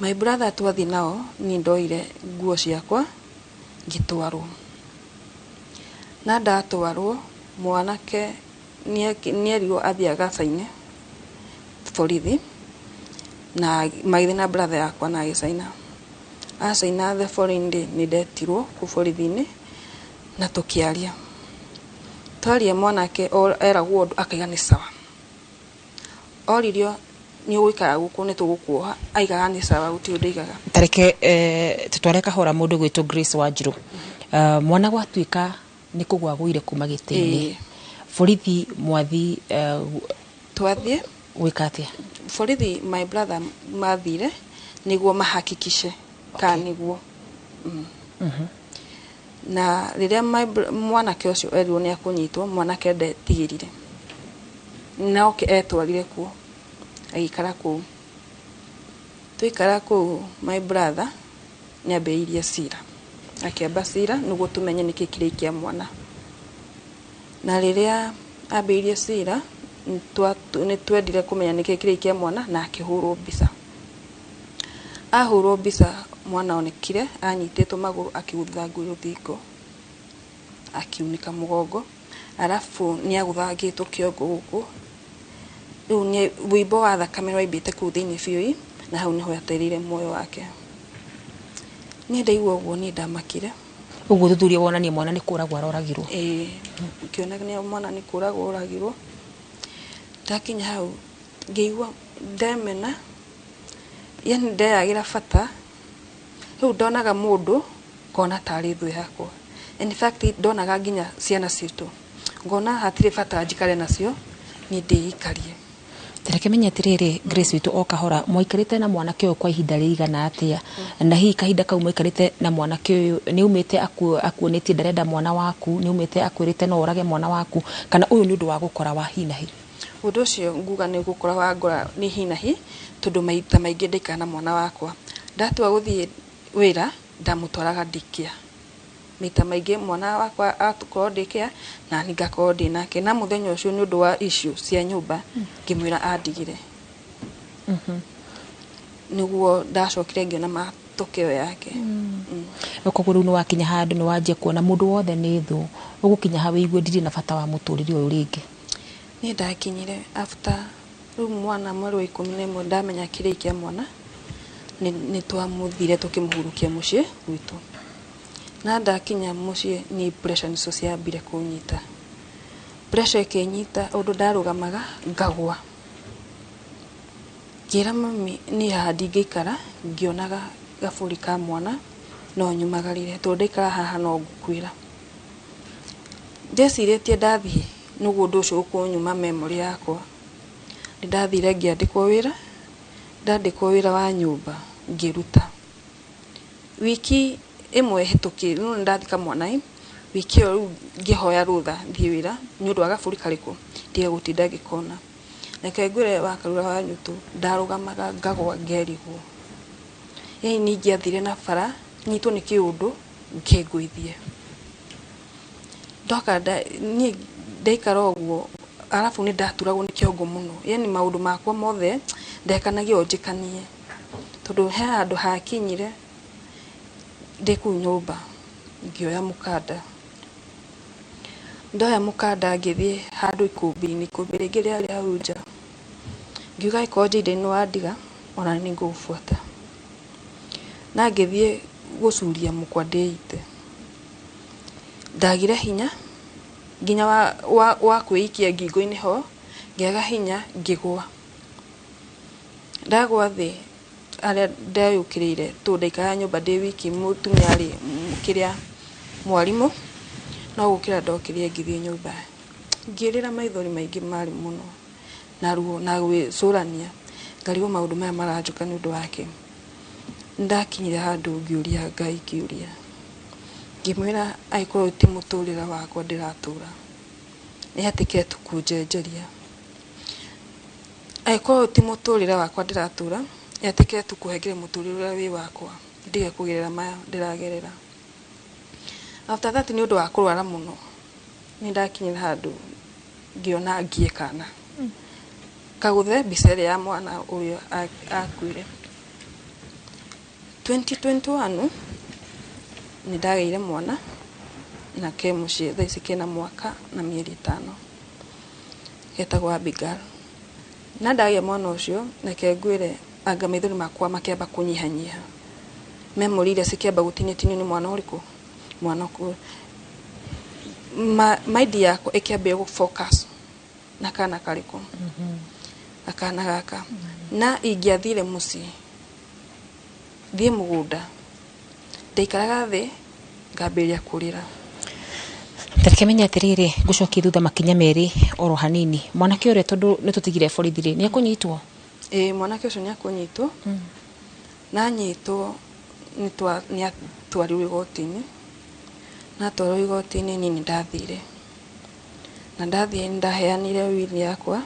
My brother twathiĩ nao, niĩ ndoire nguo ciakwa, ngĩtwarwo, na ndatwarwo mwanake nĩerirwo athiĩ agacaine borithi. Na magĩthiĩ na brother yakwa na agĩcaina. Acaina the following day nĩ ndetirwo kũu borithi-inĩ na tũkĩaria. Twaria mwanake eragwo ũndũ akaiga nĩ sawa. Oririo nĩ ũgũikara gũkũ nĩ tũgũkuoha, aigaga nĩ sawa, gũtirĩ ũndũ aigaga. Tareke tutware kahora mũndũ gwĩtwo Grace Wanjiru. Mwana gwatuĩka nĩ kũgwa agũire kuma gĩtĩ-inĩ, borithi mwathi twathiĩ gwĩka atĩa? Borithi my brother mathire nĩguo mahakikishe kana nĩguo. Na rĩrĩa mwanake ũcio erirwo nĩ akũnyitwo, mwanake ndetigĩrire, noke etwarire kuo agĩikara kũu. Twaikara kũu my brother nĩ ambĩrĩirie cira, akĩamba cira nĩguo tũmenye nĩkĩ kĩraikia mwana. Na rĩrĩa ambĩrĩirie cira nĩ twendire kũmenya nĩkĩ kĩraikia mwana, na akĩhũrwo mbica. Ahũrwo mbica mwana onekire anyitĩtwo magũrũ akĩgũthangwo rũthingo, akiunĩka mũgongo, arabu nĩ agũthangĩtwo kĩongo gũkũ. Rĩu nĩ wũimbo wa thakame waimbĩte kũu thĩinĩ biũ, na hau nĩho atereire muoyo wake. Niĩ ndaigua ũguo niĩ ndamakire. Ũguo ũthuthuria wonania mwana nĩ kũragwo aroragirwo. Ĩĩ, ngĩona nĩ mwana nĩ kũragwo oragirwo. Ndakinya hau ngĩigua ndemena, yani ndeyagĩra bata. Rĩu ndonaga mũndũ ngona tarĩ thũ yakwa. In fact ndonaga nginya ciana citũ ngona hatirĩ bata njikare nacio, niĩ ndĩikarie. Tareke menye atĩrĩrĩ, Grace witũ, o kahora mwaikarĩte na mwanake ũyũ kwa ihinda rĩigana atĩa? Na hihi kahinda kau mwaikarĩte na mwanake ũyũ nĩ umĩte akuonĩtie ndarenda mwana waku, nĩ umĩte akwĩrĩte no ũrage mwana waku, kana ũyũ nĩ ũndũ wa gũkora wa hi na hi? Ũndũ ũcio nguga nĩ gũkora wa ngora nĩ hi na hi, tondũ maita maingĩ ndaikara na mwana wakwa. Ndatua gũthiĩ wĩra ndamũtwaraga daycare. Maita maingĩ mwana wakwa akorwo daycare na niĩ ngakorwo ndĩ nake. Na mũthenya ũcio nĩ ũndũ wa issue cia nyũmba ngĩmwĩra andigĩre. Nĩguo ndacokire ngĩona matokeo yake. Koguo rĩu nĩ wakinya handũ nĩ wanjia kuona mũndũ wothe nĩ thũ, ũgũkinya hau wĩigue ndirĩ na bata wa mũtũrĩre ũyũ rĩngĩ. Niĩ ndakinyire after rĩu mwana mweri wa 11 ndamenya kĩrĩa kĩa mwana, nĩ twamũthire tũkĩmũhurukia mũciĩ gwitũ. Na ndakinya mũciĩ ni pressure nicio ciambire kũnyita. Pressure ĩkĩnyita ũndũ ndarũgamaga ngagwa. Ngĩra mami niĩ haha ndingĩikara ngĩonaga gabũri ka mwana no nyumagarire, tondũ ndaikara haha no ngũkuĩra. Ndecirĩtie ndathiĩ nĩguo ũndũ ũcio ũkũnyuma memory yakwa. Nĩ ndathire ngĩandĩkwo wĩra, ndandĩkwo wĩra wa nyũmba ngĩruta. Wiki ĩmwe hĩtũkĩre, no nĩ ndathika mwana ĩ, wiki ĩyo rĩu ngĩhoya rũtha thiĩ wĩra nĩ ũndũ wa gabũri karĩkũ ndige gũtinda ngĩkona. Reke ngwĩre wakarura wa nyutu, ndarũgamaga ngagwa ngerigwo. Yani niĩ ingĩathire na bara nyitwo nĩ kĩũndũ kĩngũithie. Ndoka niĩ ndaikara ũguo, arabu nĩ ndaturagwo nĩ kĩongo mũno. Yani maũndũ makwa mothe ndekanagia o njĩkanie, tondũ he handũ hakinyire ndĩ kũu nyũmba ngĩoya mũkanda. Ndoya mũkanda ngĩthiĩ handũ ikũmbĩ-inĩ, ikũmbĩ rĩngĩ rĩarĩ hau nja. Ngiuga angĩkorwo Jayden nĩ wandiga ona nĩ ngũgũbuata. Na ngĩthiĩ gũcuria mũkwa ndĩite. Ndagire hinya nginya wa kwĩikia ngingo-inĩ ho, ngĩaga hinya ngĩgũa. Ndagũa thĩ harĩa ndeyũkĩrĩire, tondũ ndaikaraga nyũmba ndĩ wiki, mũtumia arĩ kĩrĩa mwarimũ, no gũkĩra ndokĩrire ngĩthiĩ nyũmba. Ngĩrĩra maithori maingĩ marĩ mũno na ruo na gwĩcũrania, ngarigwo maũndũ maya maranjũka nĩ ũndũ wake. Nĩndakinyire handũ ngĩũria Ngai kĩũria, ngĩmwĩra angĩkorwo ũyũ ti mũtũrĩre wakwa ndĩratũra, nĩ etĩkĩre tu kũnjenjeria. Angĩkorwo ũyũ ti mũtũrĩre wakwa ndĩratũra, etĩkĩre tu kũhengere mũtũrĩre ũrĩa wĩ wakwa, ndige kũgerera maya ndĩragerera. After that nĩ ũndũ wa kũrwara mũno, nĩ ndakinyire handũ ngĩona ngie kana kagũthe mbica ĩrĩa ya mwana ũrĩa akuire. 2021 nĩ ndagĩire mwana na ke mũciĩ thaa ici kena mwaka na mĩeri 5, getagwo Abigail. Na ndagĩa mwana ũcio, reke ngwĩre Anga maithori makwa makĩamba kũnyihanyiha, memory iria cikĩamba gũtinio nĩ mwana ũrĩkũ, mwana ũkũ mind yakwa ĩkĩambia gũ focus na kana karĩkũ, na kana gaka. Na ingĩathire mũciĩ, thiĩ mũgũnda, ndaikaraga thĩ ngambĩrĩria kũrĩra. Tareke menye atĩrĩrĩ, ngũcokie thutha makinya merĩ oro hanini. Mwanake ũrĩa, tondũ nĩ tũtigire borithi rĩ, nĩ ekũnyitwo? Ĩĩ, mwanake ũcio nĩ akũnyitwo. Na anyitwo nĩ atwarirwo igoti-inĩ. Na atwarwo igoti-inĩ, niĩ nĩ ndathire, na ndathiĩ nĩ ndaheanire will yakwa,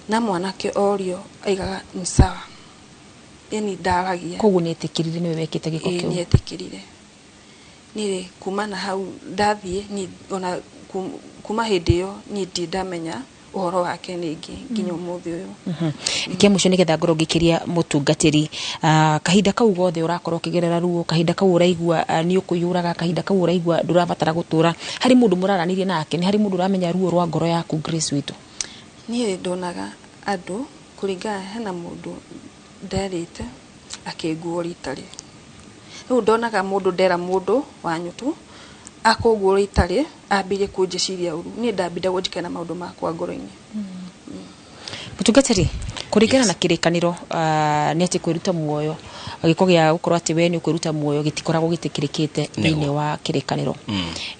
na mwanake orio aigaga ni sawa, yani ndaragia. Koguo nĩ etĩkĩrire nĩwe wekĩte gĩko Ĩĩ, kĩu? Nĩ etĩkĩrire. Niĩ kuma na hau ndathiĩ, niĩ ona kuma hĩndĩ ĩyo niĩ ndirĩ ndamenya ũhoro wake rĩngĩ nginya ũmũthĩ ũyũ. Kĩa mũico, nĩgetha ngorwo ngĩkĩria mũtungatĩri, kahinda kau gothe ũrakorwo ũkĩgerera ruo, kahinda kau ũraigua nĩ ũkwĩyũraga, kahinda kau ũraigua ndũrabatara gũtũra, harĩ mũndũ mũraranĩria nake? Nĩ harĩ mũndũ ũramenya ruo rwa ngoro yaku, Grace witũ? Niĩ ndonaga andũ kũringana, hena mũndũ nderĩte akĩnguo rita rĩ. Rĩu ndonaga mũndũ, ndera mũndũ wanyu tu akũnguo rita rĩ, ambĩrĩrie kũnjĩciria ũru. Niĩ ndambire gũnjikara na maũndũ makwa ngoro-inĩ. Mũtungatĩri, kũringana na kĩrĩkanĩro, nĩ atĩ kwĩruta muoyo, gĩko gĩa gũkorwo atĩ we nĩ ũkwĩruta muoyo gĩtikoragwo gĩtĩkĩrĩkĩte thĩinĩ wa kĩrĩkanĩro.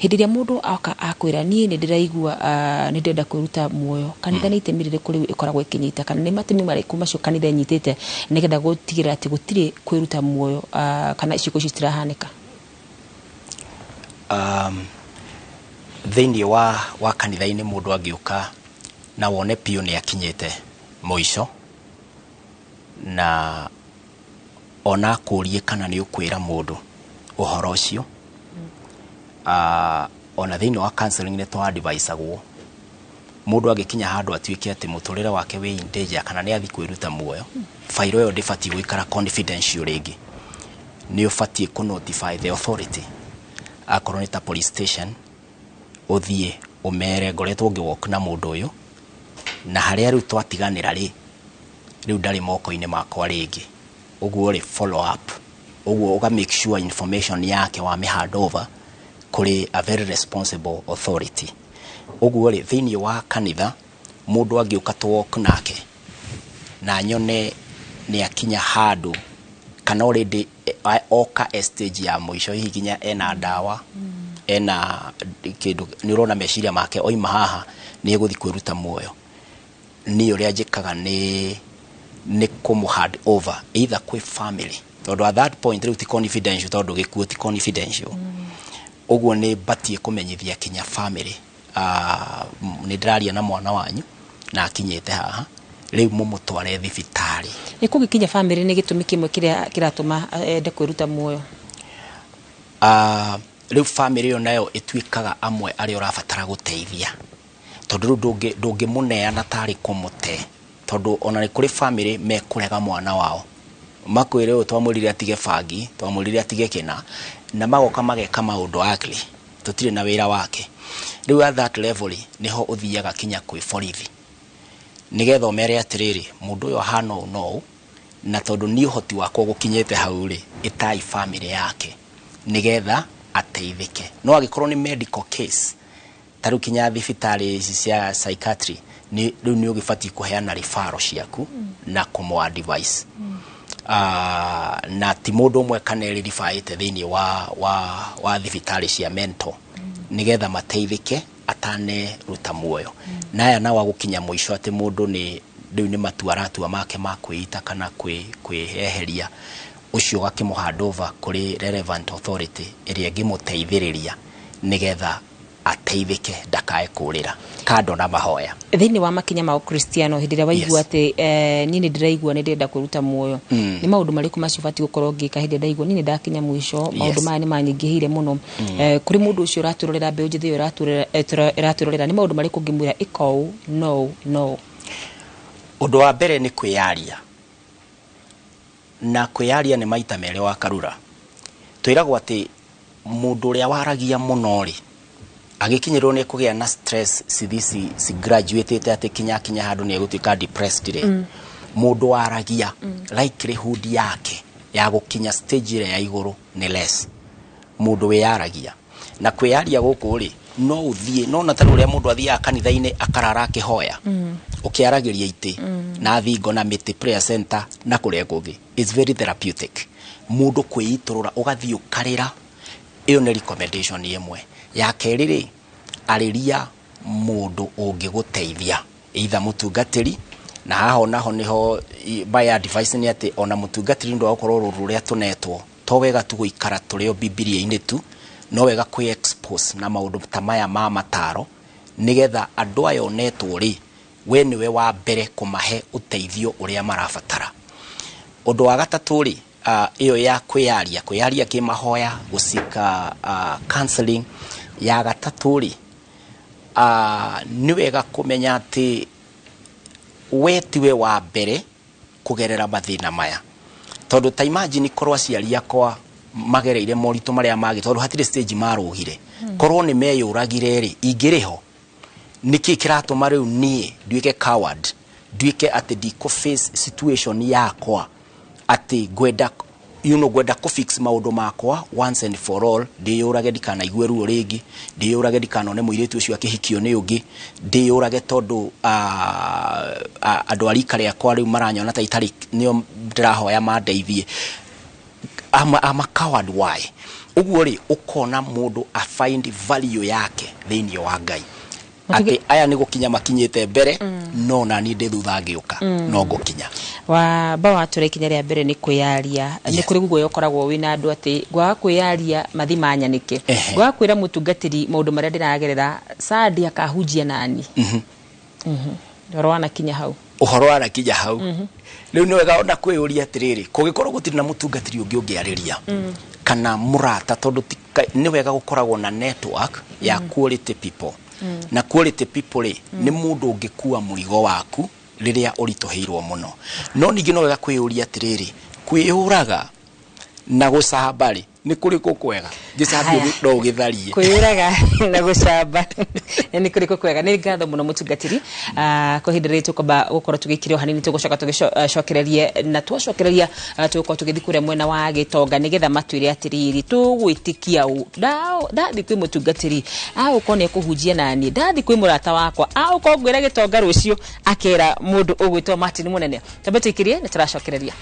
Hĩndĩ ĩrĩa mũndũ oka akwĩra, "Niĩ nĩ ndĩraigua nĩ ndĩrenda kwĩruta muoyo," kanitha nĩ itemi rĩrĩkũ rĩu ĩkoragwo ĩkĩnyita, kana nĩ matemi marĩkũ macio kanitha ĩnyitĩte nĩgetha gũtigĩrĩra atĩ gũtirĩ kwĩruta muoyo kana ciĩko icio citirahanĩka? Thĩinĩ wa kanitha-inĩ, mũndũ angĩũka na wone biũ nĩ akinyĩte mũico na ona akũrie kana nĩ ũkwĩra mũndũ ũhoro ũcio, ona thĩinĩ wa counseling nĩ twa advisagwo, mũndũ angĩkinya handũ atuĩke atĩ mũtũrĩre wake wĩ in danger kana nĩ athiĩ kwĩruta muoyo, fairo ĩyo ndĩbatiĩ gũikara confidential rĩngĩ. Nĩ ũbatiĩ kũ notify the authority, akorwo nĩ ta police station, ũthiĩ ũmere, "Ngoretwo ngĩwalk na mũndũ ũyũ, na harĩa rĩu twatiganĩra rĩ, rĩu ndarĩ moko-inĩ makwa rĩngĩ." Ũguo rĩ, follow up, ũguo ũga make sure information yake wa hand over kũrĩ a very responsible authority. Ũguo rĩ, thĩinĩ wa kanitha, mũndũ angĩũka tũ walk nake na nyone nĩ akinya handũ kana already oka stage ya mũico, hihi nginya ena ndawa, ena kĩndũ, nĩ ũrona meciria make oima haha nĩ egũthiĩ kwĩruta muoyo, niĩ ũrĩa njĩkaga nĩ kũmũ hand over either kwĩ family, tondũ at that point rĩu ti confidential, tondũ gĩkuũ ti confidential. Ũguo nĩ batiĩ kũmenyithia kinya family, nĩ ndĩraria na mwana wanyu na akinyĩte haha, rĩu mũmũtware thibitarĩ. Nĩ kũgĩkinya family nĩ gĩtũmi kĩmwe kĩrĩa kĩratũma ende kwĩruta muoyo? Rĩu family ĩyo nayo ĩtuĩkaga amwe arĩa ũrabatara gũteithia, tondũ rĩu ndũngĩmũneana tarĩ kũmũte, tondũ ona nĩ kũrĩ family mekũrega mwana wao, makwĩre ũyũ twamwĩrire atige bangi, twamwĩrire atige kĩna, na magoka mageka maũndũ ugly, tũtirĩ na wĩra wake. Rĩu at that level rĩ, nĩho ũthiaga kinya kwĩ borithi nĩgetha ũmere atĩrĩrĩ, mũndũ ũyũ ahana ũũ na ũũ, na tondũ niĩ ũhoti wakwa gũkinyĩte hau rĩ, ĩtai family yake nĩgetha ateithĩke. No angĩkorwo nĩ medical case, ta rĩu kinya thibitarĩ ici cia psychiatry, nĩ rĩu nĩ ũgĩbatiĩ kũheana referral ciaku na kũmũ advice. Na ti mũndũ ũmwe kana erĩ ribaĩte thĩinĩ wa thibitarĩ cia mental nĩgetha mateithĩke ataneruta muoyo. Na aya nao agũkinya mũico atĩ mũndũ nĩ rĩu nĩ matua aratua make ma kwĩita kana kwĩyeheria, ũcio ũgakĩmũ hand over kũrĩ relevant authority ĩrĩa ĩngĩmũteithĩrĩria nĩgetha ateithĩke ndakae kũrĩra kando na mahoya. Thĩinĩ wa makinya ma ũkristiano, hĩndĩ ĩrĩa waigua atĩ niĩ nĩ ndĩraigua nĩ ndĩrenda kwĩruta muoyo, nĩ maũndũ marĩkũ macio ũbatiĩ gũkorwo ngĩka hĩndĩ ĩrĩa ndaigua niĩ nĩ ndakinya mũico, maũndũ maya nĩ manyingĩhĩire mũno? Kũrĩ mũndũ ũcio ũratwĩrorera, mbeũ njĩthĩ ĩyo ĩratwĩrorera, nĩ maũndũ marĩkũ ũngĩmwĩra, ĩka ũũ no ũũ no ũũ? Ũndũ wa mbere nĩ kwĩyaria, na kwĩyaria nĩ maita merĩ wa karura. Twĩragwo atĩ mũndũ ũrĩa waragia mũno rĩ, agĩkinyĩrwo nĩ kũgĩa na stress cithi ci graduatĩte atĩ kinya handũ nĩ egũtuĩka depressed rĩ, mũndũ waragia Likelihood yake ya gũkinya stage ĩrĩa ya igũrũ nĩ less. Mũndũ wĩyaragia na kwĩyaria gũkũ rĩ, no ũthiĩ no na tarĩ ũrĩa mũndũ athiaga kanitha-inĩ akarara akĩhoya, ũkĩaragĩria itĩ na thingo na mĩtĩ, prayer center na kũrĩa kũngĩ. It's very therapeutic mũndũ kwĩitũrũra, ũgathiĩ ũkarĩra. Ĩyo nĩ recommendation ĩmwe. Ya kerĩ rĩ, arĩria mũndũ ũngĩgũteithia, either mũtungatĩri, na haha onaho nĩho my advice nĩ atĩ ona mũtungatĩri ndũ wa gũkorwo rũru rũrĩa tũnetwo, to wega tu gũikara tũrĩ o bibilia-inĩ tu, no wega kwĩ expose na maũndũ ta maya ma mataro, nĩgetha andũ aya onetwo rĩ, we nĩwe wa mbere kũmahe ũteithio ũrĩa marabatara. Ũndũ wa gatatũ rĩ, ĩyo ya kwĩyaria, kwĩyaria kĩmahoya, gũcika counseling. Ya gatatũ rĩ, nĩ wega kũmenya atĩ we tiwe wa mbere kũgerera mathĩna maya, tondũ ta imagine korwo aciari akwa magereire moritũ marĩa mangĩ, tondũ hatirĩ stage marũgire, korwo nĩ meyũragire rĩ, ingĩrĩ ho nĩkĩ kĩratũma rĩu niĩ nduĩke coward, nduĩke atĩ ndikũ face situation yakwa, atĩ ngwenda ngwenda kũ fix maũndũ makwa once and for all, ndĩyũrage ndikanaigue ruo rĩngĩ, ndĩyũrage ndikanone mũirĩtu ũcio akĩhikio nĩ ũngĩ, ndĩyũrage tondũ andũ a rika rĩakwa rĩu maranyona ta itarĩ nĩo ndĩrahoya mandeithie. I'm a coward, why? Ũguo rĩ, ũkona mũndũ a find value yake thĩinĩ wa Ngai, atĩ aya nĩ gũkinya makinyĩte mbere, no nani ndĩ thutha ngĩũka, no ngũkinya. Wamba watũra ikinya rĩa mbere nĩ kwĩyaria. Nĩ kũrĩ guoya ũkoragwo wĩna andũ atĩ ngwaga kwĩyaria mathi manyanĩke, ngwaga kwĩra mũtungatĩri maũndũ marĩa ndĩragerera, sandi akahunjia nani. Ũhoro wanakinya hau. Ũhoro wanakinya hau. Rĩu nĩ wega ona kwĩyũria atĩrĩrĩ, kũngĩkorwo gũtirĩ na mũtungatĩri ũngĩ ũngĩarĩria kana mũrata, tondũ nĩ wega gũkoragwo na network ya quality people. Na quality people rĩ, nĩ mũndũ ũngĩkua mũrigo waku rĩrĩa ũritũhĩirwo mũno. No ningĩ no wega kwĩyũria atĩrĩrĩ, kwĩyũraga na gũcamba rĩ, nĩ kũrĩkũ kwega? Gĩcambio no ũgĩtharie. Kwĩyũraga na gũcamba nĩ kũrĩkũ kwega? Nĩ ngatho mũno mũtungatĩri. Kwa ihinda rĩrĩ tũkwamba gũkorwo tũgĩkire o hanini, tũgũcoka tũgĩcokererie, na twacokereria tũgũkorwo tũgĩthiĩ kũrĩa mwena wa Gĩtonga nĩgetha matwĩre atĩrĩrĩ, tũgwĩtĩkia ũ ndathiĩ kwĩ mũtungatĩri agũkorwo nĩ ekũhunjia naniĩ, ndathiĩ kwĩ mũrata wakwa agũkorwo ngwĩra Gĩtonga rũciũ akera mũndũ ũgwĩtwo Martin Mũnene. Twambe tũikirie, nĩ tũracokereria.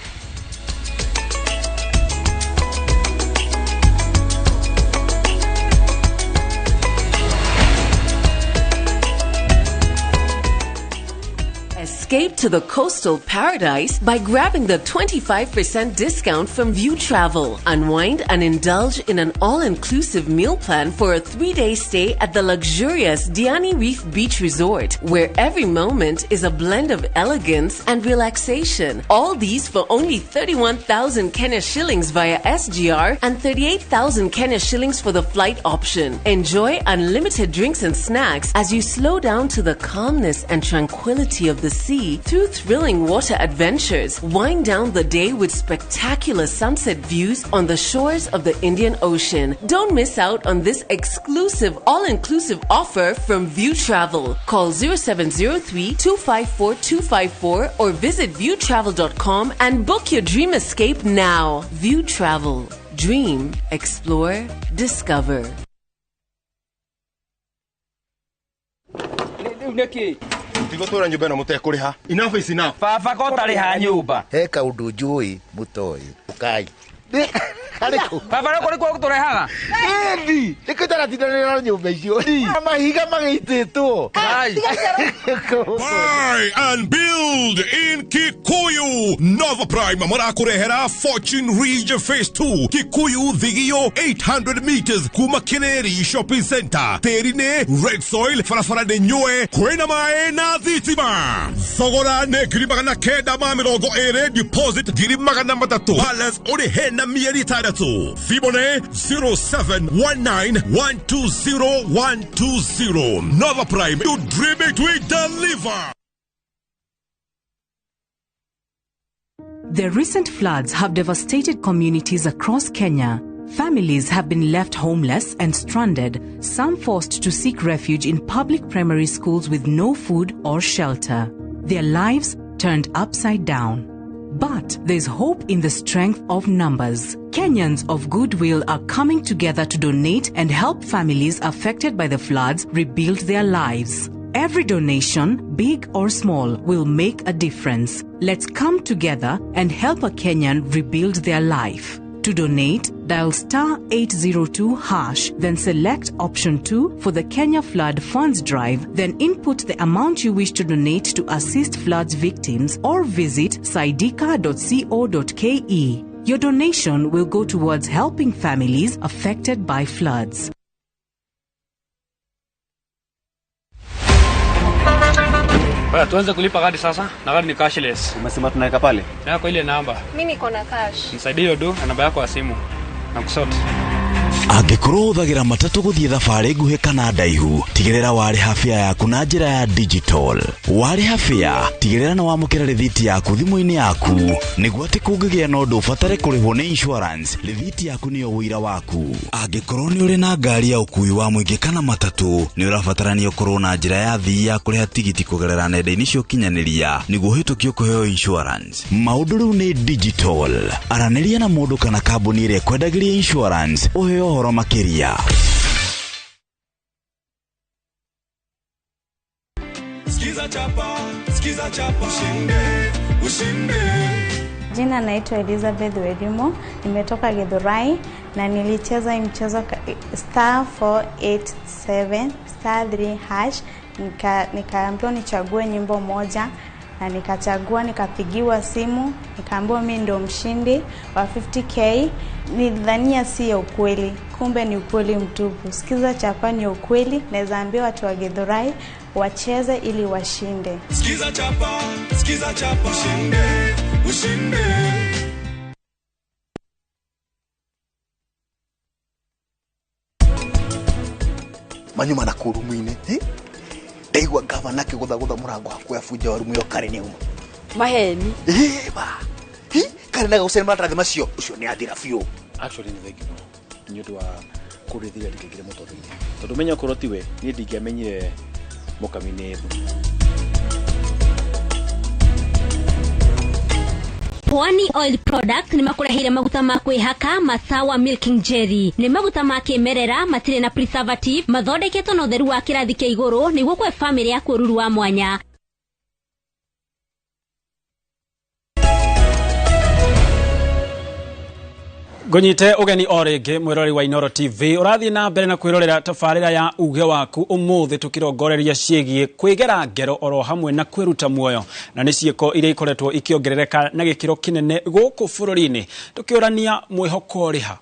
Escape to the coastal paradise by grabbing the 25% discount from View Travel. Unwind and indulge in an all-inclusive meal plan for a 3-day stay at the luxurious Diani Reef Beach Resort, where every moment is a blend of elegance and relaxation. All these for only 31,000 Kenya shillings via SGR and 38,000 Kenya shillings for the flight option. Enjoy unlimited drinks and snacks as you slow down to the calmness and tranquility of the sea through thrilling water adventures. Wind down the day with spectacular sunset views on the shores of the Indian Ocean. Don't miss out on this exclusive all-inclusive offer from View Travel. Call 0703 254 254 or visit viewtravel.com and book your dream escape now. View Travel. Dream, explore, discover. Tigũtũra nyũmba ĩno mũtekũrĩha. Enough is enough. Baba ko tarĩha nyũmba. He kaũndũ njũĩ mũtoĩ. Ũkai. Baba no kũrĩ kuo gũtũrehaga. Ĩni, nĩkĩo itaratindanĩra na nyũmba icio. Mahiga magĩitĩtwo. Buy and build in Kikuyu. Nova Prime marakũrehera Fortune Ridge Phase 2 Kikuyu Thigio 800 meters kuma Kineri Shopping Center. Tĩri nĩ red soil, barabara nĩ nyũe, kwĩna maĩ na thitima. Thogora nĩ 920,000, deposit 300,000, balance ũrĩhe na mĩeri 6. Thimũ nĩ 0719120120. Nova Prime, you dream it, we deliver. The recent floods have devastated communities across Kenya. Families have been left homeless and stranded, some forced to seek refuge in public primary schools with no food or shelter. Their lives turned upside down. But there's hope in the strength of numbers. Kenyans of goodwill are coming together to donate and help families affected by the floods rebuild their lives. Every donation, big or small, will make a difference. Let's come together and help a Kenyan rebuild their life. To donate, dial star 802 hash, then select option 2 for the Kenya Flood Funds Drive, then input the amount you wish to donate to assist floods victims or visit saidika.co.ke. Your donation will go towards helping families affected by floods. Baya, tuanze kulipa kadi sasa na kadi ni cashless. Umesema tunaweka pale? Yako ile namba. Mimi niko na cash. Nisaidie hiyo do na namba yako ya simu. Na kusort. Angĩkorwo ũhũthagĩra matatũ gũthiĩ thabarĩ nguhĩ kana ndaihu, tigĩrĩra warĩha fare yaku na njĩra ya digital. Warĩha fare, tigĩrĩra nĩ wamũkĩra rĩthiti yaku thimũ-inĩ yaku, nĩguo atĩ kũngĩgĩa na ũndũ ũbatare kũrĩhwo nĩ insurance, rĩthiti yaku nĩyo ũira waku. Angĩkorwo nĩ ũrĩ na ngari ya ũkuui wa mũingĩ kana matatũ, nĩ ũrabatarania ũkorwo na njĩra ya thii ya kũrĩha tigiti kũgerera nenda-inĩ cia ũkinyanĩria nĩguo ũhĩtũkio kũheo insurance. Maũndũ rĩu nĩ digital. Aranĩria na mũndũ kana kambuni ĩrĩa ĩkwendagĩria insurance ũheo ũhoro makĩria. Sikiza chapa, sikiza chapa, ushinde, ushinde. Jina naitwa Elizabeth Werimo, nimetoka Githurai na nilicheza hii mchezo star 487 star 3 hash, nikaambiwa nichague nyimbo moja na nikachagua, nikapigiwa simu, nikaambiwa mimi ndio mshindi wa 50k. Nilidhania si ya ukweli, kumbe ni ukweli mtupu. Sikiza chapa ni ukweli, naweza ambia watu wa Githurai wacheze ili washinde. Sikiza chapa, sikiza chapa, ushinde, ushinde. Manyuma na kurumu-inĩ, ndaigua gavana akĩgũthagũtha mũrango hakuhĩ abunja warumu ĩyo kare nĩ auma. Maheni. Ba. Kare na gũcera maratathi macio, ũcio nĩ athira biũ. Actually nĩ thengi mũno nĩ ũndũ wa kũrĩthĩria ndikaingĩre mũtũrĩre-inĩ, tondũ menya okorwo tiwe niĩ ndingĩamenyire mũkami nĩ thũ. Pwani Oil Product nĩ makũreheire maguta ma kwĩhaka Masawa Milking Jelly. Nĩ maguta ma kĩmerera matirĩ na preservative, mathondeketwo na ũtheru wa kĩrathi kĩa igũrũ nĩguo kũhe famĩlĩ yaku ũruru wa mwanya. Ngũnyite ũgeni o rĩngĩ mwĩroreri wa Inooro TV ũrathiĩ na mbere na kwĩrorera tabarĩra ya uge waku ũmũthĩ tũkĩrongoreria ciĩgiĩ kwĩgera ngero oro hamwe na kwĩruta muoyo, na nĩ ciĩko iria ikoretwo ikĩongerereka na gĩkĩro kĩnene gũkũ bũrũri-inĩ, tũkĩũrania mwĩhoko ũrĩha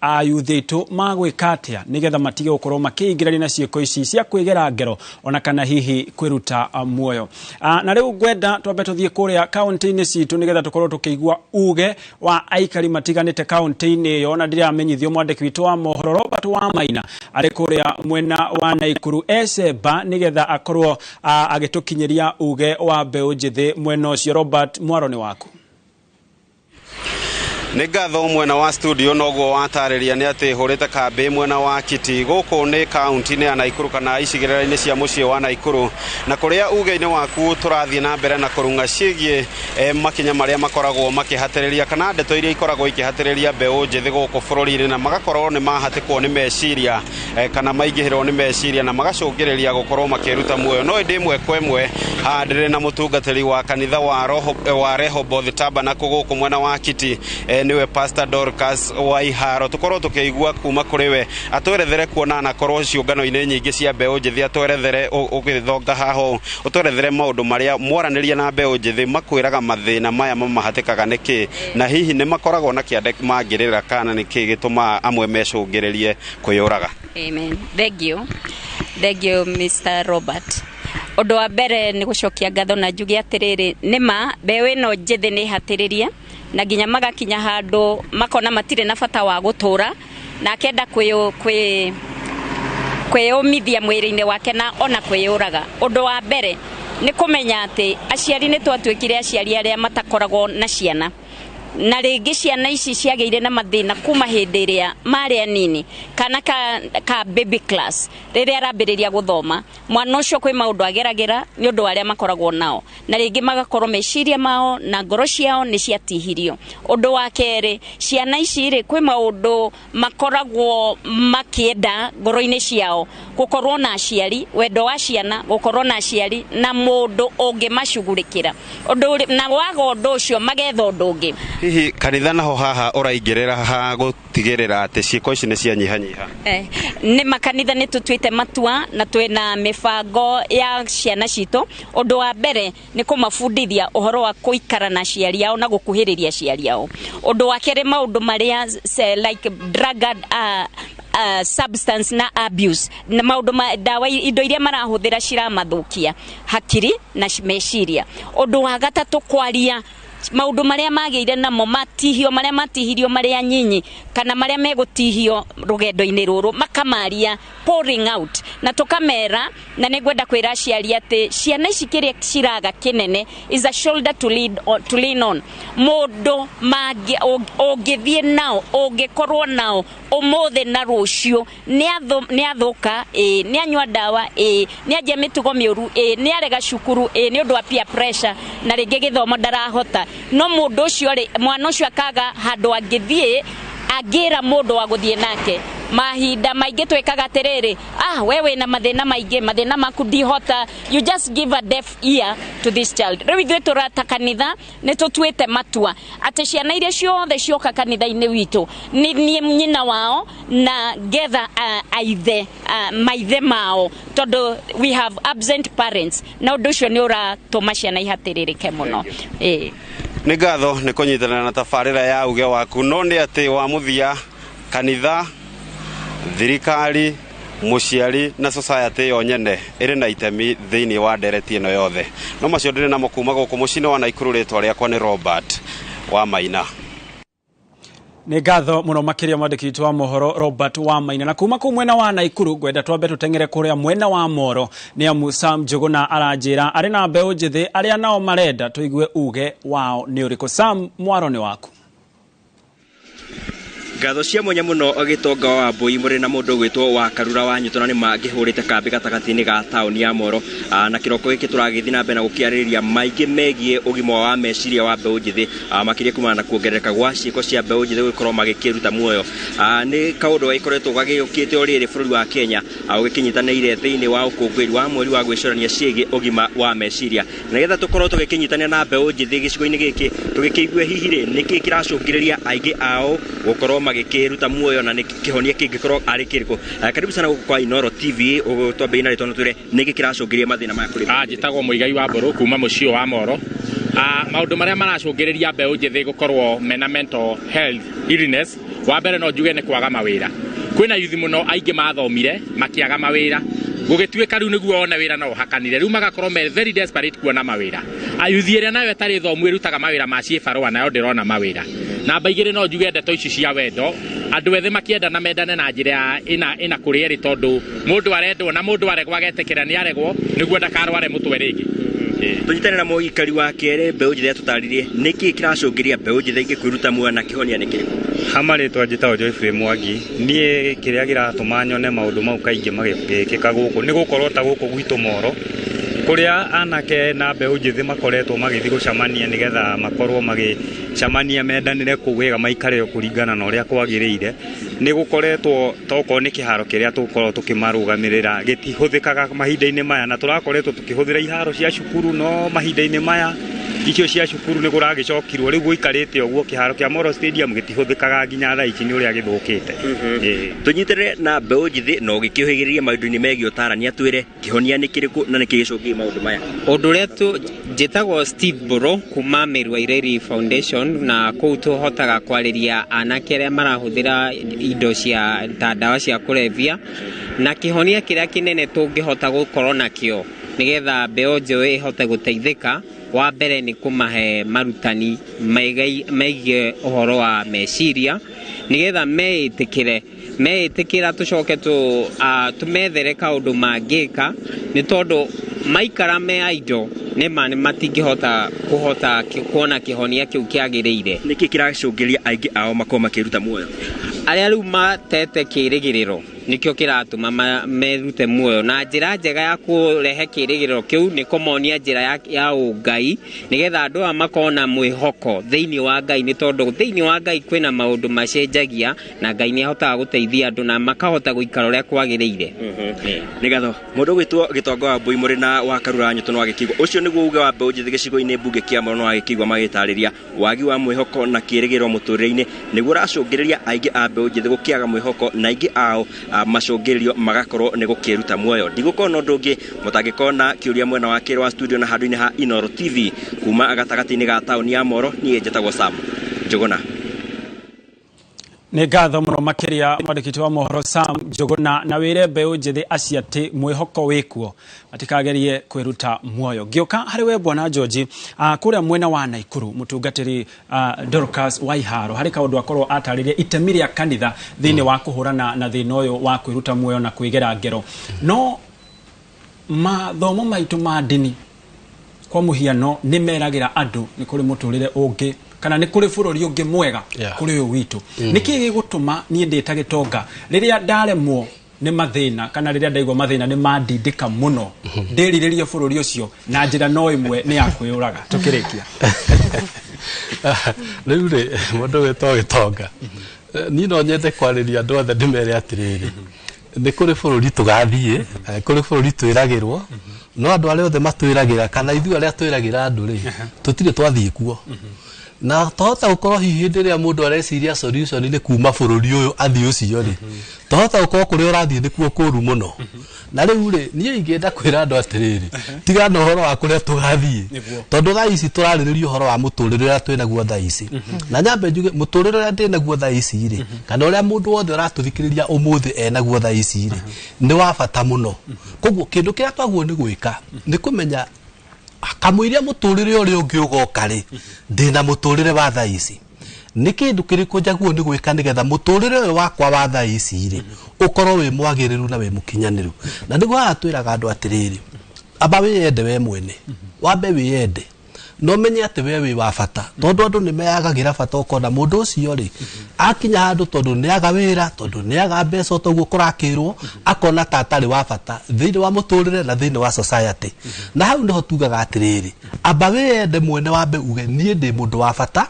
ayuthi aitũ magwĩka atĩa nĩgetha matige gũkorwo makĩingĩrania na ciĩko ici cia kwĩgera ngero ona kana hihi kwĩruta muoyo. Na rĩu ngwenda twambe tũthiĩ kũrĩa kaunti-inĩ citũ nĩgetha tũkorwo tũkĩigua uge wa aikari matiganĩte kaunti-inĩ ĩyo, na ndĩramenyithio mwandĩki witũ wa mohoro Robert Wamaina arĩ kũrĩa mwena wa Naikuru Ecemba nĩgetha akorwo agĩtũkinyĩria uge wa mbeũ njĩthĩ mwena ũcio. Robert, mwaro nĩ waku. Nĩ ngatho mwena wa studio noguo watarĩria nĩ atĩ hũrĩte kambĩ mwena wa Kiti gũkũ nĩ kaunti-inĩ ya Naikuru kana icigĩrĩra-inĩ cia mũciĩ wa Naikuru, na kũrĩa uge-inĩ waku tũrathiĩ na mbere na kũrung'a ciĩgiĩ makinya marĩa makoragwo makĩhatĩrĩria kana ndeto iria ikoragwo ikĩhatĩrĩria mbeũ njĩthĩ gũkũ bũrũri-inĩ, na magakorwo nĩ mahatĩkwo nĩ meciria kana maingĩhĩrwo nĩ meciria na magacũngĩrĩria gũkorwo makĩruta muoyo. No ĩndĩ ĩmwe kwa ĩmwe haha ndĩrĩ na mũtungatĩri wa kanitha wa Roho wa Rehoboth Tabernacle gũkũ mwena wa Kiti, niwe Pastor Dorcas Waiharo, tukorwo tukiigua kuma kuri we atwerethere kuona na korwo ciũngano-inĩ nyingĩ cia mbeũ njĩthĩ, atwerethere ũgĩthonga haho, ũtwerethere maũndũ marĩa mwaranĩria na mbeũ njĩthĩ makwĩraga mathĩna maya mamahatĩkaga nĩkĩ, na hihi nĩ makoragwo na kĩande mangĩrĩra kana nĩkĩ gĩtũmaga amwe mecũngĩrĩrie kwĩyũraga. Amen. Thank you. Thank you Mr. Robert. Ũndũ wa mbere nĩ gũcokia ngatho na njuge atĩrĩrĩ, nĩma mbeũ ĩno njĩthĩ nĩ ĩhatĩrĩrie na nginya magakinya handũ makona matirĩ na bata wa gũtũra, na akenda kwĩyũmithia mwĩrĩ-inĩ wake na ona kwĩyũraga. Ũndũ wa mbere nĩ kũmenya atĩ aciari nĩ twatuĩkire aciari arĩa matakoragwo na ciana. Na rĩngĩ ciana ici ciagĩire na mathĩna kuma hĩndĩ ĩrĩa marĩ anini, kana ka baby class rĩrĩa arambĩrĩria gũthoma, mwana ũcio kwĩ maũndũ ageragĩra nĩ ũndũ wa arĩa makoragwo nao, na rĩngĩ magakorwo meciria mao na ngoro ciao nĩ ciatihirio. Ũndũ wa kerĩ, ciana ici rĩ, kwĩ maũndũ makoragwo makĩenda ngoro-inĩ ciao, gũkorwo na aciari, wendo wa ciana, gũkorwo na aciari na mũndũ ũngĩmacugurĩkĩra ũndũ, na waga ũndũ ũcio magetha ũndũ ũngĩ. Hihi kanitha naho haha ũraingĩrĩra haha gũtigĩrĩra atĩ ciĩko ici nĩ cianyihanyiha? Nĩ makanitha nĩ tũtuĩte matua na twĩna mĩbango ya ciana citũ. Ũndũ wa mbere nĩ kũmabundithia ũhoro wa kũikara na aciari ao na gũkuhĩrĩria aciari ao. Ũndũ wa kerĩ, maũndũ marĩa like drug substance na abuse na maũndũ ma ndawa, indo iria marahũthĩra ciramathũkia hakiri na meciria. Ũndũ wa gatatũ, kwaria maũndũ marĩa magĩire namo, matihio marĩa matihirio marĩa nyinyi kana marĩa megũtihio rũgendo-inĩ rũrũ, makamaria, pouring out, na tũkamera. Na nĩ ngwenda kwĩra aciari atĩ ciana ici kĩrĩa ciraga kĩnene is a shoulder to lead on, to lean on, mũndũ ũngĩthiĩ nao, ũngĩkorwo nao ũmũthĩ na rũciũ. Nĩ athũka, ĩ nĩ anyua ndawa, ĩ nĩ anjia mĩtugo mĩũru, ĩ nĩ arega cukuru, ĩ nĩ ũndũ wa peer pressure, na rĩngĩ gĩthomo ndarahota, no mũndũ ũcio rĩ, mwana ũcio akaga handũ angĩthiĩ, angĩra mũndũ wa gũthiĩ nake. Mahinda maingĩ twĩkaga atĩrĩrĩ, ah, we wĩna mathĩna maingĩ, mathĩna maku ndihota, you just give a deaf ear to this child. Rĩu ithuĩ tũrata kanitha nĩ tũtuĩte matua atĩ ciana iria ciothe cioka kanitha-inĩ witũ, nĩ niĩ nyina wao na ngetha aithe maithe mao, tondũ we have absent parents, na ũndũ ũcio nĩ ũratũma ciana ihatĩrĩrĩke mũno. Ĩĩ. Nĩ ngatho nĩ kũnyitanĩra na tabarĩra ya uge waku. No nĩ atĩ wa mũthia, kanitha, thirikari, mũciari na society yo nyene ĩrĩ na itemi thĩinĩ wa ndereti ĩno yothe. No macio ndĩrĩ namo kuma gũkũ mũciĩ-inĩ wa Naikuru. Rĩtwa rĩakwa nĩ Robert wa Maina. Nĩ ngatho mũno makĩria mwandĩki witũ wa mohoro Robert wa Maina. Na kuma kũu mwena wa Naikuru, ngwenda twambe tũteng'ere kũrĩa mwena wa Moro, nĩ amu Sam Njũgũna aranjĩra arĩ na mbeũ njĩthĩ arĩa nao marenda tũigue uge wao nĩ ũrĩkũ. Sam, mwaro nĩ waku. Ngatho cia mwanya mũno gĩtonga wa Mbui, mũrĩ na mũndũ ũgwĩtwo wa Karura wa Nyuto, na nĩ mangĩhũrĩte kambĩ gatagatĩ-inĩ ga taũni ya Moro. Na kĩroko gĩkĩ tũragĩthiĩ na mbere na gũkĩarĩrĩria maingĩ megiĩ ũgima wa meciria wa mbeũ njĩthĩ, makĩria kumana na kuongerereka gwa ciĩko cia mbeũ njĩthĩ gũkorwo magĩkĩruta muoyo. Nĩ kaũndũ gagĩkoretwo gagĩũkĩte o rĩrĩ bũrũri wa Kenya ũgĩkĩnyitanĩire thĩinĩ wa ũkũngũĩri wa mweri wa gwĩcũrania ciĩgiĩ ũgima wa meciria, na nĩgetha tũkorwo tũgĩkĩnyitanĩra na mbeũ njĩthĩ gĩcigo-inĩ gĩkĩ, tũgĩkĩigue hihi rĩ nĩkĩĩ kĩracũngĩrĩria aingĩ ao gũkorwo magĩkĩruta muoyo, na nĩ kĩhonia kĩngĩkorwo arĩ kĩrĩkũ. Karibu sana gũkũ kwa Inoro TV. Twambĩrĩrie na rĩtwa na twĩre nĩkĩ kĩracũngĩrĩria mathĩna maya kũrĩ Njĩtagwo Mũigai wa Mbũrũ kuma mũciĩ wa Moro. Maũndũ marĩa maracũngĩrĩria mbeũ njĩthĩ gũkorwo mena mental health illness, wa mbere no njuge nĩ kwaga mawĩra. Kwĩna yuthi mũno aingĩ mathomire makĩaga mawĩra, gũgĩtuĩka rĩu nĩguo one wĩra no ũhakanire, rĩu magakorwo me very desperate kuona mawĩra. Ayuthi ĩrĩa nayo ĩtarĩ thomu ĩrutaga mawĩra ma ciĩbarũa, nayo ndĩrona mawĩra. Namba 2 no njuge ndeto ici cia wendo, andũ ethĩ makĩendana mendane na njĩra ya ĩna kũrĩa ĩrĩ, tondũ mũndũ arendwo na mũndũ aregwo agetĩkĩra nĩ aregwo nĩguo ndakarware mũtwe rĩngĩ. Tũnyitane na mũikari wa kerĩ, mbeũ njĩthĩ atũtarĩrie nĩkĩĩ kĩracũngĩrĩria mbeũ njĩthĩ ingĩ kwĩruta muoyo na kĩhonia nĩ kĩrĩkũ. Ha marĩtwa njĩtagwo Joyfrey Mwangi. Niĩ kĩrĩa kĩratũma nyone maũndũ mau kaingĩ magĩkĩka gũkũ nĩ gũkorwo ta gũkũ gwitũ Moro, kũrĩa anake na mbeũ njĩthĩ makoretwo magĩthiĩ gũcemania nĩgetha makorwo magĩcemania mendanĩre kũu wega, maikare kũringana na ũrĩa kwagĩrĩire. Nĩ gũkoretwo tokorwo nĩ kĩharo kĩrĩa tũkorwo tũkĩmarũgamĩrĩra gĩtihũthĩkaga mahinda-inĩ maya, na tũrakoretwo tũkĩhũthĩra iharo cia cukuru, no mahinda-inĩ maya icio cia cukuru nĩ kũragĩcokirwo, rĩu gũikarĩte ũguo. Kĩharo kĩa Moro Stadium gĩtihũthĩkaga nginya thaa ici nĩ ũrĩa gĩthũkĩte. Tũnyitĩrĩre na mbeũ njĩthĩ na ũgĩkĩũhĩgĩrĩria maũndũ-inĩ megiĩ ũtarani, atwĩre kĩhonia nĩ kĩrĩkũ na nĩkĩ gĩcũngĩrĩria maũndũ maya. Ũndũ ũrĩa njĩtagwo Steve Mbũrũ kuma Meru Waireri Foundation, na kũu tũhotaga kwarĩria anake arĩa marahũthĩra indo cia ta ndawa cia kũrebia, na kĩhonia kĩrĩa kĩnene tũngĩhota gũkorwo nakĩo Nĩgetha mbeũ njĩthĩ ĩhote gũteithĩka, wa mbere nĩ kũmahe marutani megiĩ ũhoro wa meciria, nĩgetha meĩtĩkĩre. Meĩtĩkĩra tũcoke tũmethere kaũndũ mangĩka, nĩ tondũ maikara me idle nĩma nĩ matingĩhota kũhota kuona kĩhonia kĩu kĩagĩrĩire. Nĩkĩ kĩracũngĩrĩria aingĩ ao makorwo makĩruta muoyo? Arĩa rĩu matete kĩrĩgĩrĩro nĩkĩo kĩratũma merute muoyo, na njĩra njega ya kũrehe kĩrĩgĩrĩro kĩu nĩ kũmonia njĩra ya ũngai, nĩgetha andũ aya makorwo na mwĩhoko thĩinĩ wa Ngai, nĩ tondũ thĩinĩ wa Ngai kwĩna maũndũ macenjagia na Ngai nĩ ahotaga gũteithia andũ na makahota gũikara ũrĩa kwagĩrĩire. Nĩ ngatho mũndũ ũgwĩtwo Gĩtonga wa Mbui mũrĩ na wa Karura Nyũtũ no agĩkĩigua ũcio nĩguo uge wa mbeũ njĩthĩ gĩcigo-inĩ mbunge kĩa Moro no agĩkĩigua magĩtarĩria wagi wa mwĩhoko na kĩrĩgĩrĩro mũtũrĩre-inĩ nĩguo ũracũngĩrĩria aingĩ a mbeũ njĩthĩ gũkĩaga mwĩhoko na aingĩ ao macũngĩrĩrio magakorwo nĩ gũkĩruta muoyo. Ndigũkorwo na ũndũ ũngĩ mũtangĩkorwo na kĩũria mwena wa kĩrĩ wa studio na handũ-inĩ ha Inooro TV kuma gatagatĩ-inĩ ga taũni ya Moro. Niĩ njĩtagwo Sam Njũgũna. Nĩ ngatho mũno makĩria mwandĩki wa mohoro Sam Njũgũna, na wĩre mbeũ njĩthĩ acio atĩ mwĩhoko wĩkuo matikagerie kwĩruta muoyo. Ngĩũka harĩ we bwana George, kũrĩa mwena wa Naikuru mũtungatĩri Dorcas Waiharo harĩ kaũndũ akorwo atarĩria itemi rĩa kanitha thĩinĩ wa kũhũrana na thĩna ũyũ wa kwĩruta muoyo na kwĩgera ngero. No mathomo maitũ ma ndini kwa mũhiano nĩ meragĩra andũ nĩ kũrĩ mũtũrĩre ũngĩ kana nĩ kũrĩ bũrũri ũngĩ mwega kũrĩ ũyũ witũ. Nĩkĩ gĩgũtũma niĩ ndĩ ta Gĩtonga rĩrĩa ndaremwo nĩ mathĩna kana rĩrĩa ndaigua mathĩna nĩ mandindĩka mũno ndĩrirĩrie bũrũri ũcio na njĩra no ĩmwe nĩ ya kwĩyũraga? Tũkĩrĩkia rĩu rĩ mũndũ wĩtwo Gĩtonga, niĩ no nyende kwarĩria andũ othe ndĩmere atĩrĩrĩ, nĩ kũrĩ bũrũri tũgathiĩ, kũrĩ bũrũri twĩragĩrwo, no andũ arĩa othe matwĩragĩra kana ithuĩ arĩa twĩragĩra andũ rĩ tũtirĩ twathiĩ kuo. Na tohota gũkorwo hihi hĩndĩ ĩrĩa mũndũ areciria solution nĩ kuma bũrũri ũyũ athiĩ ũcio rĩ, tohota gũkorwo kũrĩa ũrathiĩ nĩkuo kũru mũno. Na rĩu rĩ niĩ ingĩenda kwĩra andũ atĩrĩrĩ, tiga na ũhoro wa kũrĩa tũgathiĩ, tondũ thaa ici tũrarĩrĩria ũhoro wa mũtũrĩre ũrĩa twĩnaguo thaa ici. Na nyambe njuge mũtũrĩre ũrĩa ndĩnaguo thaa ici rĩ, kana ũrĩa mũndũ wothe ũratũthikĩrĩria ũmũthĩ enaguo thaa ici rĩ, nĩ wa bata mũno. Koguo kĩndũ kĩrĩa twaguo nĩ gwĩka nĩ kũmenya kamũiria mũtũrĩre ũrĩa ũngĩ ũgoka rĩ, ndĩna mũtũrĩre wa thaa ici. Nĩ kĩndũ kĩrĩkũ njaguo nĩ gwĩka nĩgetha mũtũrĩre ũyũ wakwa wa thaa ici rĩ ũkorwo wĩ mwagĩrĩru na wĩ mũkinyanĩru. Na nĩguo haha twĩraga andũ atĩrĩrĩ, amba wĩyende we mwene, wambe wĩyende no menye atĩ we wĩ wa bata, tondũ andũ nĩ meyagagĩra bata ũkona mũndũ ũcio rĩ akinya handũ tondũ nĩaga wĩra, tondũ nĩaga mbeca, toguo kũrakĩrwo akona ta atarĩ wa bata thĩinĩ wa mũtũrĩre na thĩinĩ wa society. Na hau nĩho tugaga atĩrĩrĩ, amba wĩyende mwene, wambe uge niĩ ndĩ mũndũ wa bata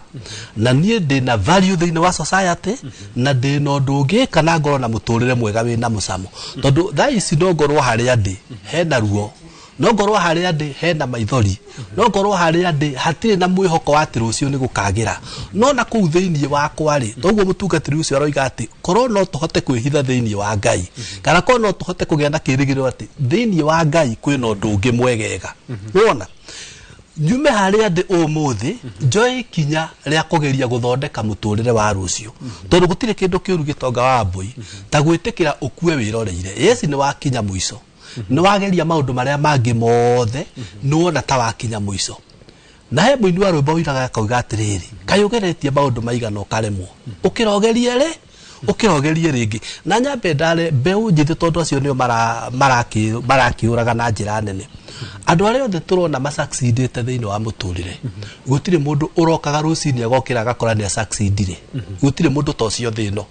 na niĩ ndĩ na value thĩinĩ wa society na ndĩ na ũndũ ũngĩka na ngorwo na mũtũrĩre mwega wĩna mũcamo. Tondũ thaa ici no ngorwo harĩa ndĩ hena ruo, no ngorwo harĩa ndĩ hena maithori, no ngorwo harĩa ndĩ hatirĩ na mwĩhoko wa atĩ rũciũ nĩ gũkagĩra, no na kũu thĩinĩ wakwa rĩ, toguo mũtungatĩri ũcio aroiga atĩ korwo no tũhote kwĩhitha thĩinĩ wa Ngai, kana korwo no tũhote kũgĩa na kĩĩrĩgĩrĩro atĩ thĩinĩ wa Ngai kwĩna ũndũ ũngĩ mwegega. Wona nyume harĩa ndĩ ũmũthĩ njoe ikinya rĩa kũgeria gũthondeka mũtũrĩre wa rũciũ, tondũ gũtirĩ kĩndũ kĩũru Gĩtonga wa Mbui ta gwĩtĩkĩra ũkue wĩroreire. Yes, nĩ wakinya mũico, nĩ wageria maũndũ marĩa mangĩ mothe, nĩ wona ta wakinya mũico. Na he mũini wa rwĩmbo ũinaga akauga atĩrĩrĩ, kaĩ ũgeretie maũndũ maigana ũkaremwo, ũkĩrogerie rĩ, ũkĩrogerie rĩngĩ. Na nyambe ndare mbeũ njĩthĩ, tondũ acio nĩo marakĩũraga na njĩra nene. Andũ arĩa othe tũrona masucceedĩte thĩinĩ wa mũtũrĩre, gũtirĩ mũndũ ũrokaga rũcinĩ agokĩra agakora nĩ asucceedire. Gũtirĩ mũndũ ta ũcio thĩ ĩno.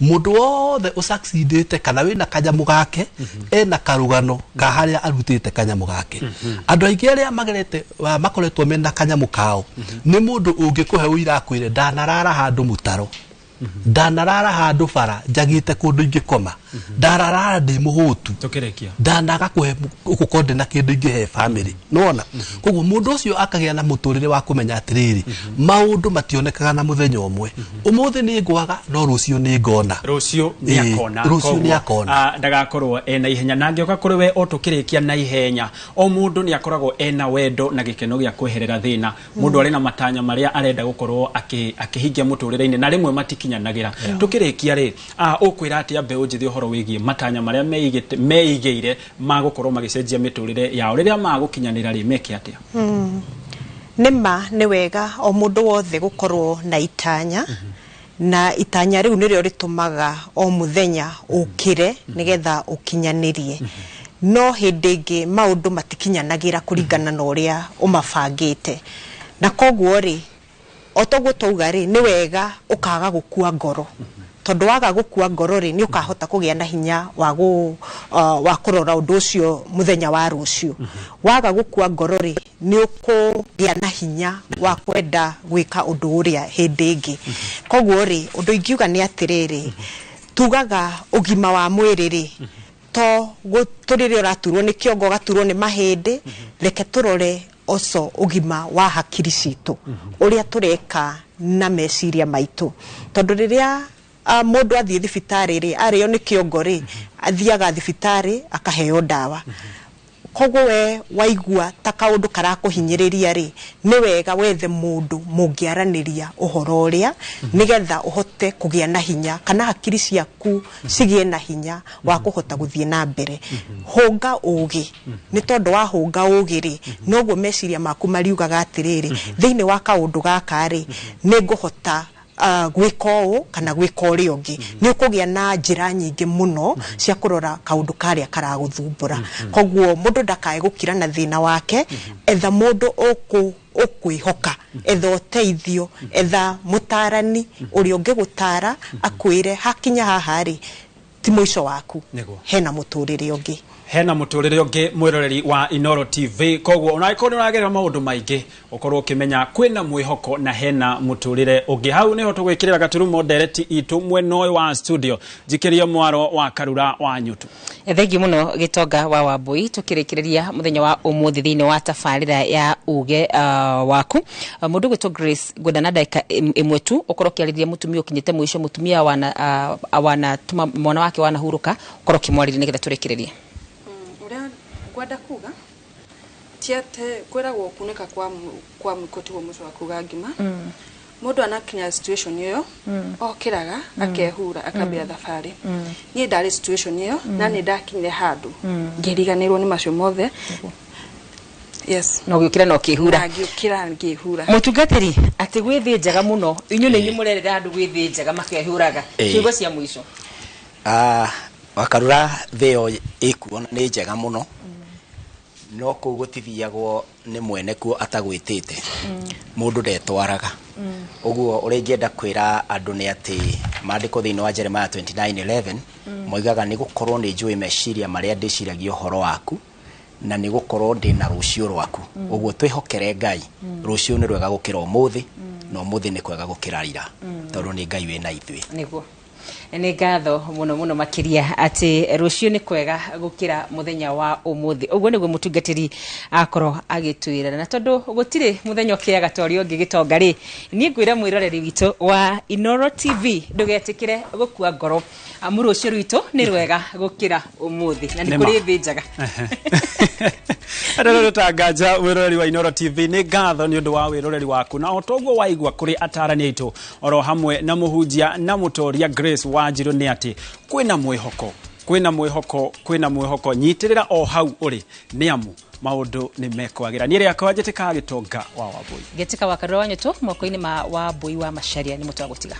Mũndũ wothe ũsucceedĩte kana wĩna kanyamũ gake ena karũgano ka harĩa arutĩte kanyamũ gake. Andũ aingĩ arĩa magerete makoretwo mena kanyamũ kao nĩ mũndũ ũngĩkũhe ũira akwĩre ndanarara handũ mũtaro, ndanarara handũ bara njagĩte kũndũ ingĩkoma, ndararara ndĩ mũhũtu, ndanaga kũhe gũkorwo ndĩna kĩndũ ingĩhe family. Nĩwona? Koguo mũndũ ũcio akagĩa na mũtũrĩre wa kũmenya atĩrĩrĩ, maũndũ mationekaga na mũthenya ũmwe. Ũmũthĩ nĩ ngwaga no rũciũ nĩ ngona. Rũciũ nĩ akona. Rũciũ nĩ akona. Ndagakorwo ena ihenya. Na ngĩũka kũrĩ we o tũkĩrĩkia na ihenya, o mũndũ nĩ akoragwo ena wendo na gĩkeno gĩa kweherera thĩna. Mũndũ arĩ na matanya marĩa arenda gũkorwo akĩhingia mũtũrĩre-inĩ na rĩmwe matikinyanagĩra. matikinyanagĩra. Tũkĩrĩkia rĩ, ũkwĩra atĩa mbeũ njĩthĩ ũhoro wĩgiĩ matanya marĩa meigĩire ma gũkorwo magĩcenjia mĩtũrĩre yao rĩrĩa magũkinyanĩra rĩ, meke atĩa? Nĩma nĩ wega o mũndũ wothe gũkorwo na itanya, na itanya rĩu nĩrĩo rĩtũmaga o mũthenya ũkĩre nĩgetha ũkinyanĩrie. No hĩndĩ ĩngĩ maũndũ matikinyanagĩra kũringana na ũrĩa ũmabangĩte, na koguo rĩ, o toguo twauga rĩ, nĩ wega ũkaga gũkua ngoro, tondũ waga gũkua ngoro rĩ, nĩ ũkahota kũgĩa na hinya wa kũrora ũndũ ũcio mũthenya wa rũciũ. Waga gũkua ngoro rĩ, nĩ ũkũgĩa na hinya wa kwenda gwĩka ũndũ ũrĩa hĩndĩ ĩngĩ. Koguo rĩ, ũndũ ingiuga nĩ atĩrĩrĩ, tugaga ũgima wa mwĩrĩ rĩ, to rĩrĩa ũraturwo nĩ kĩongo ũgaturwo nĩ mahĩndĩ, reke tũrore oco ũgima wa hakiri citũ, ũrĩa tũreka na meciria maitũ, tondũ rĩrĩa mũndũ athiĩ thibitarĩ rĩ, arĩo nĩ kĩongo rĩ, athiaga thibitarĩ akaheo ndawa. Koguo we waigua ta kaũndũ karakũhinyĩrĩria rĩ, nĩ wega wethe mũndũ mũngĩaranĩria ũhoro ũrĩa, nĩgetha ũhote kũgĩa na hinya, kana hakiri ciaku cigĩe na hinya wa kũhota gũthiĩ na mbere. Hũnga ũgĩ, nĩ tondũ wahũnga ũgĩ rĩ, noguo meciria maku mariugaga atĩrĩrĩ, thĩinĩ wa kaũndũ gaka rĩ, nĩ ngũhota gwĩka ũũ kana gwĩka ũrĩa ũngĩ. Nĩ ũkũgĩa na njĩra nyingĩ mũno cia kũrora kaũndũ karĩa karagũthumbũra. Koguo mũndũ ndakae gũkira na thĩna wake, etha mũndũ ũkwĩhoka, etha ũteithio, etha mũtarani ũrĩa ũngĩgũtara akwĩre hakinya haha rĩ, ti mũico waku, hena mũtũrĩre ũngĩ. Hena mũtũrĩre ũngĩ, mwĩroreri wa Inooro TV. Koguo ona angĩkorwo nĩ ũragerera maũndũ maingĩ, ũkorwo ũkĩmenya kwĩna mwĩhoko na hena mũtũrĩre ũngĩ. Hau nĩho tũgwĩkĩrĩra gaturumo ndereti itũ mwena ũyũ wa studio. Njikĩrie mwaro wa Karura wa Nyutu. Thengiũ mũno Gĩtonga wa Wambui, tũkĩrĩkĩrĩria mũthenya wa ũmũthĩ thĩinĩ wa tabarĩra ya uge waku. Mũndũ ũgwĩtwo Grace, ngwenda na ndagĩka ĩmwe tu ũkorwo ũkĩarĩria mũtumia ũkinyĩte mũico, mũtumia wanatũma mwana wake wanahurũka, ũkorwo ũkĩmwarĩria nĩgetha tũrĩkĩrĩrie. Ũrĩa ngwenda kuga ti atĩ kwĩragwo kunĩka kwa mũiko tiguo mũico wa kuga ngima. Mũndũ anakinya situation ĩyo, okĩraga akehura akambia thabarĩ. Niĩ ndarĩ situation ĩyo na nĩ ndakinyire handũ ngĩriganĩrwo nĩ macio mothe. Yes. No gĩũkĩra na ũkĩhura. Ngĩũkĩra ngĩhura. Mũtungatĩri, atĩ gwĩ thĩ njega mũno, inyuĩ nĩ inyuĩ mũrerera andũ gwĩ thĩ njega makehuraga. Ciugo cia mũico. Wakarura thĩ ĩyo ĩkuo nĩ njega mũno, no kũu gũtithiagwo nĩ mwene kuo atagwĩtĩte, mũndũ ndetwaraga. Ũguo ũrĩa ingĩenda kwĩra andũ nĩ atĩ maandĩko thĩinĩ wa Jeremiah 29:11 moigaga nĩ gũkorwo nĩ njũĩ meciria marĩa ndĩciragia ũhoro waku, na nĩ gũkorwo ndĩ na rũciũ rwaku. Ũguo twĩhokere Ngai, rũciũ nĩ rwega gũkĩra ũmũthĩ, na ũmũthĩ nĩ kwega gũkĩra ira, tondũ nĩ Ngai wĩna ithuĩ. Nĩguo. Nĩ ngatho mũno mũno makĩria atĩ rũciũ nĩ kwega gũkĩra mũthenya wa ũmũthĩ. Ũguo nĩguo mũtungatĩri akorwo agĩtwĩra, na tondũ gũtirĩ mũthenya ũkĩaga ta ũrĩa ũngĩ Gĩtonga rĩ, niĩ ngwĩra mwĩroreri witũ wa Inooro TV ndũgetĩkĩre gũkua ngoro, amu rũciũ rwitũ nĩ rwega gũkĩra ũmũthĩ, na nĩ kũrĩ thĩ njega. Andũ tanganja mwĩroreri wa Inooro TV, nĩ ngatho nĩ ũndũ wa wĩroreri waku, na o toguo waigua kũrĩ atarani aitũ oro hamwe na mũhunjia na mũtoria Grace Wanjiru nĩ atĩ kwĩna mwĩhoko, kwĩna mwĩhoko, kwĩna mwĩhoko. Nyitĩrĩra o hau ũrĩ, nĩ amu maũndũ nĩ mekwagĩra. Niĩ rĩakwa njĩtĩkaga Gĩtonga wa Wambui. Ngĩtĩka wa Karura wa Nyutu moko-inĩ ma Wambui wa Macharia nĩ mũtwa gũtiga.